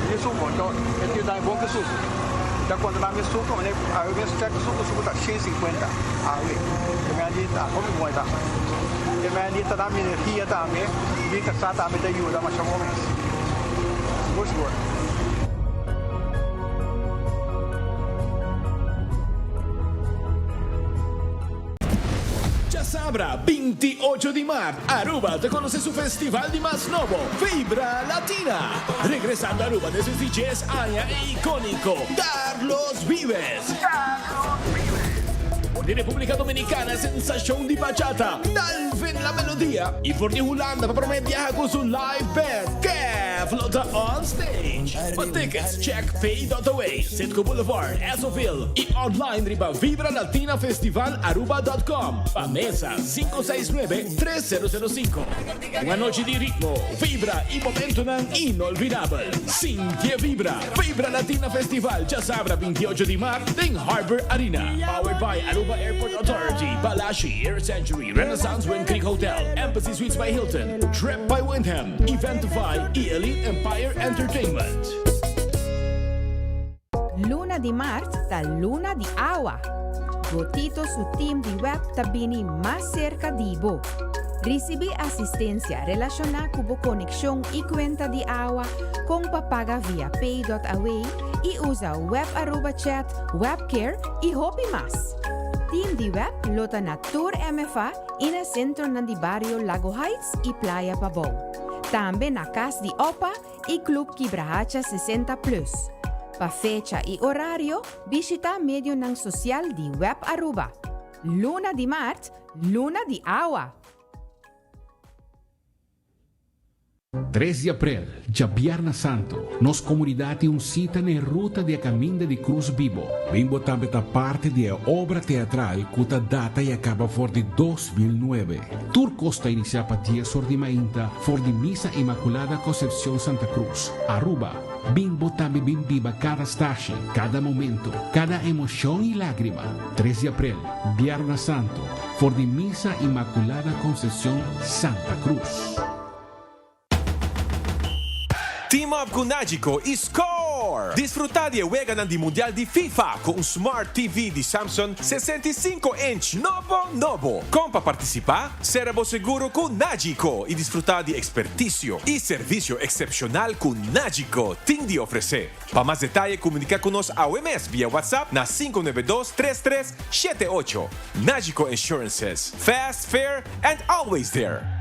di sucu, anto e tin dai bon ki sucu. Mi ta controla mi sucu, mane awe mes check sucu, sucu ta 150 awe. E mei di ta hopi bon e ta. E mei di ta da mi energia tambe, mi casa tambe ta yuda masha bon mes. Sigur sigur. Djasabra 28 di mart, Aruba ta conoce su festival di mas nobo, Vibra Latina. Regresando Aruba despues di djes aña e iconico Carlos Vives. For di Republica Dominicana sensacion di bachata, Dalvin La Melodia y for di Hulanda pa prome biaha cu su live band, Kev lo ta on stage. Pa tickets check pay.away, Citgo Boulevard, Esoville y online riba vibralatinafestivalaruba.com. Pa mesa 569 3005. Un anochi di ritmo, vibra y momentonan inolvidabel. Sinti e vibra! Vibra Latina Festival djasabra 28 di mart den Harbor Arena. Powered by Aruba Airport Authority, Balashi, Air Century, Renaissance Wind Creek Hotel, Embassy Suites by Hilton, Trip by Wyndham, Eventify y Elite Empire Entertainment. Luna di mart ta luna di awa. Gotito su team di web ta bini mas serka di bo. Risibí asistensia relashoná ku bo konekshon i kuenta di awa kon pa paga via pay.away i usa Web Aruba Chat, Webcare i hopi mas. Team di web lo ta na tur MFA i na sentronan di bario Lago Heights i Playa Pabou. Tambe na Kas di Opa i Club Kibrahacha 60 Plus. Pa fecha i orario, bishita medionan sosial di Web Aruba. Luna di maart, luna di awa! Tres di aprel, djabièrnè santu, nos komunidat tin un sita na e ruta di e Kaminda di Krus Bibo. Bin bo tambe ta parti di e obra teatral ku ta data i a kaba for di 2009. Tur kos ta inisiá pa dies or di mainta for di Misa Inmaculada Concepcion Santa Cruz, Aruba. Bin bo tambe bin biba kada stashi, kada momento, kada emoshon i lágrima. Tres di aprel, Bièrnè Santu, for di Misa Inmaculada Concepcion Santa Cruz. Team up ku Nagico i score! Disfruta di e weganan di Mundial di FIFA ku un Smart TV di Samsung 65 inch nobo nobo. Kon pa partisipá? Sera bo seguro ku Nagico i disfruta di ekspertisio i servisio eksepshonal ku Nagico tin di ofresé. Pa mas detaye komuniká ku nos awe mes via WhatsApp na 592 33 78. Nagico Insurances, fast, fair and always there!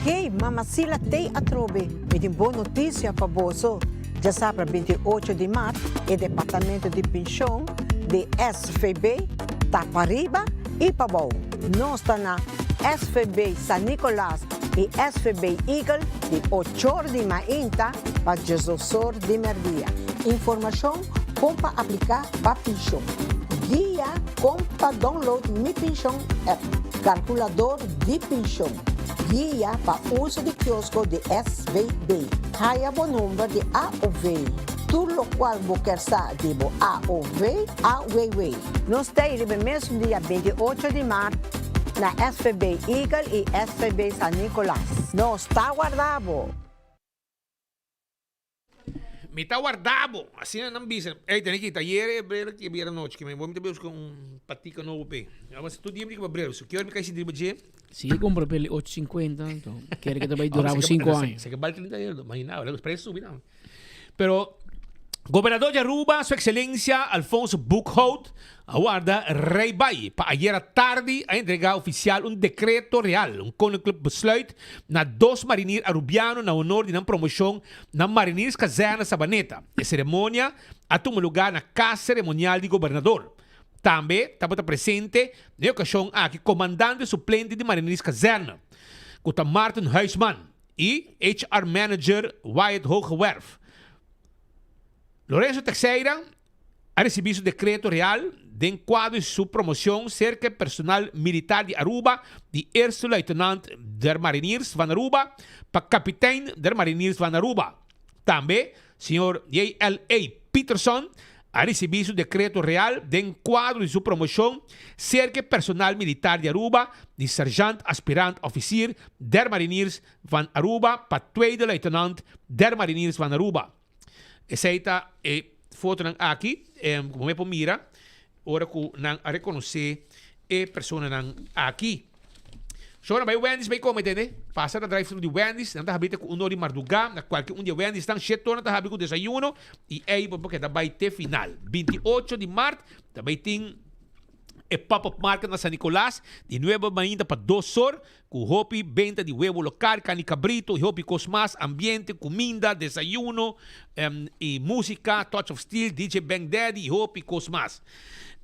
Hey, Mama Sila tei atrobe, mi tin bon notisia pa boso. Djasabra 28 di mart e departamento di penshon di SVB ta pariba i pabou. Nos ta na SVB San Nicolas i SVB Eagle di ochor di mainta pa diesdosor di merdia. Informashon kon pa apliká pa penshon. Guia kon pa download Mi Penshon app. Kalkulador di penshon. Guia pa uso di kiosko di SVB. Haya bo number di AOV. Tur lokual bo ker sa di bo AOV, AWW. Nos ta ei riba e mesun dia 28 di mart na SVB Eagle i SVB San Nicolas. Nos ta warda bo! Mi ta warda bo. Asina nan bisa. Ey, tene kita ayer e bril aki bier anochi. Mi bo mi ta busca un patica nobo p'e. Aba tur dia mi tin ku bril. So ki ora mi kai sinti riba dje? Si e compra p'e ocho cincuenta, anto kere ke ta bai dura bo cinco aña. Se ke bal 30 euro, imagina, los precios subi nan. Pero Gobernador di Aruba, Su Excelencia Alfonso Boekhoudt, a warda rey bai pa ayera tardi a entrega oficial un decreto real, un Koninklijk Besluit, na dos marinier Arubiano na honor di nan promocion na Marinierskazerne Sabaneta. E ceremonia a tuma lugar na Cas Ceremonial di Gobernador. Tambe tabata presente na e ocasion aki Comandante Suplente di Marinierskazerne, cu ta Martin Huisman, y HR Manager Wyatt Hoogewerf. Lorenzo Texeira a ricibi su decreto real den cuadro di su promocion cerca e personal militar di Aruba di Eerste Luitenant der Mariniers van Aruba pa Kapitein der Mariniers van Aruba. Tambe, señor JLA. Peterson. a ricibi su decreto real den cuadro di su promocion cerca e personal militar di Aruba di sergeant aspirant officier der Mariniers van Aruba pa tweede luitenant der Mariniers van Aruba. Esey ta e fotonan aki, como mi por mira, ora cu nan a reconoce e personanan aki. So nan bay Wendy's bay come tende. Pasa na drive thru di Wendy's, nan ta habri te cu un or di marduga, na cualke un di e Wendy's nan, shete or nan ta habri cu desayuno y ey bo por keda bay te final. 28 di maart ta bay tin e pop-up market na San Nicolas di nuebe mainta pa dos or cu hopi benta di huevo local, carni cabrito y hopi cos mas, ambiente, cuminda, desayuno y musica, Touch of Steel, DJ Bang Daddy y hopi cos mas.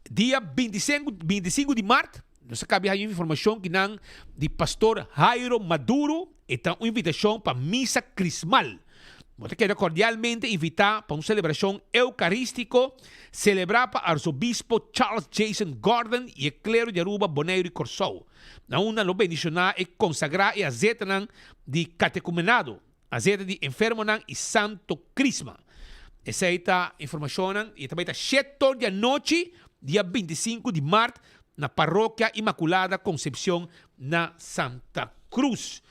Dia 25 di maart Nos a kabia haña informashon ki nan di Pastor Jairo Maduro, e ta un invitashon pa Misa Krismal. Bo ta keda kordialmente invitá pa un selebrashon eukarístiko selebrá pa Arzobispo Charles Jason Gordon i e klero di Aruba, Boneiru i Kòrsou. Na unda lo bendishoná e konsagrá e azetanan di katekumenado, azeta di enfermonan i Santo Krisma. Esei ta informashonnan i e ta bai ta shetor di anochi dia 25 di mart na Parokia Inmaculada Concepcion na Santa Cruz.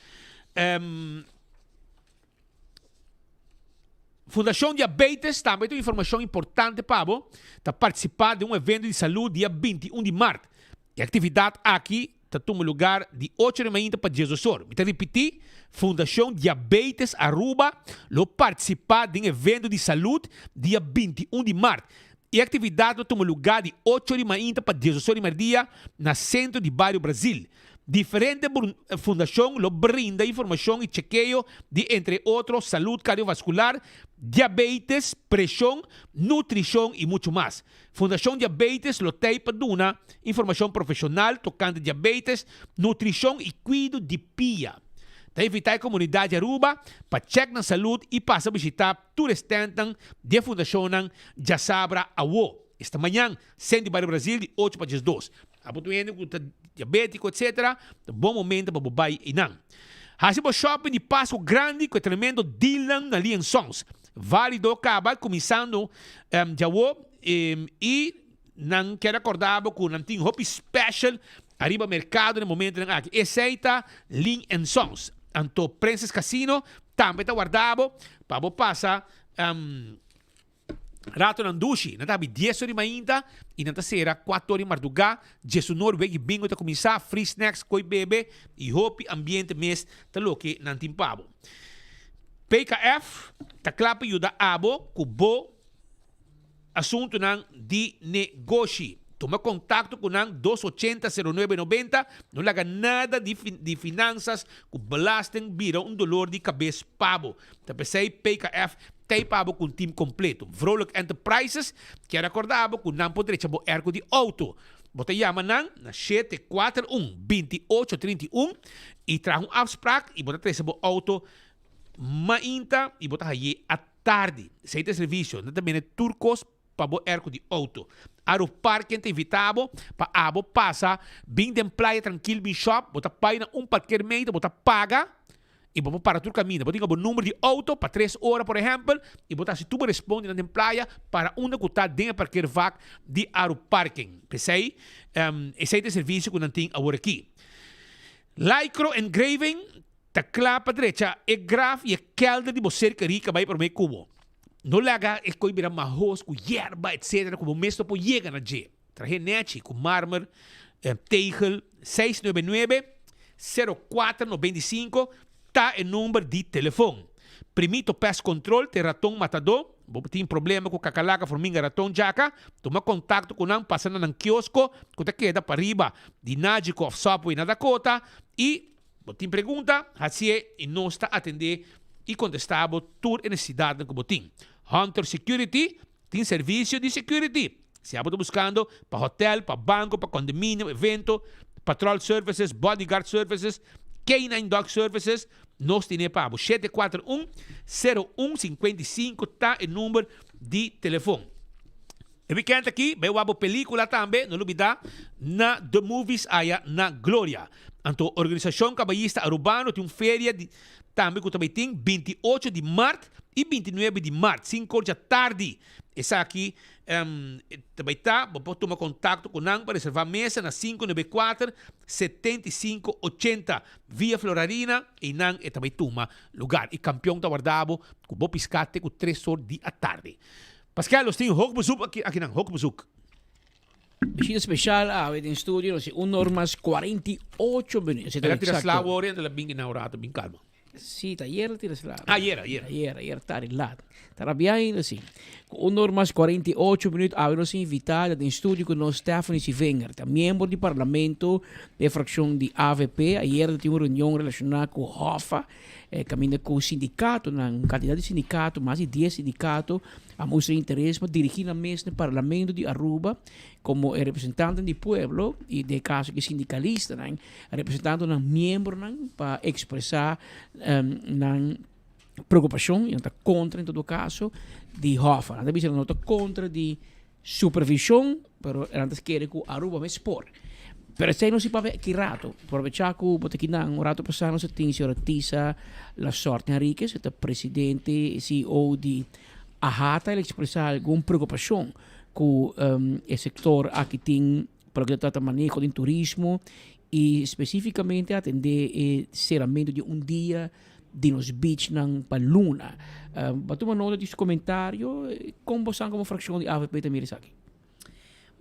Fundacion Diabetes tambe ta un informacion importante pa bo ta participa den un evento di salud dia 21 di mart. E actividad aki ta tuma lugar di ocho di mainta pa diesdos or. Mi ta ripiti, Fundacion Diabetes Aruba lo participa den evento di salud dia 21 di mart. E actividad lo tuma lugar di ocho di mainta pa diesdos or di merdia na Centro di Bario Brasil. Diferente fundacion lo brinda informacion y chekeo di entre otro salud cardiovascular, diabetes, presion, nutricion y mucho mas. Fundacion Diabetes lo tey pa duna informacion profesional tocante diabetes, nutricion y cuido di pia. Ta invita e comunidad di Aruba pa check nan salud y pasa bishita tur e standnan di e fundacionnan djasabra awo. Esta mañan, Centro di Bario Brasil di ocho pa 12. Abo tur hende cu ta diabetico etc. Ta bon momento pa bo bay eynan. Haci bo shopping di Pasco grandi cu e tremendo dealnan na Lee and Sons. Valido caba cuminsando djawo y nan kier acorda bo cu nan tin hopi special ariba mercado na e momentonan aki. Esey ta Lee and Sons. Anto Princess Casino tambe ta warda bo pa bo pasa Ratonan dushi, nan ta habi dies or di mainta y nan ta sera cuater or di marduga, diesunor weki bingo ta cuminsa, free snacks, coy bebe y hopi ambiente mes ta loke nan tin pa bo. PKF ta cla pa yuda abo cu bo asuntonan di negoshi. Tuma contacto cu nan dos ochenta sero nuebe nobenta, no laga nada di di finanzas cu belasting bira un dolor di cabes pa bo. Ta p'esey PKF Tei pa bo ku un team kompleto. Vrolijk Enterprises kier akorda bo ku nan por drecha bo erko di outo. Bo ta yama nan na 741 28 31 i traha un afsprak i bo ta trese bo outo mainta i bo ta haye atardi. Esei ta e servisio. Nan ta bende tur kos pa bo erko di outo. Aru Parken ta invita bo pa abo pasa bin den playa trankil bin shop. Bo ta bai na un parkeermeter, bo ta paga i bo por para tur kaminda. Bo tin bo number di outo pa tres ora por ehempel i bo ta hasi tur bo responde nan den playa para unda ku ta den e parkeervak di Aru Parken. P'esei esei ta e servisio ku nan tin awor aki. Lycro Engraving Ta kla pa drecha e graf i e kelder di bo ser kerí ka bai promé ku bo. No laga e koi bira mahos ku yerba etsetera ku bo mes no por yega na dje. Trahe nechi ku marmer, tegel, seis nuebe nuebe, sero kuater 95 ta e number di telefon. Primito Pest Control te raton matadó. Bo tin problema ku kakalaka, forminga, raton, djaka? Tuma kontakto ku nan, pasa na nan kiosko ku ta keda pariba di Nagico òf Subway na Dakota i Bo tin pregunta? Hacié y nos ta atendé y contestá bo tur e necesidadnan cu bo tin. Hunter Security tin servicio di security. Si abo ta buscando pa hotel, pa banco, pa condominium, evento, patrol services, bodyguard services, K-nine dog services, nos tine pa bo. 741 01 55 ta e number di telefon. E weekend aki bai wak bo pelicula tambe, no lubida, na The Movies aya na Gloria. Anto Organisacion Cabayista Arubano tin un feria di. Tambe ku ta bai tin 28 di mart i 29 di mart, sinku or djatardi. Esaki ta bai ta, bo por tuma kontakto ku nan pa reservá mesa na 594 75 80 via Florarina, einan e ta bai tuma lugar. E kampion ta warda bo ku bo piská te ku tres or di atardi. Paskel, nos tin hoog bezoek aki, akinan, hoog bezoek. Bishita special awe den studio, nos tin un or mas 48 minuut. El a tira sla awor y el a bin na un rato bin calma. Sí, ta ayer el tira sla. Ayer, ayer. Ayer, ayer tardi laat. Ta rabia ainda, sí. Cu un or mas 48 minuut awe nos invitada den studio cu nos Stephanie Sivinger, ta miembro di parlamento di e fraccion di avp. Ayer ta tin un reunion relaciona cu Hoffa, caminda cu sindicatonan, un cantidad di sindicato, mas di dies sindicato, A mustra interes pa dirigi nan mes na Parlamento di Aruba como e representantenan di pueblo y den e caso aki sindicalistanan representando nan miembronan pa expresa nan preocupacion y nan ta contra en todo caso di Hoffa. Nan ta bisa nan no ta contra di supervision pero nan ta kere cu Aruba mes por. Pero esey no si papia ki rato. Probecha cu bo ta kinan un rato pasa nos a tin señora Tisa Lasorte Henriquez, e ta presidente y CEO di AHATA. El a expresa algun preocupacion cu e sector aki tin pa loke ta trata maneho den turismo y specificamente atende e ceramento di un dia di nos beachnan pa luna. Bo a tuma nota di su comentario? Con bo san como fraccion di avp ta mira esaki?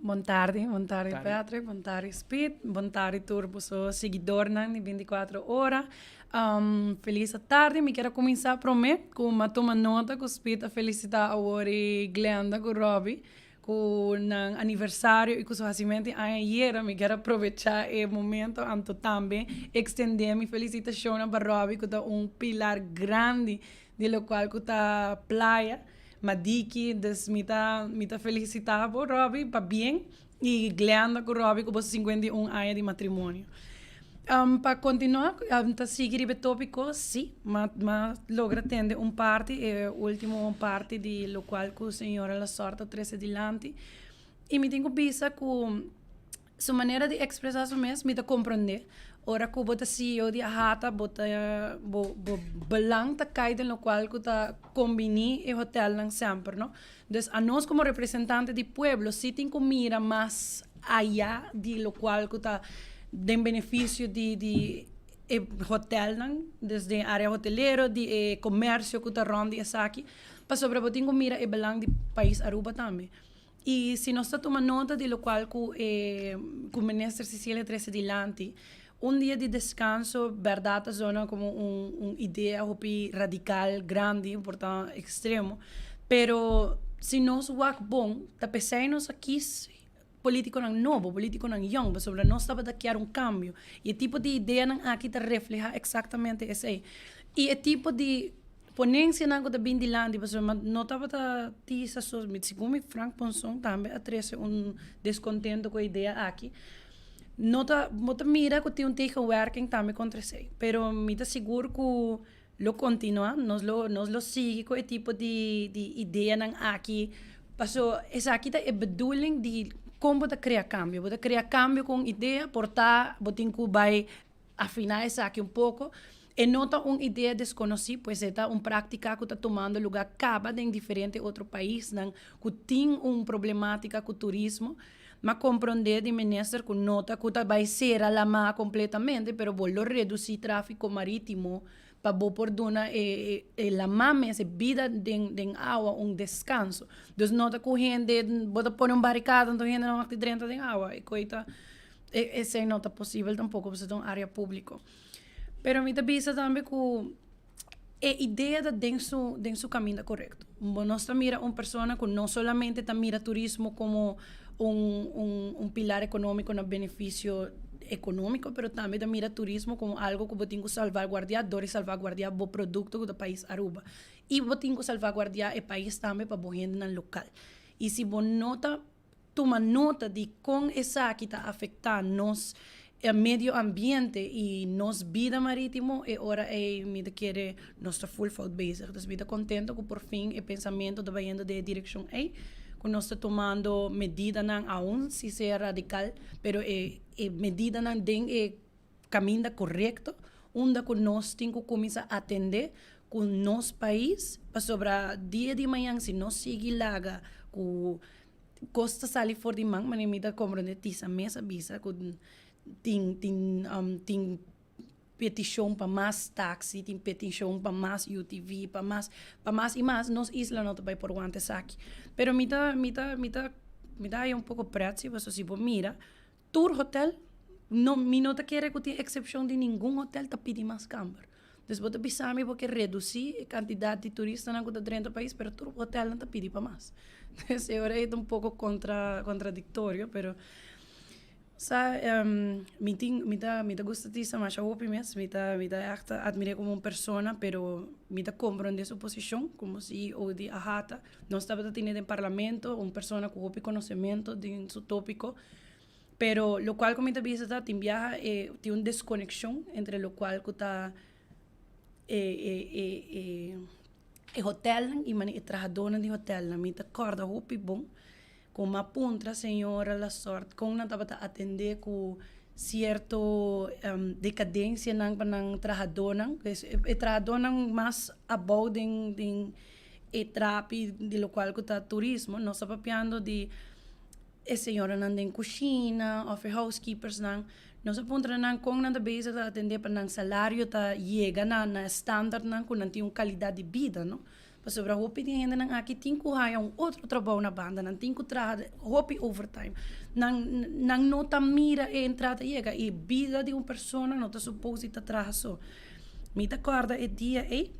Bon tardi, bon tardi Patrick, bon tardi Speed, bon tardi tur boso siguidornan di 24 ora. Um, felis tardi, mi kier a kuminsá promé ku m'a tuma nota ku Speed a felisitá awor i Glenda ku Robbie ku nan aniversario i ku su hasimentu di aña ayera. Mi kier a probechá e momento anto tambe ekstendé mi felisitashonnan pa Robbie ku ta un pilar grandi di lokual ku ta playa. Madiki, dus mi ta mi ta felicita bo Robbie, pabien y Glenda cu Robbie cu boso 51 aña di matrimonio. Um, pa continua, um, ta sigui riba e topico, si, ma ma logra tende un parti, e ultimo parti di locual cu señora Lasorte a trece dilanti. Y mi tin cu bisa cu Su manera di expresa su mes mi ta comprende. Ora cu bo ta CEO di AHATA bo ta bo bo belang ta cay den locual cu ta combini e hotelnan semper no. Dus anos como representante di pueblo si tin cu mira mas aya di locual cu ta den beneficio di di e hotelnan, dus den area hotelero, di e comercio cu ta rond di esaki, pasobra bo tin cu mira e belang di pais Aruba tambe. Y si nos ta tuma nota di locual cu e cu Minister Cecilia trece dilanti, un dia di descanso berdad ta zona como un un idea hopi radical, grandi, por ta extremo, pero si nos wak bon ta pesey nos a kies politiconan nobo, politiconan yong, pasobra nos tabata kier un cambio y e tipo di ideanan aki ta refleha exactamente esey. Y e tipo di Ponencianan cu ta bin dilanti pasobra mi no tabata tisa so, segun mi Frank Ponson tambe a trece un descontento cu e idea aki. No ta, bo ta mira cu tin un tegenwerking tambe contra esey, pero mi ta sigur cu lo continua, nos lo, nos lo sigui cu e tipo di, di ideanan aki, paso esaki ta e bedoeling di con bo ta crea cambio, bo ta crea cambio cu un idea, por ta bo tin cu bay Afiná esaki un poko. E no ta un idea deskonosí, pues e ta un práktika ku ta tumando lugá kaba den diferente otro paisnan ku tin un problemátika ku turismo. M'a komprondé di minister ku no ta ku ta bai sera lamá kompletamente, pero bo lo redusí tráfiko marítimo pa bo por duna e e lamá mes, e bida den den awa un deskanso. Dus no ta ku hende bo ta pone un barikada anto hende no mag di drenta den awa. E koi ta. Esei no ta posibel tampoco pasobra ta un area publico. Pero mi ta bisa tambe cu e idea ta den su den su caminda corecto. Bo nos ta mira un persona cu no solamente ta mira turismo como un un un pilar economico na beneficio economico, pero tambe ta mira turismo como algo cu bo tin cu salvaguardia dor di salvaguardia bo producto cu ta pais Aruba. Y bo tin cu salvaguardia e pais tambe pa bo hendenan local. Y si bo no ta Tuma nota di kon esaki ta afektá nos medio ambiente i nos bida marítimo, e ora ei mi ta kere nos ta full fout bezig. Dus mi ta kontento ku por fin e pensamentu ta bayendo den e direkshon ei, ku nos ta tumando medidanan aun si sea radikal, pero e e medidanan den e kaminda korekto. unda ku nos tin ku kuminsá atendé ku nos pais pasobra dia di mañan si nos sigui laga ku kos ta sali for di man manera mi ta komprondé Tisa mes a bisa ku tin tin tin petishon pa mas taxi tin petishon pa mas UTV pa mas pa mas i mas nos isla no ta bai por wanta esaki pero mi ta mi ta mi ta mi ta haya un poko pret si pasobra si bo mira Tur hotel, no, mi no ta kere ku tin eksepshon di ningun hotel ta pidi mas kamber. Dus bo ta bisa mi bo ke redusí e kantidat di turistanan ku ta drenta pais, pero tur hotelnan ta pidi pa mas. Dus e ora ei ta un poko kontra, kontradiktorio, pero sa mi tin, mi ta, mi ta gusta Tisa masha hopi mes, mi ta, mi ta ègt atmir'é komo un persona, pero mi ta komprondé su posishon komo CEO di AHATA. Nos tabata tene den parlamento un persona ku hopi konosementu den su tópiko, pero lokual ku mi ta bisa ta tin biaha e tin un deskonekshon entre lokual ku ta e e e e e hotèlnan i manera e trahadónan di hotèlnan. Mi ta kòrda hopi bon ku mi a puntra señora Lasort kon nan tabata atendé ku sierto dekadensianan pa nan trahadónan, e trahadónan mas abou den den e trapi di lokual ku ta turismo, nos ta papiando di e señoranan den kushina òf e housekeepersnan. Nos a puntra nan kon nan ta bezig ta atendé pa nan salario ta yega na na standardnan ku nan tin un kalidat di bida, no. Pasobra hopi di e hendenan aki tin ku haña un otro trabou na banda, nan tin ku traha hopi overtime. Nan nan no ta mira e entrada yega i bida di un persona no ta supos di ta traha so. Mi ta kòrda e dia ei,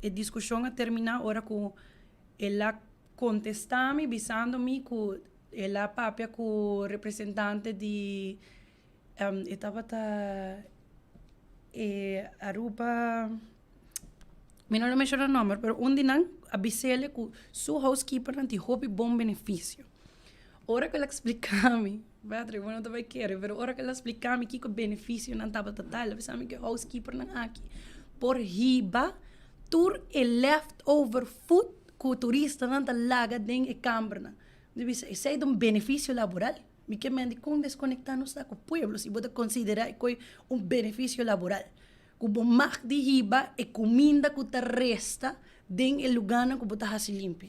e diskushon a terminá ora ku el a kontestá mi bisando mi ku el a papia ku representante di e tabata e Aruba, mi no lo menshoná nòmber, pero un di nan a bis'é ku su housekeepernan tin hopi bon benefisio. Ora ku el a splika mi, Patrick, bo no ta bai kere, pero ora ku el a splika mi kiko benefisionan tabata ta, el a bisa mi ku e housekeepernan aki por hiba tur e leftover food ku turistanan ta laga den e kambernan. Mi bisa, esei ta un benefisio laboral? Mi ke mende kon deskonektá nos ta ku pueblo si bo ta konsiderá e koi un benefisio laboral. Ku bo mag di hiba e kuminda ku ta resta den e lugánan ku bo ta hasi limpi.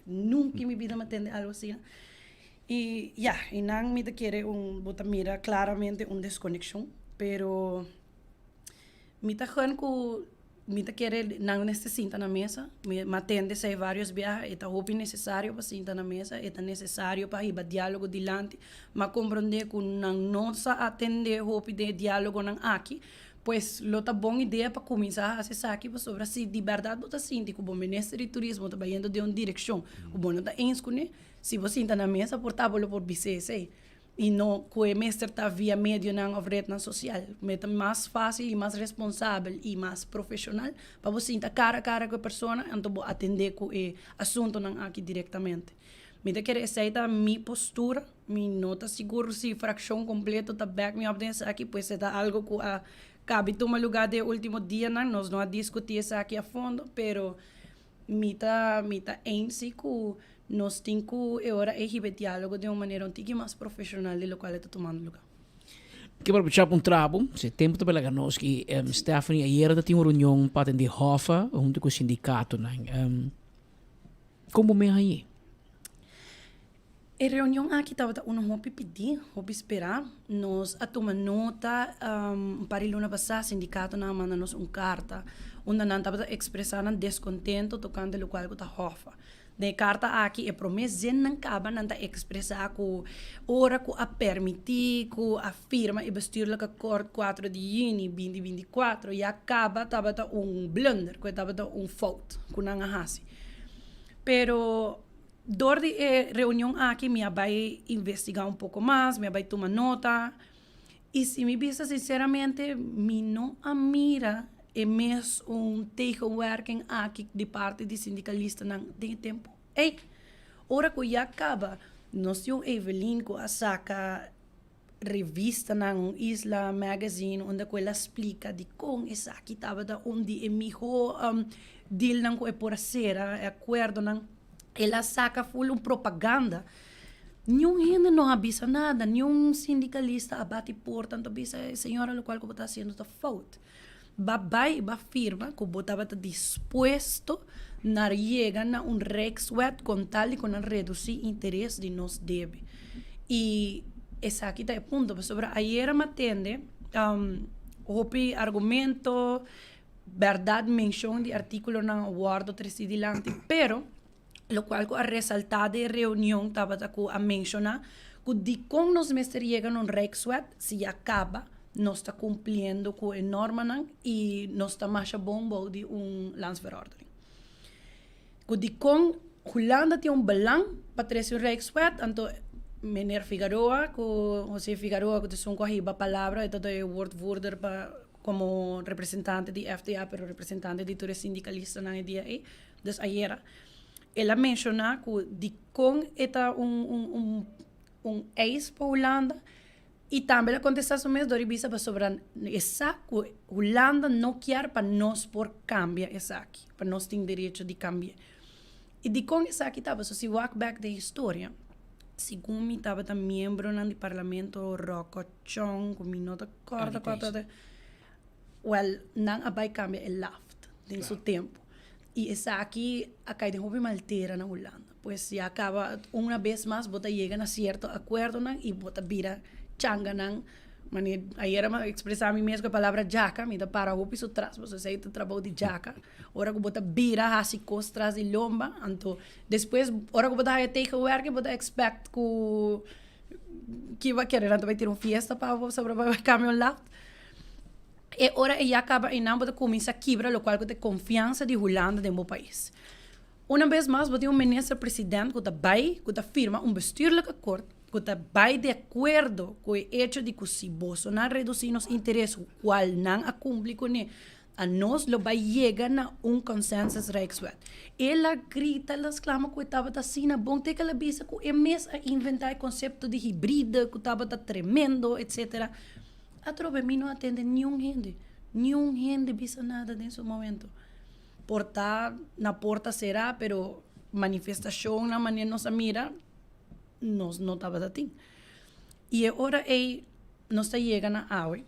Nunka in mi bida mi a tende algu asina. I ya, i nan mi ta kere un, bo ta mira klaramente un deskonekshon, pero mi ta gun ku mi ta kere nan mester sinta na mesa. Mi a tende esei vários biaha, e ta hopi nesesario pa sinta na mesa, e ta nesesario pa hiba diálogo dilanti. Mi a komprondé ku nan no sa atendé hopi den e diálogonan aki, pues lo ta bon idea pa kuminsá hasi esaki pasobra si di bèrdat bo ta sinti ku bo minister di turismo ta bayendo den un direkshon ku bo no ta eens kuné, si bo sinta na mesa por ta bo lo por bis'é esei i no ku e mester ta via medionan òf retnan sosial. Me ta mas fásil i mas responsabel i mas profeshonal pa bo sinta kara a kara ku e persona anto bo atendé ku e asuntunan aki direktamente. Mi ta kere esei ta mi postura, mi no ta sigur si frakshon kompleto ta back mi op den esaki, pues e ta algo ku a kabi tuma lugá den e último dianan, nos no a diskutí esaki a fondo, pero mi ta mi ta eens si ku nos tin ku e ora ei hiba e diálogo den un manera un tiki mas profeshonal di lokual e ta tumando lugá. Ke por aprovechá pa un trabo, si tempu ta belaga nos ki Stephanie ayera ta tin un reunion pa atendé Hoffa huntu ku e sindikatonan. Kon bo mei hañ'é? E reunion aki tabata unu hopi pidí, hopi sperá. Nos a tuma nota un par di luna pasá sindikatonan a manda nos un karta unda nan tabata ekspresá nan deskontento tokante lokual ku ta hòfa. Den e karta aki e promé zinnan kaba nan ta ekspresá ku ora ku a permití ku a firma e bestuurlijk akkoord kuatro di yüni binti 24 ya kaba tabata un blunder, ku e tabata un fout ku nan a hasi. Pero dor di e reunion aki mi a bai investigá un poko mas, mi a bai tuma nota i si mi bisa sinseramente mi no a mira e mes un tegenwerking aki di parti di sindikalistanan den e tempu ei. Ora ku ya kaba nos tin un Evelyn ku a saka revistanan, un Isla Magazine, unda ku el a splika dikon esaki tabata un di e mihó dealnan ku e por a sera, e akuerdonan. El a saka ful un propaganda. Niun hende no a bisa nada, niun sindicalista a bati porta anto bisa e señora locual cu bo ta haciendo ta fout. Ba bay y ba firma cu bo tabata dispuesto na yega na un Rijkswet con tal di cu nan reduci interes di nos debe. Y esaki ta e punto pasobra ayera mi a tende hopi argumento, berdad mencion di articulonan a wordo treci dilanti pero Lokual ku a resaltá den e reunion tabata ku a menshoná ku dikon nos mester yega na un Rijkswet si ya kaba nos ta kumpliendo ku e normanan i nos ta masha bon bou di un landsverordening. Ku dikon Hulanda tin un belang pa trese un Rijkswet, anto meneer Figaroa ku José Figaroa ku ta esun ku a hiba palabra e ta e woordvoerder pa komo representante di FTA pero representante di tur e sindikalistanan e dia ei. Dus ayera el a menshoná ku dikon e ta un un un un eis pa Hulanda i tambe el a kontestá su mes dor di bisa pasobra e sa ku Hulanda no kier pa nos por kambia esaki, pa nos tin derecho di kambi'é. I dikon esaki ta? Pasobra si wak bèk den historia, segun mi tabata miembronan di parlamento Rocco Chong ku mi no ta kòrda kua tabata. Wel, nan a bai cambia e laft den su tempo. Y esaki a cay den hopi maltera na Hulanda. Pues ya caba una bes mas bo ta yega na cierto acuerdonan y bo ta bira changanan. Mane ayera mi a expresa mi mes cu e palabra djaca, mi ta para hopi su tras pasobra esey ta trabou di djaca. Ora cu bo ta bira haci cos tras di lomba, anto despues ora cu bo ta haya tegenwerking bo ta expect cu kiba kere nan ta bai tira un fiesta pa bo pasobra bo a bai cambia un laft. E ora e ya caba einan bo ta cuminsa kibra locual cu ta e confiansa di Hulanda den bo pais. Una bes mas bo tin un minister president cu ta bay, cu ta firma un bestuurlijk akkoord, cu ta bay di acuerdo cu e hecho di cu si boso nan reduci nos interes cual nan a cumpli cune, a nos lo bay yega na un consensus Rijkswet. El a grita, el a sclama cu e tabata asina bon te cu el a bisa cu e mes a inventa e concepto di hibride cu tabata tremendo etc. Atrobe mi no a tende niun hende, niun hende bisa nada den su momento. Por ta na porta será, pero manifestacionnan manera nos a mira, nos no tabata tin. Y e ora ey nos ta yega na awe.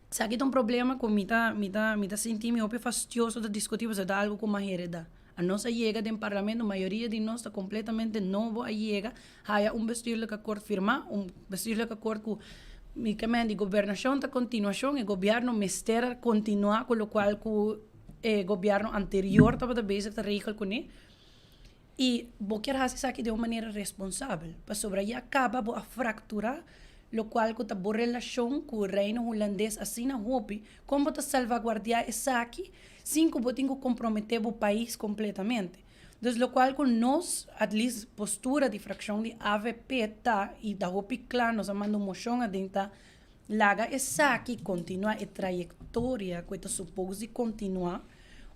Esaki ta un problema cu mi ta, mi ta, mi ta sinti mi hopi fastioso ta discuti pasobra ta algo cu mi a hereda. Anos a yega den parlamento, mayoria di nos ta completamente nobo a yega Haya un bestuurlijk akkoord firmá, un bestuurlijk akkoord ku mi ke men di gobernashon ta kontinuashon, e gobièrnu mester a kontinuá ku lokual ku e gobièrnu anterior tabata bezig ta regel kuné. I bo kier hasi esaki den un manera responsabel, pasobra ya kaba bo a frakturá lokual ku ta bo relashon ku Reino Hulandes asina hopi, kon bo ta salvaguardiá esaki sin ku bo tin ku komprometé bo pais kompletamente. Dus locual cu nos, at least postura di fraccion di avp ta, y ta hopi cla, nos a manda un mocion aden ta, laga esaki continua e trayectoria cu e ta supos di continua,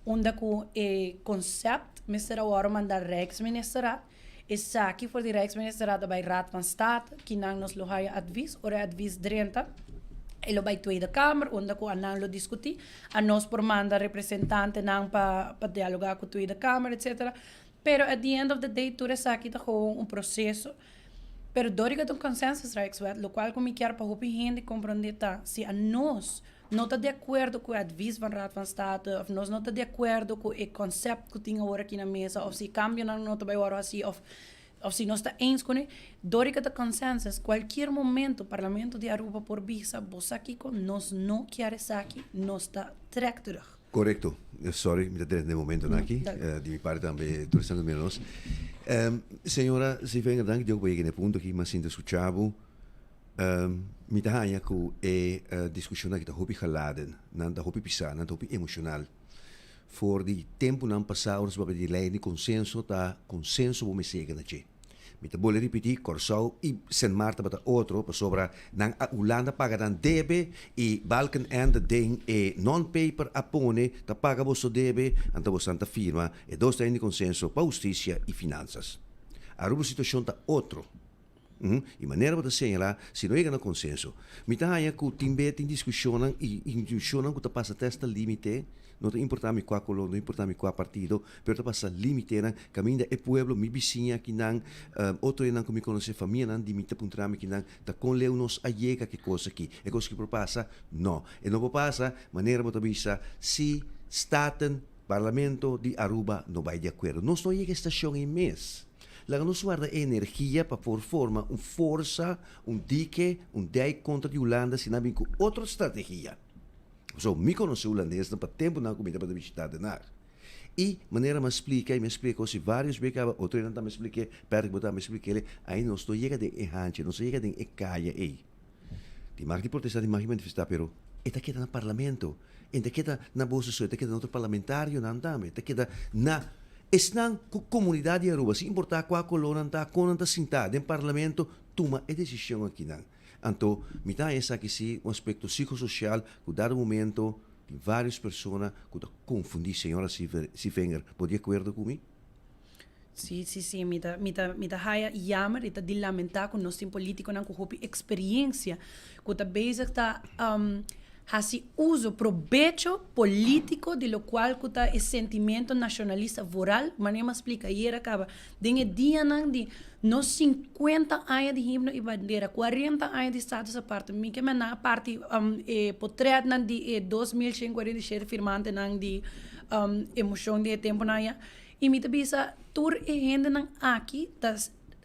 unda cu e concept mester a worde manda Rijksministerraad, esaki for di Rijksministerraad a bay Raad van State, kinan nos lo haya advies, ora e advies drenta, e lo bay Tweede Kamer, unda cu anan lo discuti. Anos por manda representantenan pa pa dialoga cu Tweede Kamer etcetera. Pero at the end of the day tur esaki ta gewoon un proceso. Pero dor di cu ta un consensus Rijkswet, locual cu mi kier pa hopi hende comprende ta si anos no ta di acuerdo cu e advies van Raad van State of nos no ta di acuerdo cu e concept cu tin awor aki na mesa of si e cambionan no ta bay worde haci of Of si nos ta eens kuné, dor di ku ta consensus, kualkier momento Parlamento di Aruba por bisa, bo sa kiko, nos no kier esaki, nos ta trek terug. Korekto. Sorry, mi ta drenta den momentonan aki. Di mi parti tambe tur esnan ta mira nos. Señora Zievinger, danki Dios ku bo yega na e punto aki, mi a sinta skucha bo. Mi ta haña ku e diskushonnan aki ta hopi geladen, nan ta hopi pisá, nan ta hopi emoshonal. For di tempunan pasá ora su papia di lei di konsenso ta konsenso bo mester yega na dje. Mi ta bolbe ripití, Kòrsou i Sint Maarten tabata otro pasobra nan a Hulanda paga nan debe i Balkenende den e non-paper a pone ta paga boso debe, anto bosan ta firma e dos lei di konsenso pa hustisia i finansas. Aruba situashon ta otro. I manera bo ta señalá, si no yega na konsenso. Mi ta haña ku tin be tin diskushonnan i institushonnan ku ta pasa te hasta límite. No ta importá mi kua koló, no importá mi kua partido, pero ta pasa límitenan kaminda e pueblo, mi bisiña akinan, otronan ku mi konosé, famianan di mi ta puntra mi kinan ta kon leu nos a yega ku e kos aki. E kos aki por pasa? No. E no por pasa, manera bo ta bisa, si Staten, Parlamento di Aruba no bai di akuerdo. Nos no a yega e stashon ei mes. Laga nos warda e energia pa por forma un forsa, un dike, un dijk kontra di Hulanda si nan bin ku otro strategia. Pasobra mi konosé hulandesnan pa tempunan ku mi tabata bishitá Den Haag. I manera mi a splika i mi a splika osi vários bes kaba, otro hende tambe a splik'é, Patrick bo tambe a splik'é, ainda nos no yega den e hanchi, nos no yega den e kaya ei. Tin mag di protestá, tin mag di manifestá, pero e ta keda na parlamento, e ta keda na boso so, e ta keda na otro parlamentarionan tambe, e ta keda na esnan ku komunidat di Aruba, sin importá kua koló nan ta, kon nan ta sintá den parlamento, tuma e desishon akinan. Anto, mi ta haña esaki si un aspekto psikososial ku dado momento tin vários persona ku ta konfundí. Señora Sievinger, bo di akuerdo ku mi? Sí, sí, sí, mi ta, mi ta, mi ta haya jammer y ta di lamenta cu nos tin politiconan cu hopi experiencia cu ta bezig ta haci uso, probecho politico di locual cu ta e sentimento nacionalista vooral, manera mi a splica ayer a caba, den e dianan di nos cincuenta aña di himno y bandera, cuarenta aña di status aparte, mi ke manda parti e potretnan di e 2147 firmantenan di e mocion di e temponan aya. I mi ta bisa tur e hendenan aki ta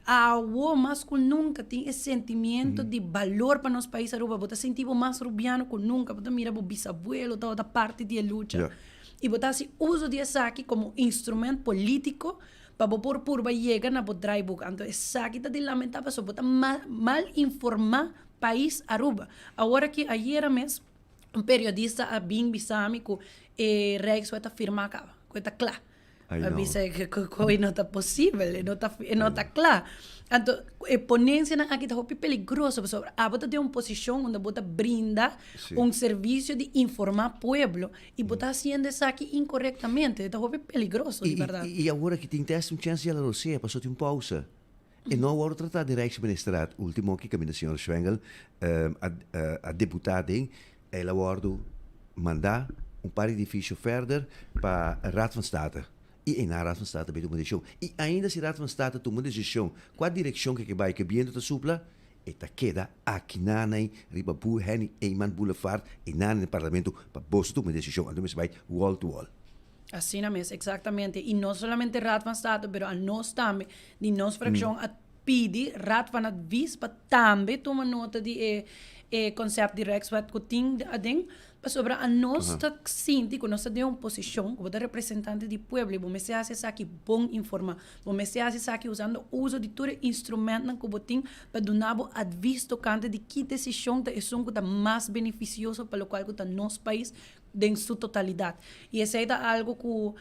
awo mas ku nunka tin e sentimiento di balor pa nos pais Aruba. Bo ta sinti bo mas rubiano ku nunka. Bo ta mira bo bisabuelo tabata parti di e lucha. I bo ta hasi uso di esaki komo instrument politiko pa bo por purba yega na bo draaiboek. Anto esaki ta di lamenta pasobra bo ta mal informa pais Aruba. Awor aki ayera mes un periodista a bin bisa mi ku e Rijkswet a firma kaba, ku e ta kla. A bisa ku e no ta posibel, e no ta e no ta kla. Anto e ponencianan aki ta hopi peligroso pasobra abo ta den un posishon unda bo ta brinda un servisio di informa pueblo i bo ta hasiendo esaki inkorektamente. E ta hopi peligroso di bèrdat. I awor aki tin tèst un chèns di a la rosea pasobra tin un pausa. E no a wòrdu tratá den Rijksministerraad último aki kaminda señor Schwengle a a debutá den. El a wòrdu mandá un par di edifisio fèrder pa Raad van State. I einan Raad van State a bai tuma desishon. I ainda si Raad van State tuma un desishon kua direkshon ke ke bai ke bientu ta supla, e ta keda akinanai riba Bu Henny Eman Boulevard einan den parlamento pa boso tuma e desishon. Anto mester bai wall to wall. Asina mes, exactamente. Y no solamente Raad van State, pero anos tambe, di nos fraccion a pidi Raad van Advies pa tambe tuma nota di e e concept di Rijkswet cu tin aden, pasobra anos ta sinti cu nos ta den un posicion cu bo ta representante di pueblo y bo mester haci esaki bon informa. Bo mester haci esaki usando uso di tur e instrumentnan cu bo tin pa duna bo advies tocante di ki decision ta esun cu ta mas beneficioso pa locual cu ta nos pais den su totalidat. I esei ta algu ku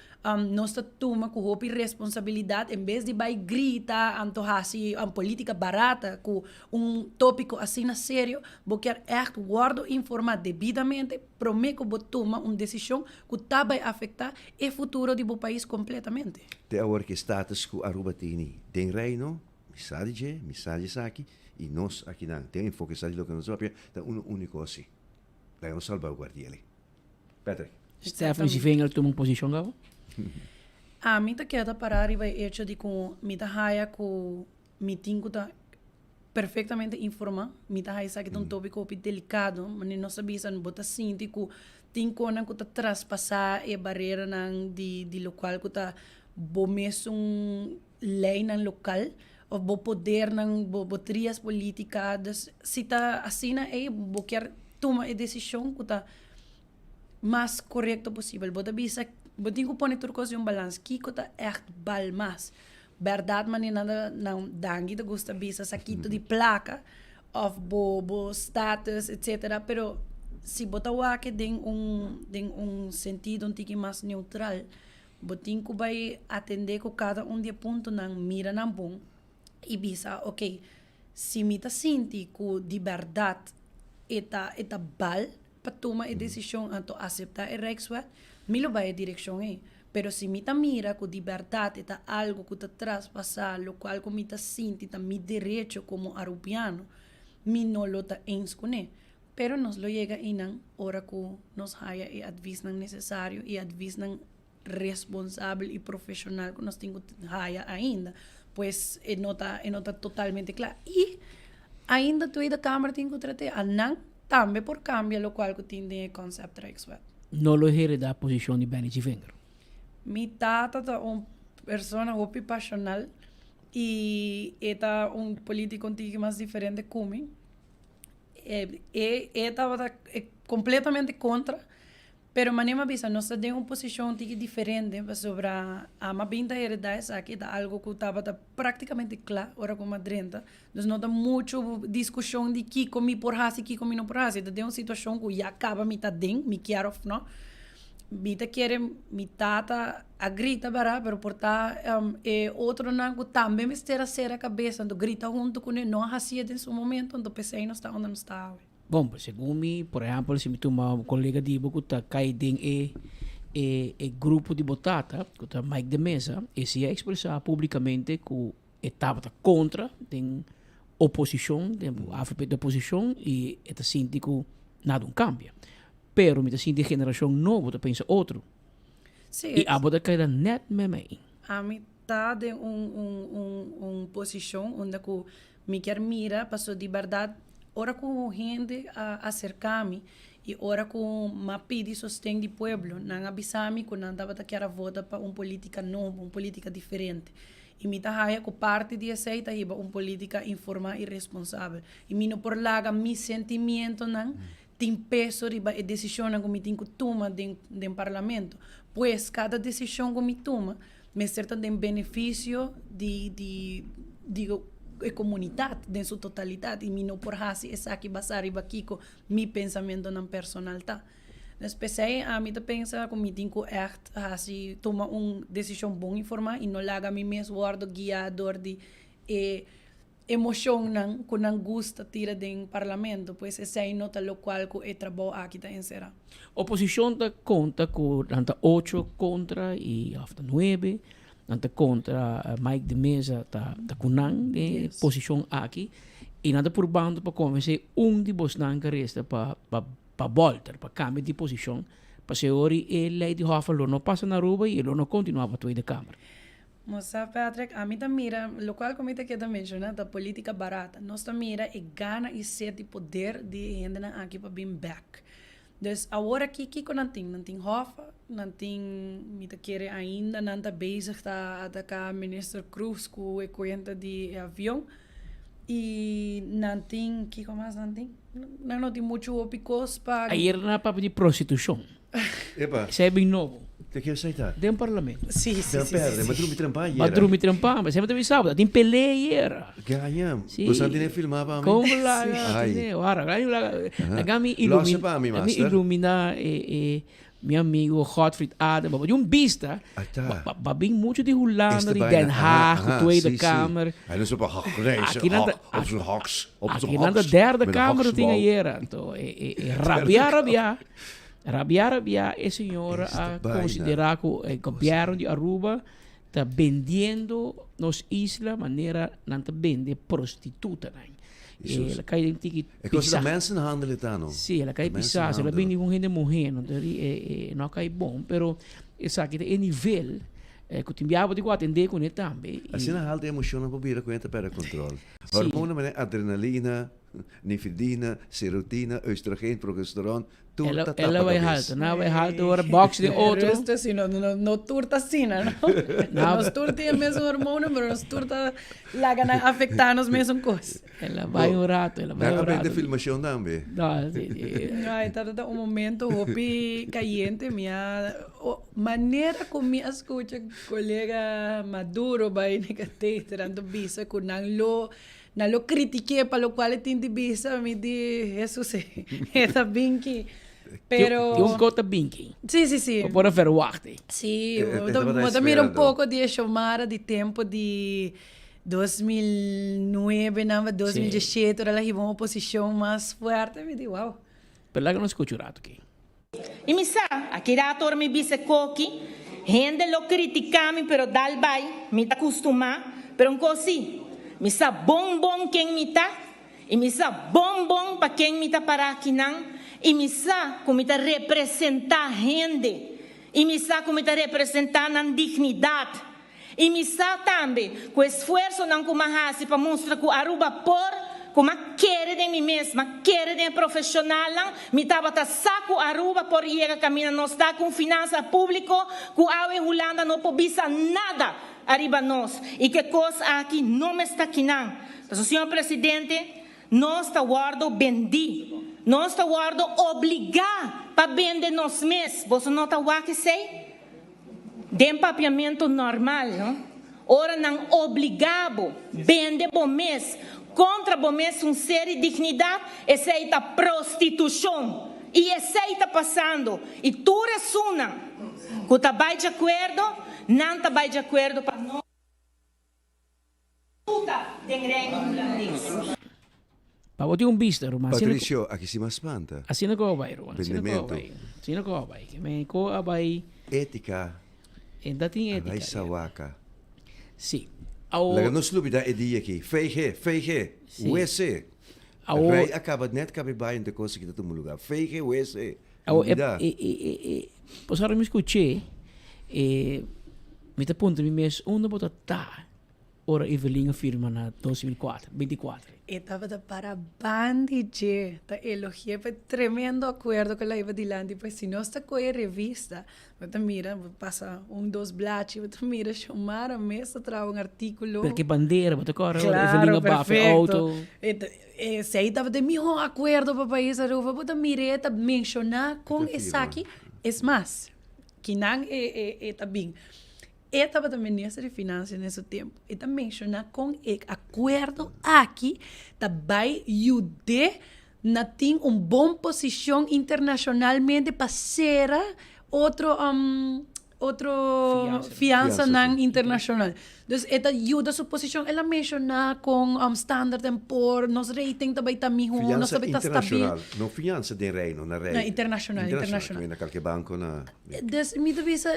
nos ta tuma ku hopi responsabilidat en bes di bai grita anto hasi polítika barata ku un tópiko asina serio, bo kier ègt wòrdu informá debidamente promé ku bo tuma un desishon ku ta bai afektá e futuro di bo pais kompletamente. Te awor ki e status ku Aruba tini den Reino, mi sa di dje, mi sa di esaki, i nos akinan den enfoke sa di loke nos ta papia, ta uno úniko asi. Laga nos salba guardiele. Patrick. Stephanie Sievinger tuma un posishon gaba? Ami ta keda pará riba e echo di ku mi ta haya ku mi tin ku ta perfektamente informá. Mi ta haya esaki ta un tópiko hopi delikado. Manera nos ta bisa bo ta sinti ku tin konan ku ta traspasá e bareranan di di lokual ku ta bo mesun leinan lokal of bo podernan, bo bo trias politica. Dus si ta asina ey bo kier tuma e decision cu ta mas corecto posibel. Bo ta bisa, bo tin cu pone tur cos den un balans. Kico ta echt bal mas? Berdad manera nan ta nan Dangui ta gusta bisa sakito di placa of bo bo status etcetera pero si bo ta wak den un den un sentido un tiki mas neutral Bo tin ku bai atendé ku kada un di e puntonan, mira nan bon i bisa, oke, si mi ta sinti ku di bèrdat e ta e ta bal pa tuma e desishon anto aseptá e Rijkswet, mi lo bai e direkshon ei. Pero si mi ta mira ku di bèrdat e ta algu ku ta traspasá lokual ku mi ta sinti ta mi derecho komo arubiano, mi no lo ta eens kuné. Pero nos lo yega einan ora ku nos haya e advisnan nesesario i advisnan responsabel i profeshonal ku nos tin ku haya ainda. Pues e no ta e no ta totalmente kla. I ainda Tweede Kamer tin ku trat'é. Anan tambe por kambia lokual ku tin den e Concept Rijkswet. No lo heredá posishon di Benny Zievinger. Mi tata ta un persona hopi pashonal i e ta un politico un tiki mas diferente ku mi. E e tabata completamente contra, pero manera mi a bisa nos ta den un posicion un tiki diferente pasobra ama bin ta hereda esaki ta algo cu tabata practicamente cla ora cu mi a drenta, dus no ta mucho discusion di kico mi por haci kico mi no por haci, ta den un situacion cu ya caba mi ta den, mi kier of no. Mi ta kere mi tata a grita bara pero por ta e otronan ku tambe mester a sera kabes anto grita huntu kuné no a hasié den su momento anto p'esei nos ta unda nos ta awe. Bon, segun mi, por ehèmpel, si mi tuma un kolega di bo ku ta kai den e e e grupo di bo tata, ku ta Mike de Meza, e si a ekspresá públikamente ku e tabata kontra den oposishon, den avp di oposishon i e ta sinti ku nada un kambia. Pero mi ta sinti e generashon nobo ta pensa otro. Sí, I abo ta keda nèt meimei. Ami ta den un un un un posishon unda ku mi kier mira paso di bèrdat ora ku hende a aserká mi i ora ku m'a pidi sosten di pueblo nan a bisa mi ku nan tabata kier a vota pa un polítika nobo, un polítika diferente. I mi ta haya ku parti di esei ta hiba un polítika informá i responsabel. I mi no por laga mi sentimientonan tin peso riba e desishonnan ku mi tin ku tuma den den parlamento. Pues kada desishon ku mi tuma mester ta den benefisio di di di e komunitat den su totalidat i mi no por hasi esaki basá riba kiko mi pensamentonan personal ta. Dus p'esei ami ta pensa ku mi tin ku ègt hasi tuma un desishon bon informá i no laga mi mes wòrdu guiá dor di e emocionnan cu nan gusta tira den parlamento, pues esey no ta locual cu e trabou aki ta encera. Oposicion ta conta cu nan ta ocho contra y of ta nuebe, nan ta contra Mike de Meza ta ta cu nan den e posicion aki y nan ta purbando pa convence un di bosnan cu resta pa pa pa bolter, pa cambia di posicion, pasobra e ley di Hoffa lo no pasa na Aruba y e lo no continua pa Tweede Kamer. Mosa Patrick, ami ta mira, locual cu mi ta keda menciona ta politica barata. Nos ta mira e gana y sed di poder di e hendenan aki pa bin bek. Dus awor aki kico nan tin? Nan tin Hoffa, nan tin, mi ta kere ainda nan ta bezig ta ataca Minister Croes cu e cuenta di e avion. Y nan tin, kico mas nan tin? Nan no tin mucho hopi cos pa. Ayer nan a papia di prostitucion. Epa. Esei bin nobo. Te ke esei ta? Den parlamento. Sí, sí, Te sí, perde, sí, ma sí. drumi trempa Ma ayera. drumi trempa, ma semper ta bisa bo, ta tin pelea ayera. Gaña. Sí. Bo sa tene filma pa mi? Kon la, Ai. tene, wara, la, la, Aha. laga mi Losse ilumina, pa mi, laga mi master. ilumina e, e, mi amigo Godfried Adem, bo di un bista, Ata. ba, ba, ba bin mucho di Hulanda, Este di baina, Den aha, Haag, aha, Tweede sí, sí. Kamer. Hij lust op een hak, nee, Aki nan ta, hak, op zijn haks, op zijn aki nan ta haks, derde met een kamer tin haksbal. ayera. Anto, e, e, e rabia, rabia. Rabia rabia e señora a considera cu e gobierno di Aruba ta bendiendo nos isla manera nan ta bende prostitutanan. Jesus. El a cay den tiki E cosa pisa. ta mensenhandel e ta no? Sí, el a cay pisa. El a bini con hende muhe, no ta ri e e no a cay bon, pero esaki ta e nivel cu tin biaha bo tin cu atende cune tambe. Y Asina halta e emocionnan por bira cu hende ta perde control. Sí. Hormonen manera adrenalina, nifedina, serotina, oestrogeen, progesteron, tur Ela, ta tapa ela vai kabes. halta, na vai halta ora box den otro. Rustig, si no, no, no tur ta asina, no? Na- Nos tur tin e mesun hormona, pero nos tur ta laga nan afecta nos mesun cos. Ela vai un rato, ela vai Nan un a bende rato. filmacion tambe. No, si, si. Ay, tabata un momento hopi cayente. Mi a, o, manera cu mi a scucha colega Maduro bai na cateter, anto bisa cu nan lo Nan lo critiqué pa locual e tin di bisa, mi di, Hesus, e ta binki. Pero... Tin un cos ta binki. Sí, sí, sí. Bo por a verwachti. Sí, E- e bo ta, tabata bo ta mira un esperando. poco di e Xiomara di tempo di 2009, nan, 2017, ora el a hiba un oposicion mas fuerte, mi di, wow. Pero laga nos scucha un rato aki. I mi sa, aki rato ora mi bisa e koki, hende lo kritiká mi pero dal bai, mi ta kustumá, pero un kos sí, mi sa bon bon ken mi ta. I mi sa bon bon pa ken mi ta pará akinan, i mi sa ku mi ta representá hende, i mi sa ku mi ta representá nan dignidat. I mi sa tambe ku esfuersonan ku m'a hasi pa mustra ku Aruba por, ku m'a kere den mi mes, m'a kere den e profeshonalnan, mi tabata sa ku Aruba por yega kaminda nos ta ku un finansa públiko ku awe Hulanda no por bisa nada ariba nos i ku e kos aki no mester kinan. Pasobra, señor presidente, nos ta wòrdu bendí. Nos ta wòrdu obligá pa bende nos mes. Boso no ta wak esei? Den papiamentu normal, no? Ora nan obligá bo bende bo mes kontra bo mes un ser i dignidat, esei ta prostitushon. I esei ta pasando. I tur esunnan ku ta bai djakuerdo, nan ta bai djakuerdo pa no. Puta den Reino Hulandes. Pa bo tin un bista, ruman. Patricio, aki si mas spanta. Asina ku a bai, ruman. Asina ku a Bendemento. bai. Asina ku a bai. Ke men ku a bai. Etika. En ta tin etika. Rai sawaka. Si. Awo. Laga nos lubida e dia aki. VG, VG, Si. WC. Awo. Rei a kaba net kabe bai ente kos aki ta tuma lugar. VG, WC. Awo e Lubida. e e e e pasobra mi skuch'é e mi ta puntra mi mes unda bo ta ta Ora Evelyn a firma na 2004, 24. E tabata para bandi dje ta elogi'é pa e tremendo akuerdo ku el a hiba dilanti. Pues si nos ta kohe revista, bo ta mira, bo pasa un dos blachi, bo ta mira Xiomara mes ta traha un artíkulo. Pero ke bandera, bo ta kòrda ora Evelyn a bafa e outo. Esei tabata e mihó akuerdo pa pais Aruba. Bo ta mir'é ta menshoná kon esaki. Es mas, kinan e ta bin. E tabata minister di Financia den su tempu. E ta menciona con e acuerdo aki ta bay yud'é na tin un bon posicion internacionalmente pa cera otro otro fiansanan internacional. Dus e ta yuda su posicion. El a menciona con Standard and Poor nos rating ta bay ta miho, nos ta Fiansa bay ta stabil. internacional, no fiansa den Reino, na Reino. No, internacional, internacional. Internacional, na kalke banco na. Dus mi ta bisa,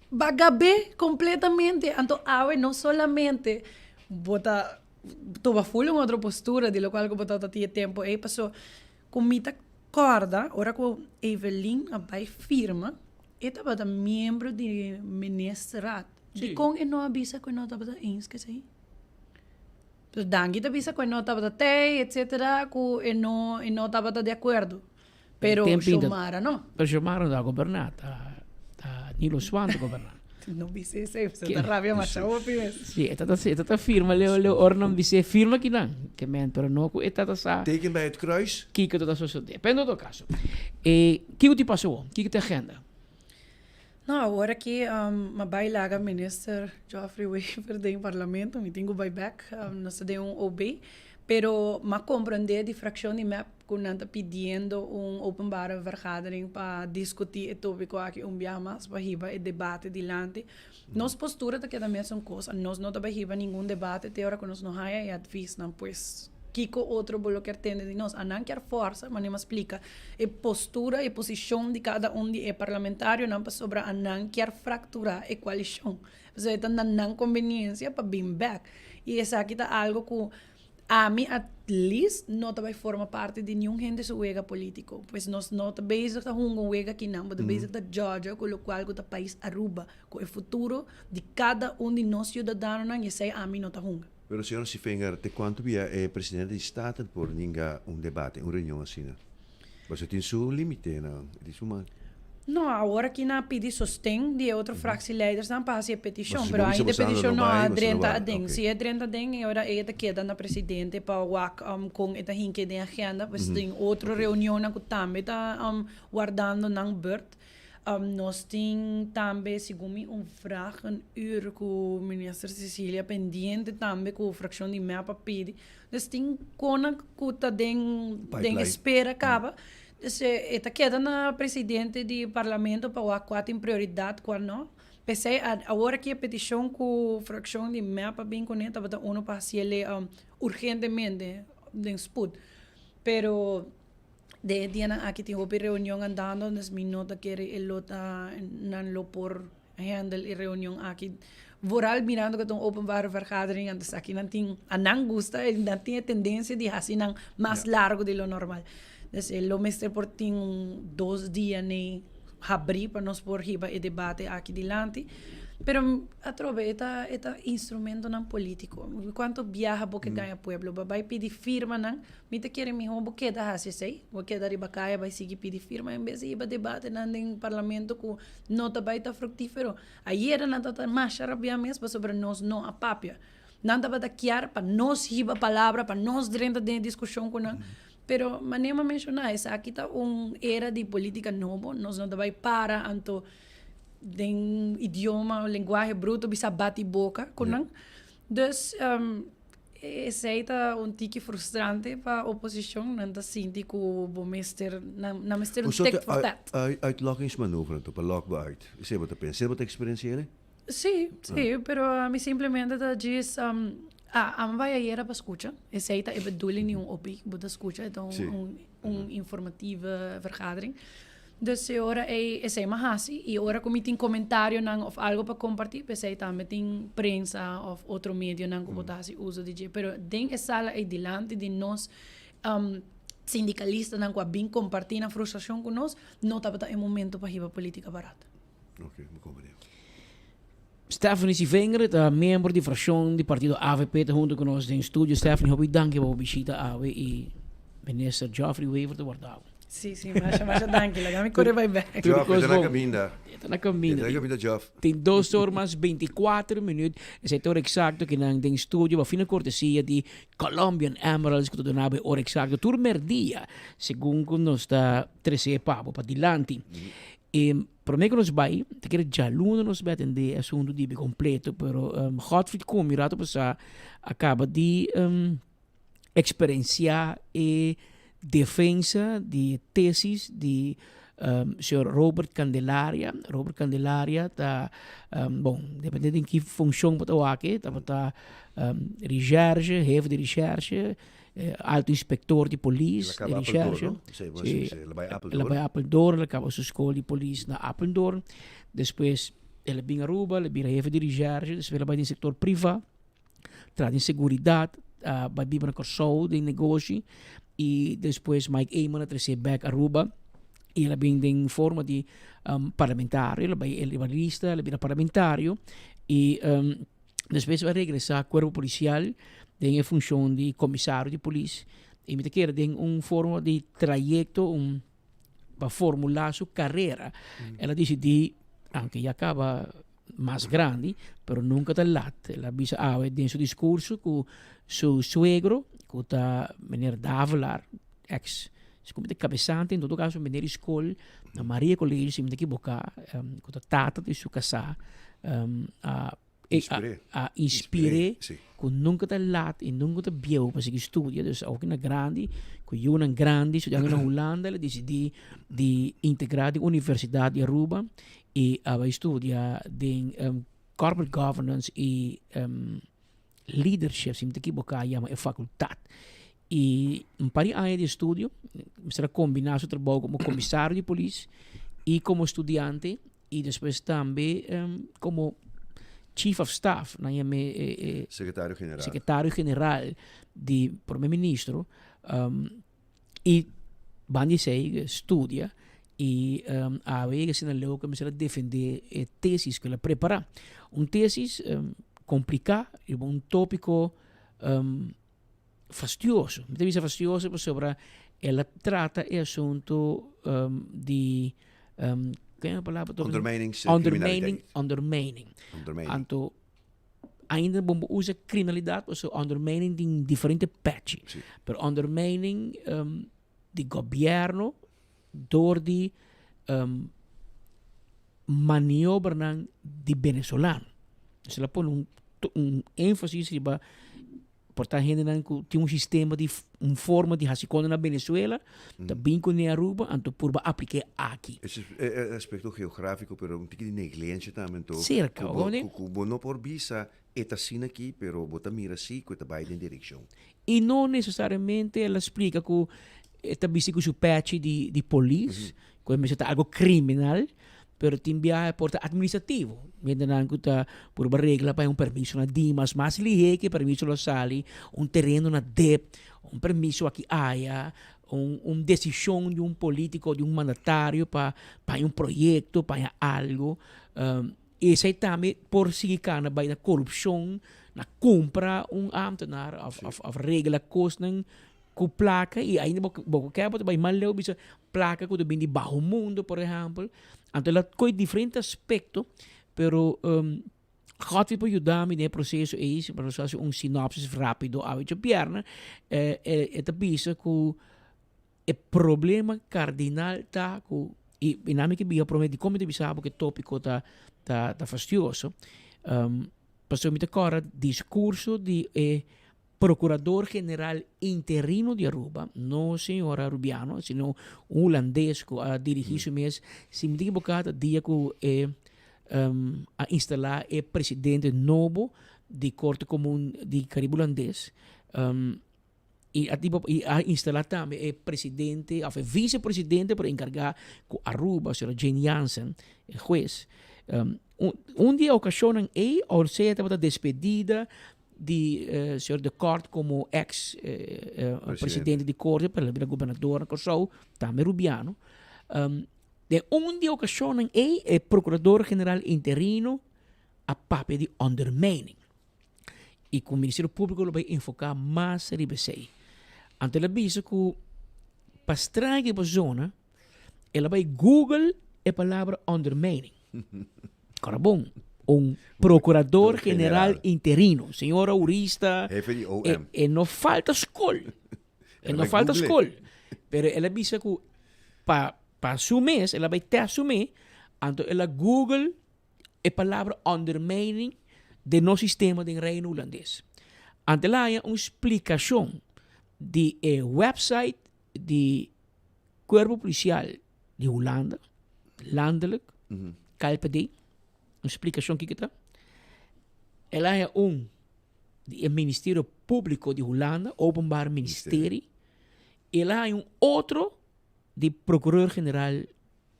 Ba gab'é completamente. Anto awe no solamente bo ta tuma full un otro postura di locual cu bo tabata tin e tempo ey, paso cu mi ta corda ora cu Evelyn a bay firma, e tabata miembro di ministerraad. Dicon e no a bisa cu e no tabata eens cu esey? Pues Dangui ta bisa cu e no tabata tey, etcetera, cu e no e no tabata di acuerdo. Pero Xiomara no. Pero Xiomara no ta goberna, ta ta Nilo Swan ta goberna. No bisa esey, pasobra ta rabia masha hopi mes. Si, e ta e ta firma leo leo ora nan bis'é firma kinan, ke men, pero no cu e tata sa. Teken bij het kruis. Kiko ta sosodé. Pero en todo caso, e kiko tin pasa awor? Kiko ta e agenda? No, awor aki mi a bai laga minister Geoffrey Wever den parlamento, mi tin ku bai bek, nos ta den un OB, pero mi a komprendé di frakshon di mep ku nan ta pidiendo un openbare vergadering pa diskutí e tópiko aki un biaha mas, pa hiba e debate dilanti. Nos postura ta keda mesun kos, nos no ta bai hiba ningun debate te ora ku nos no haya e advisnan, pues kiko otro bo lo kier tende di nos? Anan kier forsa, manera mi a splika, e postura, e posishon di kada un di e parlamentarionan pasobra anan kier frakturá e koalishon. Pasobra e ta na nan kombeniensia pa bin bèk. I esaki ta algu ku ami at least no ta bai forma parti di niun hende su wega polítiko. Pues nos no ta bezig ta hunga un wega akinan, bo ta bezig ta jòdja ku lokual ku ta pais Aruba, ku e futuro di kada un di nos siudadanonan i esei ami no ta hunga. Pero señor Sievinger, te cuanto bia e presidente di Staten por ninga un debate, un reunion asina? Pasobra tin su limitenan, e tin su man. No, awor aki nan a pidi sosten di e otro fractieleidersnan pa haci e peticion, Mas si pero bo bisa ainda e bo Sandra peticion no no bai, a bo sa no drenta bai, aden. ok. Si e drenta aden, e ora ey e ta keda na presidente pa wak con e ta hinca den agenda, pues tin otro reunionnan cu tambe ta wardando nan beurt. Nos tin tambe, segun mi, un vragenuur ku Minister Cecilia pendiente tambe ku frakshon di mep a pidi. Dus tin konan ku ta den den espera kaba. Dus e ta keda na presidente di parlamento pa wak kua tin prioridat, kua no. P'esei awor aki e petishon ku frakshon di mep a bin kuné tabata unu pa hasiel urgentemente den spoed. Pero. Den e dianan aki tin hopi reunion andando, dus mi no ta kere e lo ta, nan lo por handle e reunion aki. Vooral mirando ku ta un openbare vergadering, anto esaki nan tin, a nan gusta, nan tin e tendensia di hasi nan mas largo di lo normal. Dus e lo mester por tin un dos dia nei habrí pa nos por hiba e debate aki dilanti. Pero atrobe e ta e ta instrumentonan polítiko. Kuantu biaha bo ke gaña pueblo? Bo a bai pidi firmanan, mi ta kere mihó bo keda hasi esei, bo keda riba kaya bai sigui pidi firma en bes di hiba debatenan den parlamento ku no ta bai ta fruktífero. Ayera nan tabata masha rabiá mes pasobra nos no a papia. Nan tabata kier pa nos hiba palabra, pa nos drenta den e diskushon ku nan. Pero manera mi a menshoná, esaki ta un era di polítika nobo, nos no ta bai para anto den idioma o lenguahe bruto bisa bati boka ku nan. Dus esei ta un tiki frustrante pa oposishon, nan ta sinti ku bo mester, nan mester un tit for tat. Uitlokkingsmanoeuvre anto, pa lok bo uit. Esei bo ta pensa, esei bo ta eksperensi'é? Sí, sí, pero ami simplemente ta djis, ah, ami bai ayera pa skucha, esei ta e bedoeling di un OP, bo ta skucha, e ta un, un informatieve vergadering. Dus e ora ei esei mi a hasi i ora ku mi tin komentarionan òf algu pa kompartí, p'esei tambe tin prensa òf otro medionan ku bo ta hasi uso di dje. Pero den e sala ei dilanti di nos sindikalistanan ku a bin kompartí nan frustrashon ku nos, no tabata e momento pa hiba polítika barat. Ok, mi comprende. Stephanie Sivengre ta miembro di fraccion di partido avp ta hunto cu nos den studio. Stephanie, hopi danki pa bo bishita awe y Minister Geoffrey Wever ta warda bo. Si, si, masha, masha danki. Laga mi core bai bek. Geoff, e ta na caminda. E ta na caminda. E ta na caminda, Geoff. Tin dos or mas 24 minuut. Esei ta ora exacto ki nan den studio pa fina cortesia di Colombian Emeralds cu ta duna bo e ora exacto tur merdia segun cu nos ta trece e pa bo padilanti. E promé ku nos bai, ta kere djaluna nos bai atendé e asuntu di kompleto, pero Godfried Komi rato pasá a kaba di eksperensiá e defensa di e tesis di señor Robert Candelaria. Robert Candelaria ta, bon, depende den ki funshon bo ta wak e, tabata recherche, hefe di recherche, Alto inspector di polis, El a di caba recherche. Apeldoorn, no? Sí, bueno, sí, sí, el a bai Apeldoorn. El a bai Apeldoorn, el a caba su school di polis na Apeldoorn. Despues el a bin Aruba, el a bira hefe di recherche, despues el a bai den sector priva, traha den seguridad, a bai biba na Kòrsou den negoshi y despues Mike Eman a trece bek Aruba y el a bin den forma di parlamentario, el a bai el riba lista, el a bira parlamentario y Despues a regresa cuerpo policial den e funcion di comisario di polis y mi ta kere den un forma di trayecto un pa formula su carera. El a dicidi, aunke ya caba mas grandi, pero nunca ta lat. El a bisa awe den su discurso cu su suegro, cu ta meneer Davelaar, ex cabesante, en todo caso meneer di school na Maria College, si mi ta equiboca, cu ta tata di su casa, a Inspir'é. a inspir'é Sí. ku nunka ta lat i nunka ta bieu pa sigui studia. Dus awoki na grandi, ku yunan grandi studiando na Hulanda, el a disidí di integrá den Universidat di Aruba i a bai studia den Corporate Governance i Leadership, si mi ta ekiboká yama e fakultat. I un par di aña di estudio, mester a kombiná su trabou komo komisario di polis i komo studiante i despues tambe komo chief of staff, nan yam'é e Sekretario general. Sekretario general di prome ministro. I banda di esei studia i awe yega asina leu ku mester a defendé e tesis ku el a prepará. Un tesis kompliká riba un tópiko fastioso. Mi ta bisa fastioso pasobra el a trata e asuntu di ken e palabra tok? Ondermijningscriminaliteit. Ondermijning. Ondermijning. Anto ainda bo por usa kriminalidat pasobra ondermijning tin diferente pèchi. Pero ondermijning di gobièrnu dor di maniobranan di venezolano. Esei la pone un énfasis riba por ta hendenan ku tin un sistema di un forma di hasi kos na Venezuela, ta bin kuné Aruba, anto purba aplik'é aki. Ese e aspekto geográfiko, pero un tiki di negligensia tambe anto. Serka, Ku bo, oké. ku bo no por bisa e ta asina aki, pero bo ta mira si ku e ta bai den direkshon. I no nesesariamente el a splika ku e ta bisti ku su pèchi di di polis, ku e mester ta algo kriminal. Pero tin biaha e por ta administrativo. Hendenan ku ta purba regla pa un permiso na Dimas mas lihé ku e permiso lo sali, un tereno na dep, un permiso aki aya, un un desishon di un polítiko, di un mandatario pa haña un proyekto, pa haña algu. Esei tambe por sigui kana bai na korupshon, na kumpra un ámtenar òf òf regla kosnan ku plaka i ainda bo bo ke bo ta bai mas leu bisa plaka ku ta bini di baho mundo por ehèmpel. Anto el a kohe diferente aspekto pero Godfrey por yuda mi den e proseso ei si nos hasi un sinopsis rápido awe djabièrnè e ta bisa ku e problema kardinal ta ku i i nan mi ke bia promé dikon mi ta bisa bo ku e tópiko ta ta fastioso pasobra mi ta kòrda diskurso di e Procurador General interino di Aruba, no señora Rubiano, sino un hulandes cu a dirigi su mes, si mi ta equivoca ta dia cu e a instala e presidente nobo di Corte Comun di Caribe Hulandes, y a tipo y a instala tambe e presidente of e vicepresidente pero encarga cu Aruba, señora Jane Jansen, e hues. Un di e ocasionnan ey, Orcea tabata despedida di señor De Kort como ex presidente di Corte, pero el a bira gobernador na Kòrsou, tambe Rubiano. Den un di e ocasionnan ey, e procurador general interino a papia di ondermijning. Y cu Ministerio Publico lo bay enfoca mas riba esey. Anto el a bisa cu pa straña e persona, El a bai Google e palabra ondermijning. Kora bon, un procurador general interino, señora hurista, Jefe di OM. e, e no falta skol. E El a no bai falta Google. skol. Pero el a bisa ku pa, pa su mes, el a bai test su mes, anto el a Google e palabra ondermijning den nos sistema den Reino Hulandes. Anto el a haña un splikashon di e website di Cuerpo Policial di Hulanda, landelijk, KLPD, un splicacion kiko ta. El a haña un di e Ministerio Publico di Hulanda, Openbaar Ministerie. El a haña un otro di Procureur General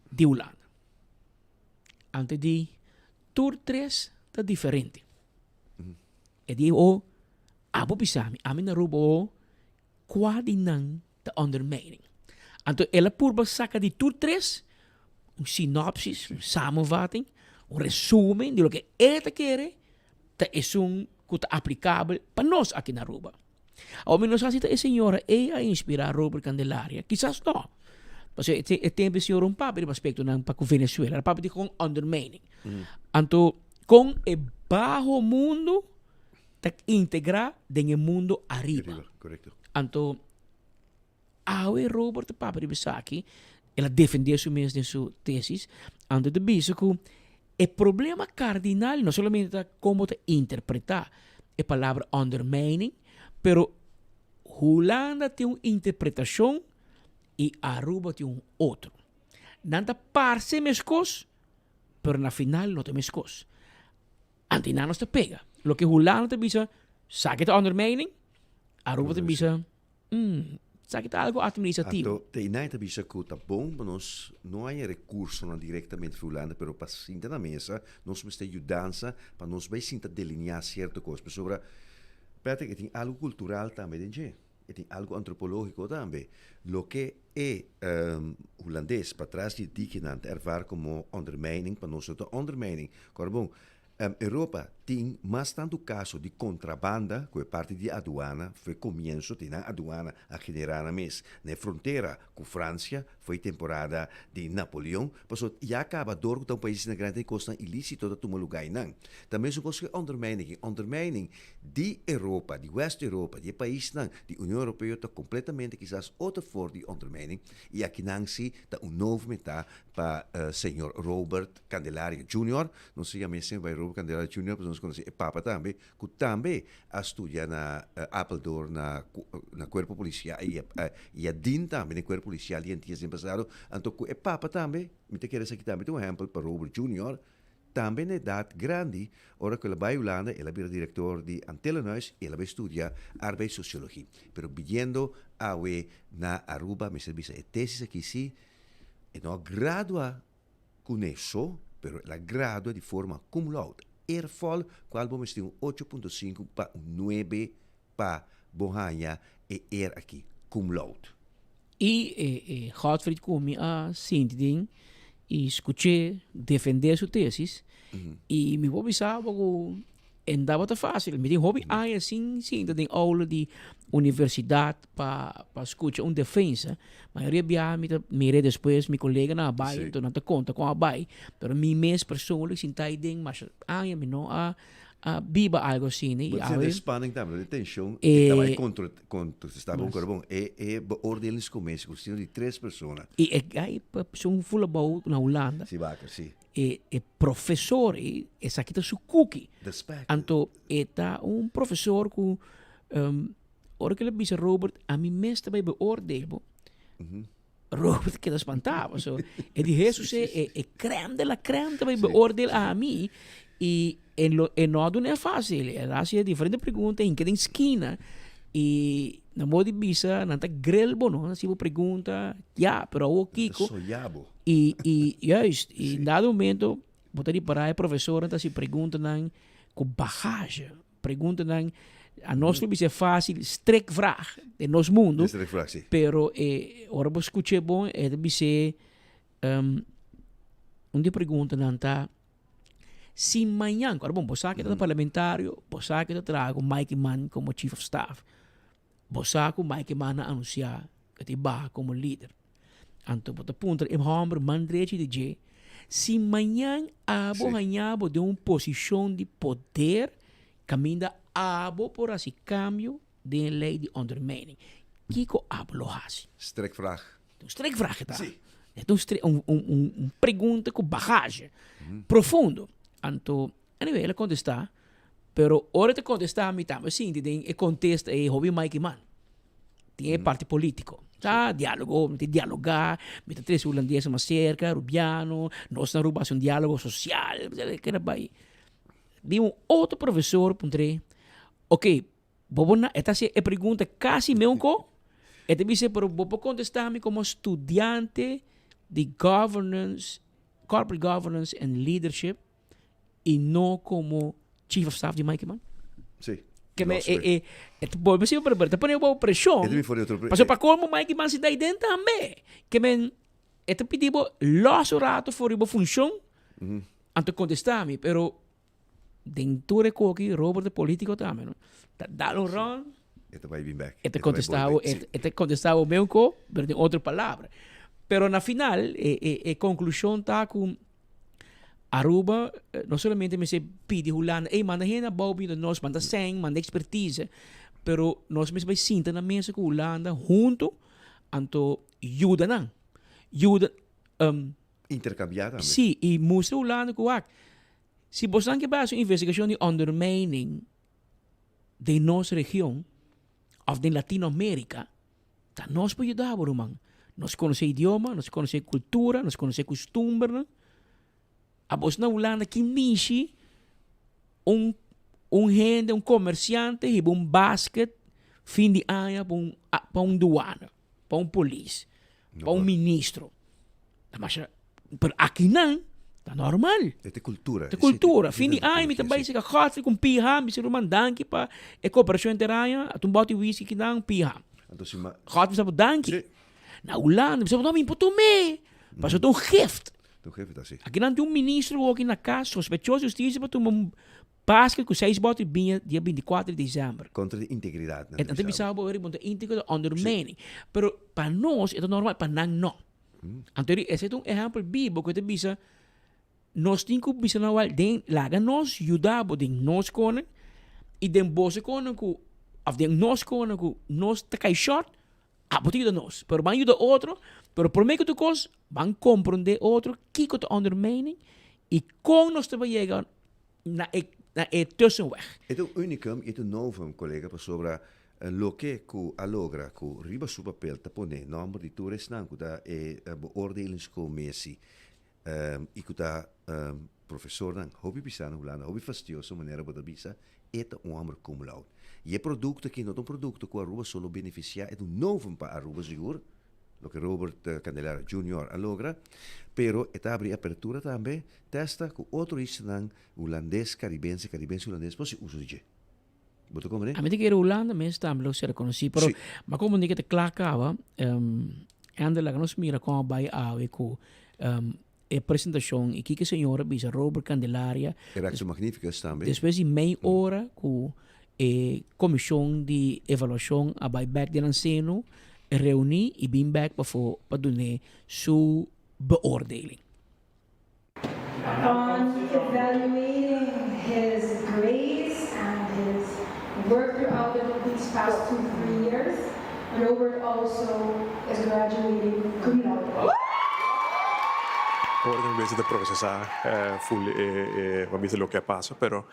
di Hulanda. Anto di tur tres ta diferente. E di, oh, abo bisa mi, ami na Aruba, oh, Kua di nan ta ondermijning? Anto el a purba saka di tur tres un sinopsis, un samenvatting, un resumen di loke e ta kere ta esun ku ta aplikabel pa nos aki na Aruba. Awor mi no sa si ta e señora ei a inspirá Robert Candelaria, kisas no. Pasobra e tempu e señora un papia riba aspektonan pa ku Venezuela, el a papia di kon ondermijning. Anto kon e baho mundu ta integrá den e mundo ariba. Ariba, korekto. Anto, awe Robert ta papia riba esaki, el a defendé su mes den su tesis, anto e ta bisa ku e problema kardinal no solamente ta kon bo ta interpretá e palabra ondermijning, pero Hulanda tin un interpretashon i Aruba tin un otro. Nan ta parse meskos, pero na final no ta meskos. Anto nan nos ta pega. Loke Hulanda ta bisa, saki ta ondermijning. Aruba ta bisa, mm, saki ta algo administrativo. Anto te inai ta bisa ku ta bon pa nos no haña rekursonan direktamente fi Hulanda, pero pa sinta na mesa nos mester yudansa pa nos bai sinta delineá sierto kos. Pasobra, Patrick, e tin algo kultural tambe den dje. E tin algo antropológiko tambe. Loke e hulandes patras di e dikinan ta ervaar komo ondermijning, pa nos no ta ondermijning. Kòrda bon, Europa tin mas tantu kaso di kontrabanda ku e parti di aduana for e komienso di nan aduana a generá nan mes na e frontera ku Fransia for e temporada di Napoleon, pasobra ya kaba dor ku ta un pais asina grandi tin kosnan ilísito ta tuma lugá einan. Ta mesun kos ku e ondermijning. E ondermijning di Europa, di West Europa, di e paisnan di Union Europeo ta kompletamente kisas otro for di ondermijning i akinan si ta un novo meta pa señor Robert Candelaria Junior, nos a yama esei bai Robert Candelaria Junior pasobra nos konosé e papa tambe, ku tambe a studia na Apeldoorn na na kuerpo polisial i a i a dien tambe den kuerpo polisial di Antillas den pasado, anto ku e papa tambe, mi ta kere esaki tambe ta un ehèmpel pa Robert Junior, Tambe na edat grandi, ora ku el a bai Hulanda, el a bira direktor di Antillenhuis i el a bai studia arbeidssociologie. Pero bidiendo awe na Aruba, mester bisa e tesis aki si e no a gradua. Kuné so, pero el a gradua di forma cum laude, eervol, kual bo mester un ocho punto sinku pa un nuebe pa bo haña e eer aki, cum laude. I e Godfried ku mi a sinti den i skuch'é defendé su tesis, i mi por bisa bo ku e no tabata fásil. Mi tin hopi aña sin sinta den aula di universidat pa pa skucha un defensa. Mayoria biaha mi ta mir'é despues mi koleganan a bai, enton nan ta konta kon a bai, pero mi mes persoonlijk sinta aiden masha aña mi no a a biba algo asina i awe. Bo spanning tambe, de tension, e tabata e contestá bon kor bon, e e beoordelingscommissie ku sino di tres persona. I e gai persoon full abou na Hulanda. Si Bakker, si. E e profesor ei, esaki ta su kuki. De spek. Anto e ta un profesor ku ora ku el a bisa Robert ami mes ta bai beoordeel bo, Robert keda spantá paso e di Hesus e e e crème de la crème ta bai beoordeel ami i e lo e no a duna e fácil. El a hasi diferente pregunta hinka den skina i na modo di bisa nan ta grill bo no, nan hasi bo pregunta ya pero awor kiko. Nan ta soya bo. I i juist i dado momento bo ta ripará e profesornan ta hasi preguntanan ku bagage. Preguntanan a nos lo bisa fácil, strikvraag den nos mundo. De strikvraag, sí. Pero eh, ora bo skuch'é bon, e ta bis'é, um, un di e preguntanan ta, si mañan, ora bon, bo sa ke ta parlamentario, bo sa ke ta traha ku Mike Eman komo chief of staff, Bo sa ku Mike Eman a anunsiá ku e ta baha komo lider. Anto bo ta puntra e hòmber man drechi di dje, Si mañan abo haña bo den un posishon di poder kaminda abo por hasi kambio den e lei di ondermijning, kiko abo lo hasi? Strikvraag. Un strikvraag e ta. E ta un un pregunta ku bagage profundo. Anto Anyway, el a contesta, pero ora e ta contesta mi tambe sinti den e contesta e hopi Mike Eman. Tin e parti politico. Ta dialogo, mi ta dialoga, mi ta trece Hulandes mas cerca, Rubiano, nos na Aruba haci un dialogo social, keda bay. Bin un otro profesor puntr'e, ok, bo por na, e ta haci e pregunta casi meun co, e ta bisa, pero bo por contesta mi como studiante di governance, corporate governance and leadership? y no como chief of staff di Mike Eman? Sí. Que me, e, e, e, bolbe si, pero te pone bajo presión. E te otro Paso pa colmo Mike Eman si dai den tambe. Que men, e te pidi bo los un rato for bo función, mm -hmm. anto contestami, pero den tur e koki, Robert de politico tambe, no? Ta dal un rond. E te bai bin back. E te contestabo, e, e te contestabo meun ko, pero den otro palabra. Pero na final, e, e, e conclusión ta ku Aruba no solamente mester pidi Hulanda, ey manda hende abou bini nos, manda sèn, manda expertise, pero nos mester bai sinta na mesa ku Hulanda hunto, anto yuda nan. Yuda, Intercambia tambe. Sí, y mustra Hulanda ku wak, si bosnan ke bai hasi un investigacion di ondermijning den nos region of den Latinoamerica, Ta nos por yuda bo, ruman. Nos konosé idioma, nos konosé kultura, nos konosé kustumbernan. Abos na Hulanda ki mishi un un hende, un komersiante hiba un basket fin di aña pa un pa un duana, pa un polis, pa un ministro. Ta masha, pero akinan ta normal. E ta kultura. Ta kultura. Fin di aña mi ta bai seka Godfrey ku un piha, mi bisa ruman danki pa e koperashon henter aña, a ta un bòt di whisky kinan, piha. Anto si ma. Godfrey bisa bo danki. Na Hulanda mi bisa bo no mi por tum'é, pasobra ta un gift. Ta un gift asi. Akinan tin un ministro ku aki na kas sospechoso di hustisia pa tuma un basket ku seis bòt di biña dia 24 di desèmber. Kontra di integridat nan ta bisa bo. Nan ta bisa bo riba un integridat ondermijning. Pero pa nos e ta normal, pa nan no. Anto di esei ta un ehèmpel bibo ku e ta bisa, nos tin ku bisa nan wèl den laga nos yuda bo den nos konen i den boso konen ku òf den nos konen ku nos ta kai shòrt, abo ta yuda nos. Pero ban yuda otro, pero promé ku tur kos ban komprondé otro kiko ta ondermijning i kon nos ta bai yega na e na e tussenweg. E ta un unicum i e ta un novum, kolega, pasobra loke ku a logra ku riba su papel ta pone nòmber di tur esnan ku ta e beoordelingscommissie i ku ta profesornan hopi bisa na Hulanda, hopi fastioso manera bo ta bisa, e ta un hòmber cum laude. I e produkto aki no ta un produkto ku Aruba so lo benefisiá, e ta un novum pa Aruba sigur. loke Robert Candelaria Junior a logra, pero e ta abri apertura tambe testa ku otro islanan hulandes, karibense, karibense hulandes por hasi uso di dje. Bo ta komprende? Ami ta kere Hulanda mes tambe lo ser konosí, pero ma komo di ke ta kla kaba, Ender laga nos mira kon a bai awe ku e presentashon i kiko e señor a bisa Robert Candelaria. E Rector Magnificus tambe. Despues di mei ora ku e komishon di evaluashon a bai bèk den nan seno, reuní i bin bèk pafó pa dun'é su beoordeling. On evaluating his grades and his work throughout these past two, three years, Robert also is graduating cum laude. Ora ku mi mester ta prosesá ful e e bisa loke a pasa, pero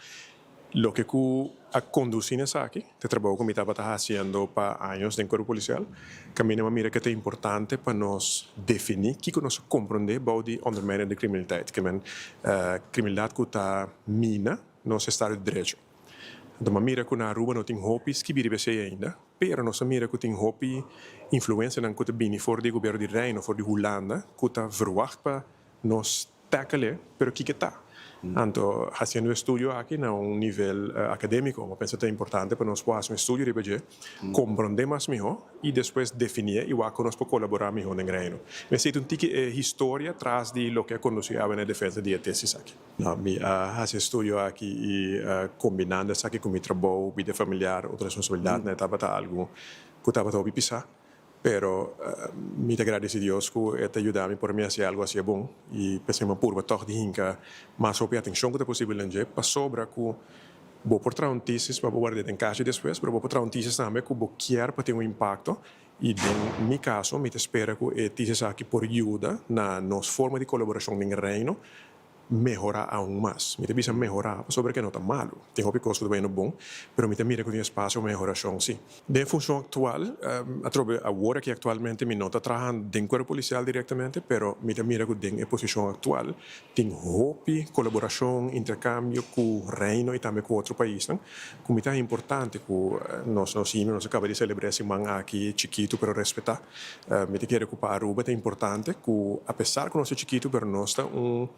loke ku a kondusí na esaki ta e trabou ku mi tabata hasiendo pa años den kuerpo polisial. Kaminda mi a mira ke ta importante pa nos definí kiko nos a komprondé bou di ondermijnende kriminaliteit, ke men kriminalidat ku ta mina nos estado di derecho. Anto mi a mira ku na Aruba no tin hopi skibí riba esei ainda, pero nos a mira ku tin hopi influensianan ku ta bini for di gobièrnu di Reino, for di Hulanda, ku ta verwagt pa nos tackle, pero kiko ta? Anto haciendo estudio aki na un nivel academico, mi pensa ta importante pa nos por haci un estudio riba dje, comprende mas miho y despues definié y wak con nos por colabora miho den Reino. Mi a cita un tiki e historia tras di loke a conduci awe na e defensa di e tesis aki. No, mi a haci estudio aki y combinando esaki cu mi trabou, bida familiar, otro responsabilidadnan, e tabata algo cu tabata hopi pisa. Pero mi ta gradeci Dios cu e ta yuda mi por mi haci algo hacia bon y p'esei mi a purba tog di hinca mas hopi atencion cu ta posibel den dje pasobra cu bo por traha un tesis pa bo ward'e den cashi despues pero bo por traha un tesis tambe cu bo kier pa tin un impacto y den mi caso mi ta spera cu e tesis aki por yuda na nos forma di colaboracion den Reino mehorá aun mas. Mi ta bisa mehorá pasobra ke no ta malu. Tin hopi kos ku ta bayendo bon, pero mi ta mira ku tin espasio pa mehorashon sí. Den e funshon aktual, atrobe awor aki aktualmente mi no ta traha den kuerpo polisial direktamente, pero mi ta mira ku den e posishon aktual tin hopi kolaborashon, interkambio ku Reino i tambe ku otro paisnan, ku mi ta importante ku nos nos himno nos a kaba di selebrá e siman aki chikitu pero respetá. Mi ta kere ku pa Aruba ta importante ku apesar ku nos ta chikitu pero nos ta un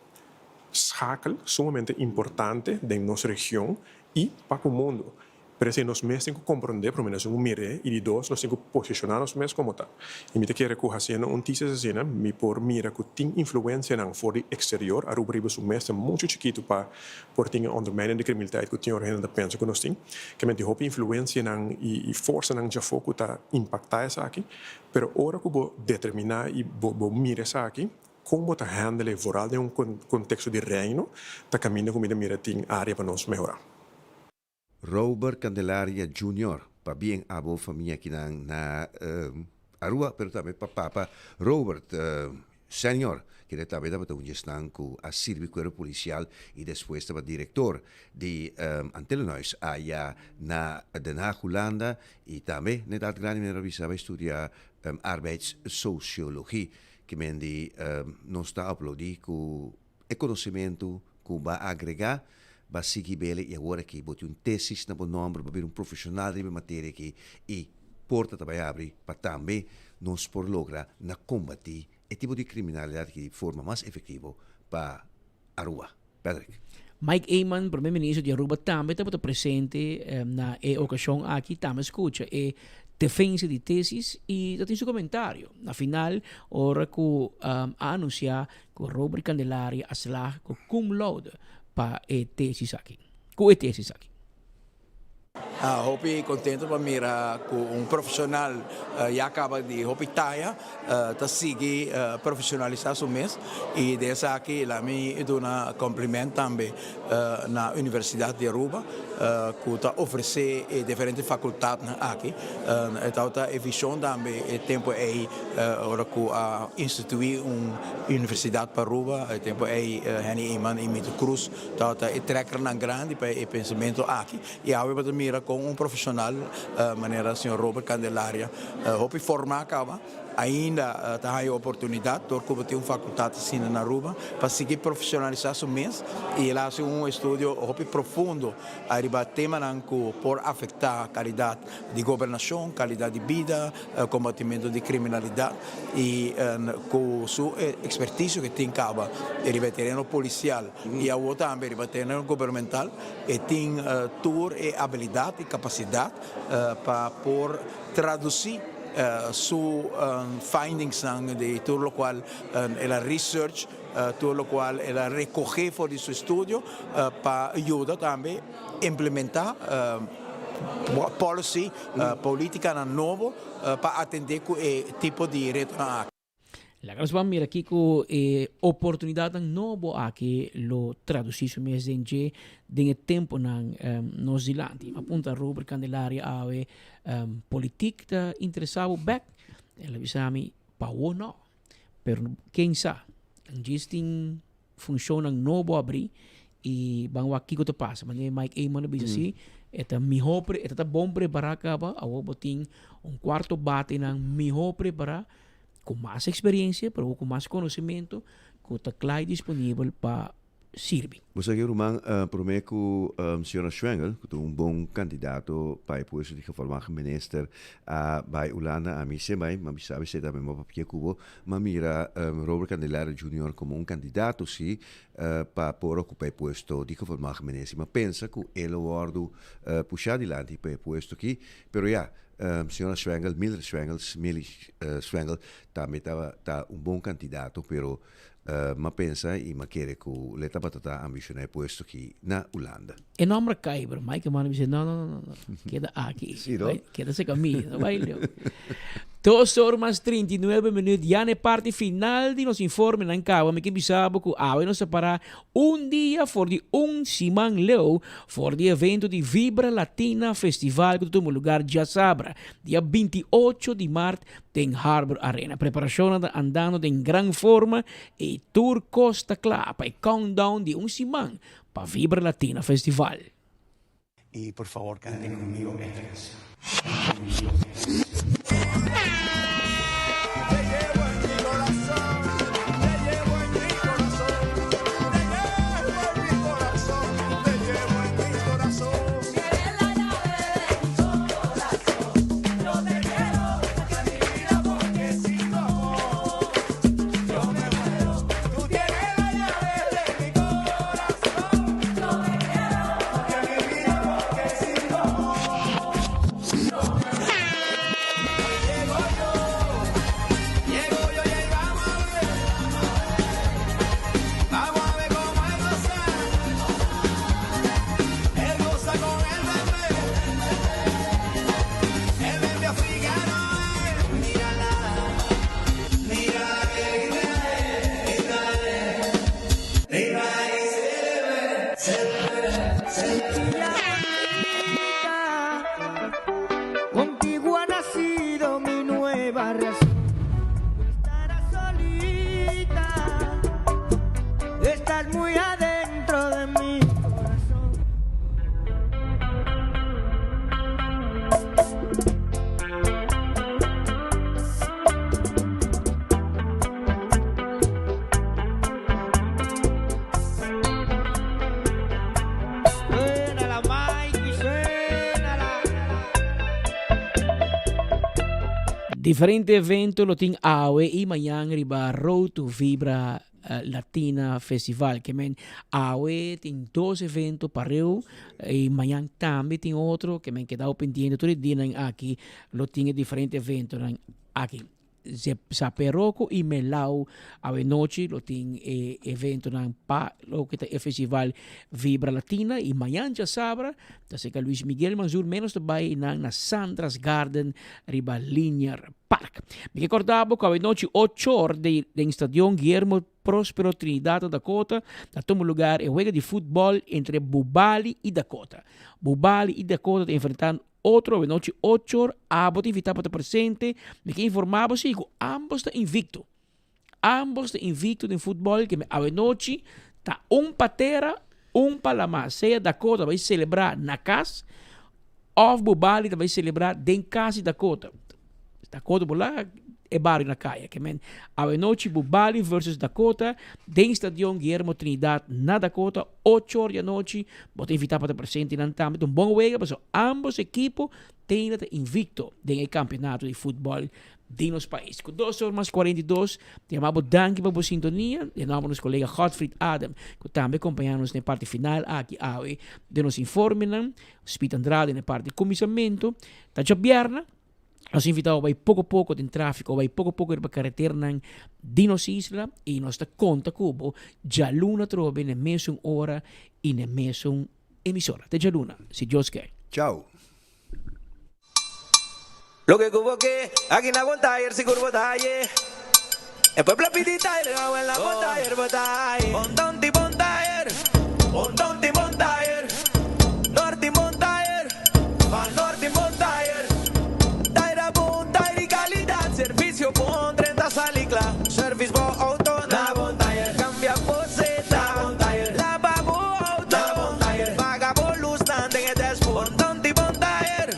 schakel sumamente importante den nos region i pa ku mundu. Pero esei nos mes tin ku komprondé, promé nos tin ku mir'é i di dos nos tin ku posishoná nos mes komo ta. I mi ta kere ku hasiendo un tesis asina mi por mira ku tin influensianan for di eksterior. Aruba riba su mes ta muchu chikitu pa por tin e ondermijning di kriminaliteit ku tin ora hende ta pensa ku nos tin. Kementi hopi influensianan i forsanan djafó ku ta impaktá esaki. Pero ora ku bo determiná i bo bo mira esaki, kon bo ta handle e vooral den un konteksto di Reino, ta kaminda ku mi ta mira tin área pa nos mehorá. Robert Candelaria Junior, pabien abo famia kinan na Aruba, pero tambe pa papa Robert Senior, kende tambe tabata un djesnan ku a sirbi kuerpo polisial i despues tabata direktor di Antillenhuis aya na Den Haag, Hulanda, i tambe na edat grandi manera bisa bai studia arbeidssociologie. Kimendi nos ta aplaudí ku E konosementu ku bo a agregá, bo a sigui bele i awor aki bo tin un tesis na bo nòmber, bo a bira un profeshonal riba e materia aki i porta ta bai abri pa tambe nos por logra na kombatí e tipo di kriminalidat aki di forma mas efektivo pa Aruba. Patrick. Mike Eman, Prome Minister di Aruba tambe tabata presente na e ocasion aki, tambe scucha e defensa di tesis y ta tin su comentario. Na final, ora cu a anuncia cu Robert Candelaria a slaag cu cum laude pa e tesis aki, cu e tesis aki. Hopi contento pa mira cu un profesional ya caba di hopi taya ta sigui profesionalisa su mes y den esaki la mi duna compliment tambe na Universidad di Aruba cu ta ofrece e diferente facultadnan aki. E tabata e vision tambe e tempo ey ora cu a institui un universidad pa Aruba, e tempo ey Henny Eman y Mito Croes Tabata e trekkernan grandi pa e pensamentu aki i awe bo ta mira kon un profeshonal manera señor Robert Candelaria hopi formá kaba. Ainda ta haña oportunidat dor ku bo tin un fakultat asina na Aruba pa sigui profesionalisá su mes i el a hasi un estudio hopi profundo ariba temanan ku por afektá kalidat di gobernashon, kalidat di bida, kombatimentu di kriminalidat i ku su ekspertisio ku e tin kaba riba e tereno polisial i awor tambe riba tereno gubernamental e tin tur e abilidat i kapasidat pa por tradusí su findingsnan di tur lokual el a research, tur lokual el a rekohé for di su estudio pa yuda tambe implementá policy, politikanan nobo pa atendé ku e tipo di retonan aki. Laga nos ban mira kiko e oportunidatnan nobo aki lo tradusí su mes den dje den e tempunan nos dilanti. Mi a puntra Robert Candelaria awe, Politik ta interesá bo bèk? El a bisa mi, Pa awor nò, pero ken sa. Djis tin funshonnan nobo abrí i ban wak kiko ta pasa. Manera Mike Eman a bisa si, e ta mihó pre, e ta ta bon prepará kaba, awor bo tin un kuarto batenan mihó prepará, ku mas eksperensia, pero ku mas konosementu, ku ta kla i disponibel pa sirbi. Bo sa ke ruman, promé ku señora Schwengle, ku ta un bon kandidato pa e puesto di gevolmagd minister, a bai Hulanda, ami se bai, ma mi sabi si e ta mihó papia ku bo, M'a mira Robert Candelario Junior como un candidato si pa por ocupa e puesto di gevolmagd minister. M'a pensa cu e lo wordo pusha dilanti pa e puesto aki, pero ya, señora Schwengle, Mildred Schwengle, Milly Schwengle tambe ta un bon candidato, pero m'a pensa y m'a kere cu le tabata ta ambiciona e puesto aki na Hulanda. E nomber a kai, pero Mike manda bisa, no, no, no, no, keda aki. Sí, no? Keda cerca mi, no bai leu. Dos or mas 39 minuut, ya na e parti final di nos informenan caba, mi ke bisa bo cu awe nos ta para un dia for di un siman leu for di evento di Vibra Latina Festival cu ta tuma lugar djasabra, dia 28 di maart den Harbor Arena. Preparacionnan ta andando den gran forma y tur cos ta cla pa e countdown di un siman Pa Vibra Latina Festival. Y por favor canten conmigo esta canción. Diferente evento lo tin awe y mañan riba Road to Vibra Latina Festival. Ke men awe tin dos evento pareu y mañan tambe tin otro. Ke men keda pendiente tur e dianan aki lo tin e diferente eventonan aki. Zaperoco y Melau awe nochi lo tin e eventonan pa loke ta e festival Vibra Latina y mañan djasabra ta seca Luis Miguel Manzur menos ta bay nan na Sandra's Garden riba Linear Park. Mi ke korda bo ku awenochi ocho or di den Stadion Guillermo Prospero Trinidad na Dakota ta tuma lugar e wega di futbòl entre Bubali i Dakota. Bubali i Dakota ta enfrentá otro awenochi ocho or. Abo ta invitá pa ta presente. Mi ke informá bo si ku ambos ta invicto. Ambos ta invicto den futbòl ke awenochi ta un pa tera, un pa lamá. Sea Dakota bai selebrá na kas òf Bubali ta bai selebrá den kas di Dakota. Dakota por laga. e bario na kaya. Ke men awe nochi Bubali versus Dakota den Stadion Guillermo Trinidad na Dakota ocho or di anochi. Bo ta invita pa ta presente nan tambe. Ta un bon wega pasobra ambos ekipo tene ta invicto den e campeonato di futbol di nos pais. Cu dos or mas 42 ta yama bo danki pa bo sintonia. Den nomber nos colega Godfried Adam cu tambe acompaña nos na e parti final aki awe den nos informenan. Speed Andrade na e parti cuminsamento. Ta djabièrnè. Nos invita bo bai poco poco den trafico, bai poco poco riba carreteranan di nos isla y nos ta conta cu bo djaluna atrobe na e mesun ora y na e mesun emisora. Te djaluna, si Dios kier. Chao. Loke ku bo ke, aki na Bon Tayer sigur bo ta haye. E pueblo a pidi tayer, awe na Bon Tayer bo ta haye. Bon Tonti Bon Tayer, Bon Tonti Bon Tayer, Norti Bon Tayer, Van Norti Bon Tayer. Tayer a bon, tayer di kalidat, servisio bon, drenta sali kla. Service bo auto na Bon Tayer, kambia bo seta na Bon Tayer, laba bo auto na Bon Tayer, paga bo lusnan den e dashboard. Bon Tonti Bon Tayer.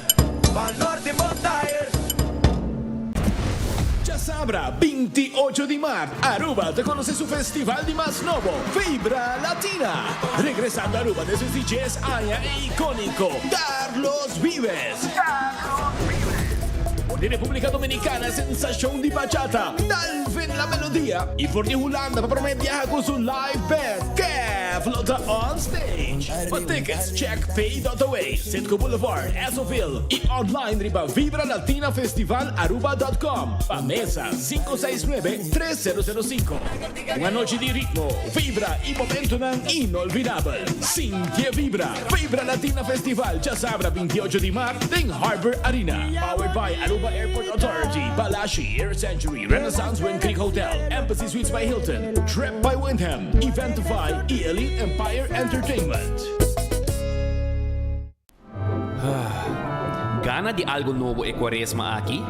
Van Norte Bon Tire. Djasabra, 28 di mart, Aruba ta conoce su festival di mas nobo, Vibra Latina. Regresando Aruba despues di djes aña e iconico Carlos Vives. For di Republica Dominicana sensacion di bachata, Dalvin La Melodia y for di Hulanda pa prome biaha cu su live band, Kev lo ta on stage. Pa tickets check pay.away, Citgo Boulevard, Essoville y online riba vibralatinafestivalaruba.com. Pa mesa 569 3005. Un anochi di ritmo, vibra y momentonan inolvidabel. Sinti e vibra! Vibra Latina Festival djasabra 28 di mart den Harbor Arena. Powered by Aruba Airport Authority, Balashi, Air Century, Renaissance Wind Creek Hotel, Embassy Suites by Hilton, Trip by Wyndham, Eventify y Elite Empire Entertainment. Gana di algo nobo e cuaresma aki?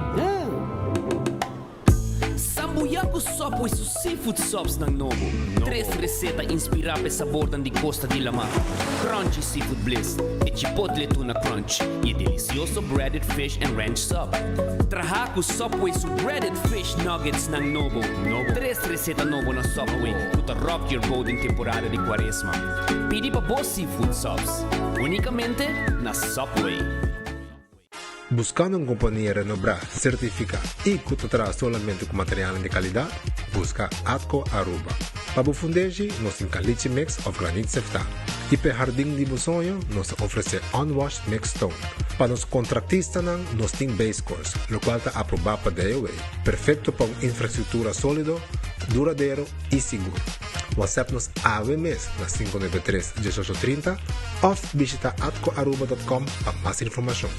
Sambuya ku Subway su seafood subsnan nobo. Tres reseta inspirá p'e sabornan di kosta di lamá, Crunchy Seafood Bliss, e Chipotle Tuna Crunch i e delisioso Breaded Fish and Ranch Sub. Traha ku Subway su Breaded Fish Nuggetsnan nobo. Tres reseta nobo na Subway ku ta rock your boat den temporada di kuaresma. Pidi pa bo seafood subs únikamente na Subway. Buscando un compania renobrá, certificá y cu ta traha solamente cu materialnan di calidad? Busca Atco Aruba. Pa bo fundeshi, nos tin caliche mix of granit seftá. Y p'e hardin di bo soño, nos ta ofrece unwashed mixed stone. Pa nos contractistanan, nos tin base course, locual ta aprobá pa DOW, perfecto pa un infrastructura solido, duradero y sigur. WhatsApp nos awe mes na 593 18 30 of bishita atcoaruba.com pa mas informacion.